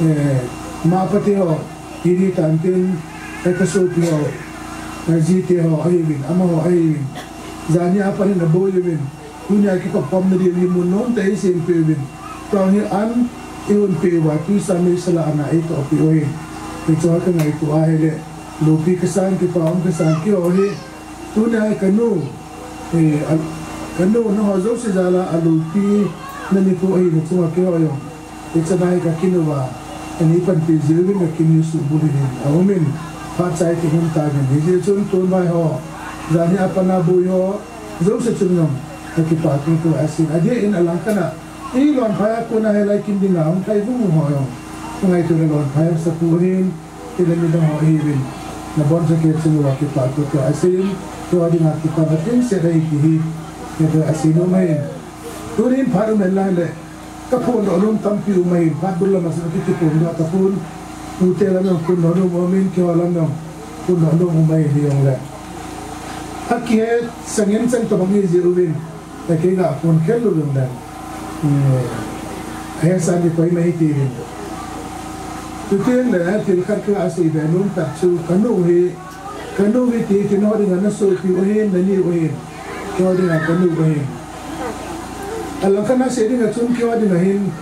eh, mapate ho, hiti tan tin, eh, kasopi ho, eh, jite ho, ahiuvin, amaho, ahiuvin. Jani a pat in aboi uvin. Tunia kikop khom nadiu hi mun nom tah a eisempeh uvin. Tua hi an, eihon peh uva, tusa meisel a ana eitohpeh u ahi. Hichu kangaito ahile, loupi kasan, kipa um kasan, keiho hi. Tunia hi kanu, eh, a, kanu nangho jouse jal a, aloupi, nani pu ahi, nachunga keiho jong. Hichan a hi kakin uva, ana panpi jiuvin kakin hi subulhit in aumin, phat chai tah in um tauvin. Hijeh chun tonvai ho, jani a pat a boi ho, jouse chunga jong, kakipah thu thu ahin. Adeh in alangkhat a, i Lonphai a kona hilai kin dinga hung kai vung ho jong. Kangaito le Lonphai a sapu ahin, tile midang ho ahiuvin. Nabonchauva kei chunga kipah thu thu ahin, keiho dinga kipana thengse ahi ti hi, kei thu ahin um ahin. Tunin phat um hen lang le, Kaphondoh nom tampi um ahin, phat bul lama chu kiti phondoh tapon. Ute lam jong phondoh nom um in, keiho lam jong phondoh nom um ahin hijongle. Akihe sangen chan tobang ahi jeh uvin, kei ga phon khel lou jongle. Eh, ahe san di koima hiti uvin. Chuteng le, thil khat kaga seibe nom khat chu kanu hi, Kanu hi ti, ti nangho dinga nasopi u ahin, nani u ahin. Keiho dinga kanu u ahin. Alangkhat a sei dinga chun keiho dinga hin,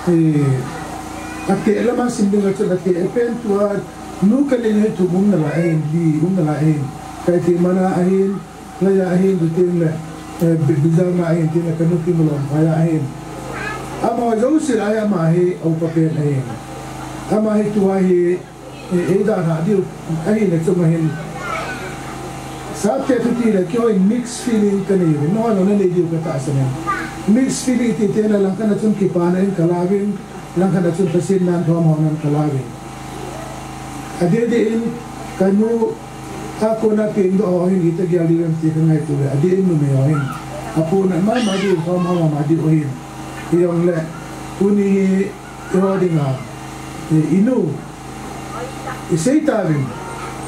eh, ateh lama sim dinga chun ateh pen tua nu kanei hi thum um nalai ahin, li um nalai ahin. Kaiti mana ahin, laiya ahin, chuteng le, eh, bi-, bijalna ahin, tin le kanu Kimlonphai a ahin. Ama jouse a ama hi aupa pen ahin. Ama hi tua hi, Eh, eidalhah diu, ahin achunga hin. Sapte thu tile, keiho in mixed feeling kanei uvin, nangho jong nanei diu katahsan in. Mixed feeling ti tena langkhat a chun kipana in kalauvin, langkhat a chun Pathen nan thomhaona in kalauvin. Adeh deh in, kanu a kona pengdoh ho hin iti gel diu em ti kangaito uve, adeh in numei ho hin. Aphona mama diu, thomhao mama diu ahin. Hijongle, tuni hi, Keiho dinga, eh, inu, isei tauvin.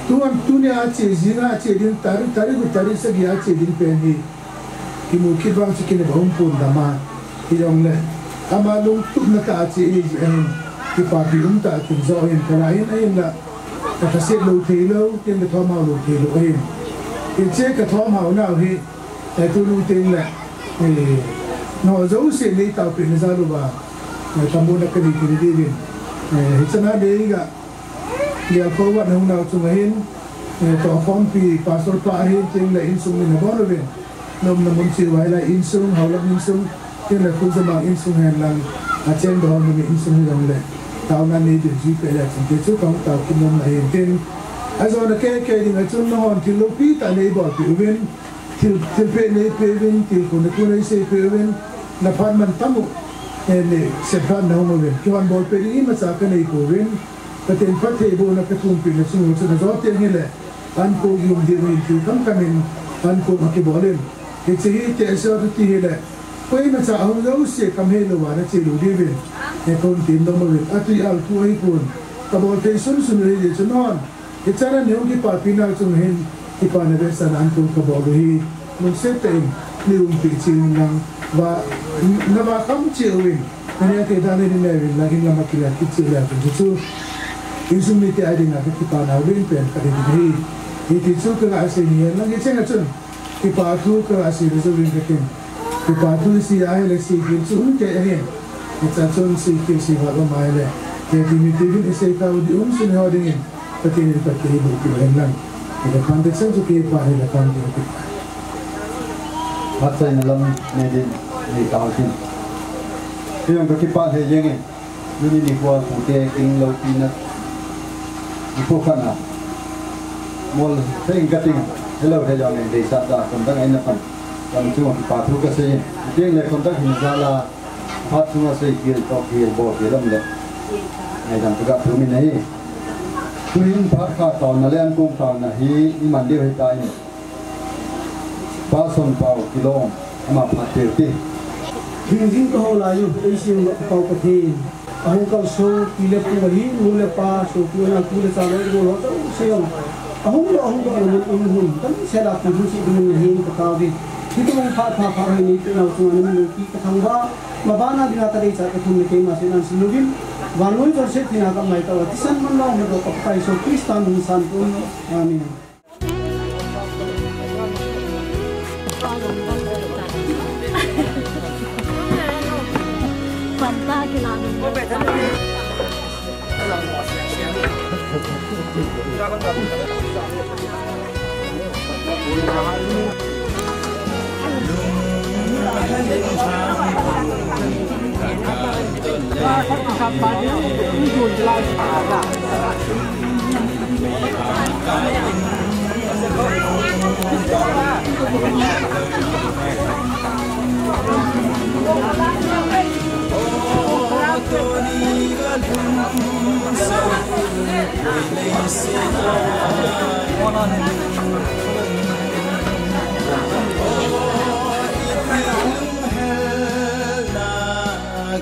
Tuan tunia che, jinga che ding, tarik, tarik gup, tarik sagi a che ding pen hi. Kimu kit vang chu kinep a um pon dama. Hijongle, ama lungtup na tah a che ahi jeh hin. Kipapi um tah a kin jo hin kala hin ahinla. Ka thase lou thei lou, ken ka thomhao lou thei lou ahin. Hiche ka thomhao nau hi, Eh, tuni teng le, eh, nangho jouse nei taopeh na jal uva, eh, tamuna kanei kit diuvin. Eh, hichan a nei ga, Gelkhohvah nahung nau chunga hin, eh, tohkhompi, pastor pa ahin teng le insung min nabon uvin. Naumna mun cheh uva hilai insung, Haolam insung, teng le Khulzamang insung hen lang, acheng doh ho nami insung hijongle. Taona nei diu jui peh le chun, ti chu kahung tao kit nom ahin tin. Ajona kei kei dinga chun nanghon thil loupi tah nei bolpeh uvin. Thil, thilpeh neipeh uvin, tilkhouna thu neisei peh uvin, naphat man tam u, eh, nei, sepkhat nahung uvin. Kihon bolpeh ding imacha kanei pouvin, Pathen phattheibohna kathumpeh na chunga chun ajo teng hile, ankong um diu ahin thil khamkham in, ankong akibol in. Hiche hi tehse u ti hile, koimacha ahung jouse kam hei louva nache lou diuvin, eh, kahung tem nom uvin, atui al thu ahipon, kabol thei sunsun u hijeh chun hon, Hichan a nei hung kipapi nau chunga hin, kipana vetsahna ankong kabol u hi, lungset tah in, nei umpi cheh un lang, va, na va kham cheh uvin, na neh a thei dan nei nei uvin lang, in lama kila kit cheh uvin lang, chu chu. Insung mite a dinga ka kipana u len pen khat ahi. Hiti chu kaga sei ni hen lang, hicheng a chun. Kipa thu kaga sei le jouvin katin. Kipa thu isei ahile seikhel chu um kei ahin. Hicha chun seikhel seival um ahile. Kei ti mi ti vin isei tau di um sun ho dingin. Pathen in phatthei boh peh u hen lang. Ka phante chan chu kei pa hile phante kipa. Phatchaina lam nei din, nei tau tin. Kei jong kakipah lheh jenge. Tuni nikho a pute kin loupina nikho khat a mol thei kating, hello thei jong nei deisah da, khondak eina pan, kam chunga kipa thu kasei. Chuteng le khondak hin jal a, phat chunga sei kel, toh kel, bol kel um le, ngaidam kaga thum in ahi. Tuhin phat khat taona le ankong taona hi iman diu ahitai. Pa Sonpau Kilong, ama phat teu te. Hingjing kahou lai u, eisem u Pau Pathen. Ahung kalson pi le pu ahin, nu le pa, sopi, nao, pu le cha, loi le gol ho jouse jong, ahung lou, ahung lou, namun in hun, tamsel a pi hung cheh dingin nahin kataove. Hitabang phat pha, phat hoi neipeh nau chunga namin loupi kathangvah. Mabana dinga kadeichat kathum le keima seinan seilouvin, vannoi chonset thina kamlai tah uva thisan manlou umtah Pakai Jesu Christa min in kathum. Amen.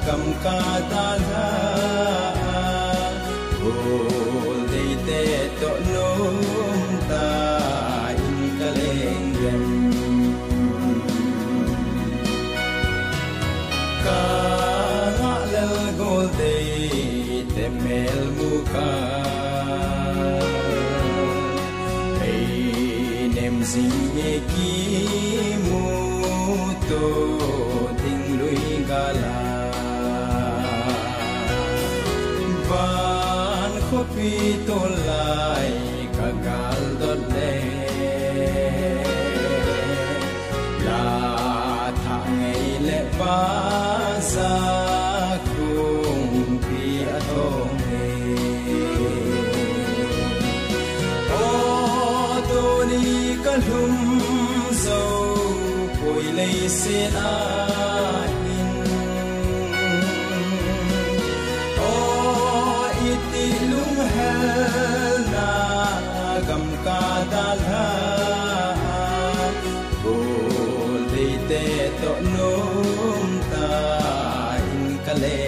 Gam ka dalha a, Goldei te toh nomtah in kaleng lem. Ka ngah lel Goldei te mel mu ka. Hei nem jing e kimuto ding lui gal a. Van khopi tolai ka gal dot le. La thah ngei le bazar kong pi a thong e. O tuni ka lhum zo poi leiset a hin. O iti lunghelna gam ka dalha. Goldei te toh nomtah in kale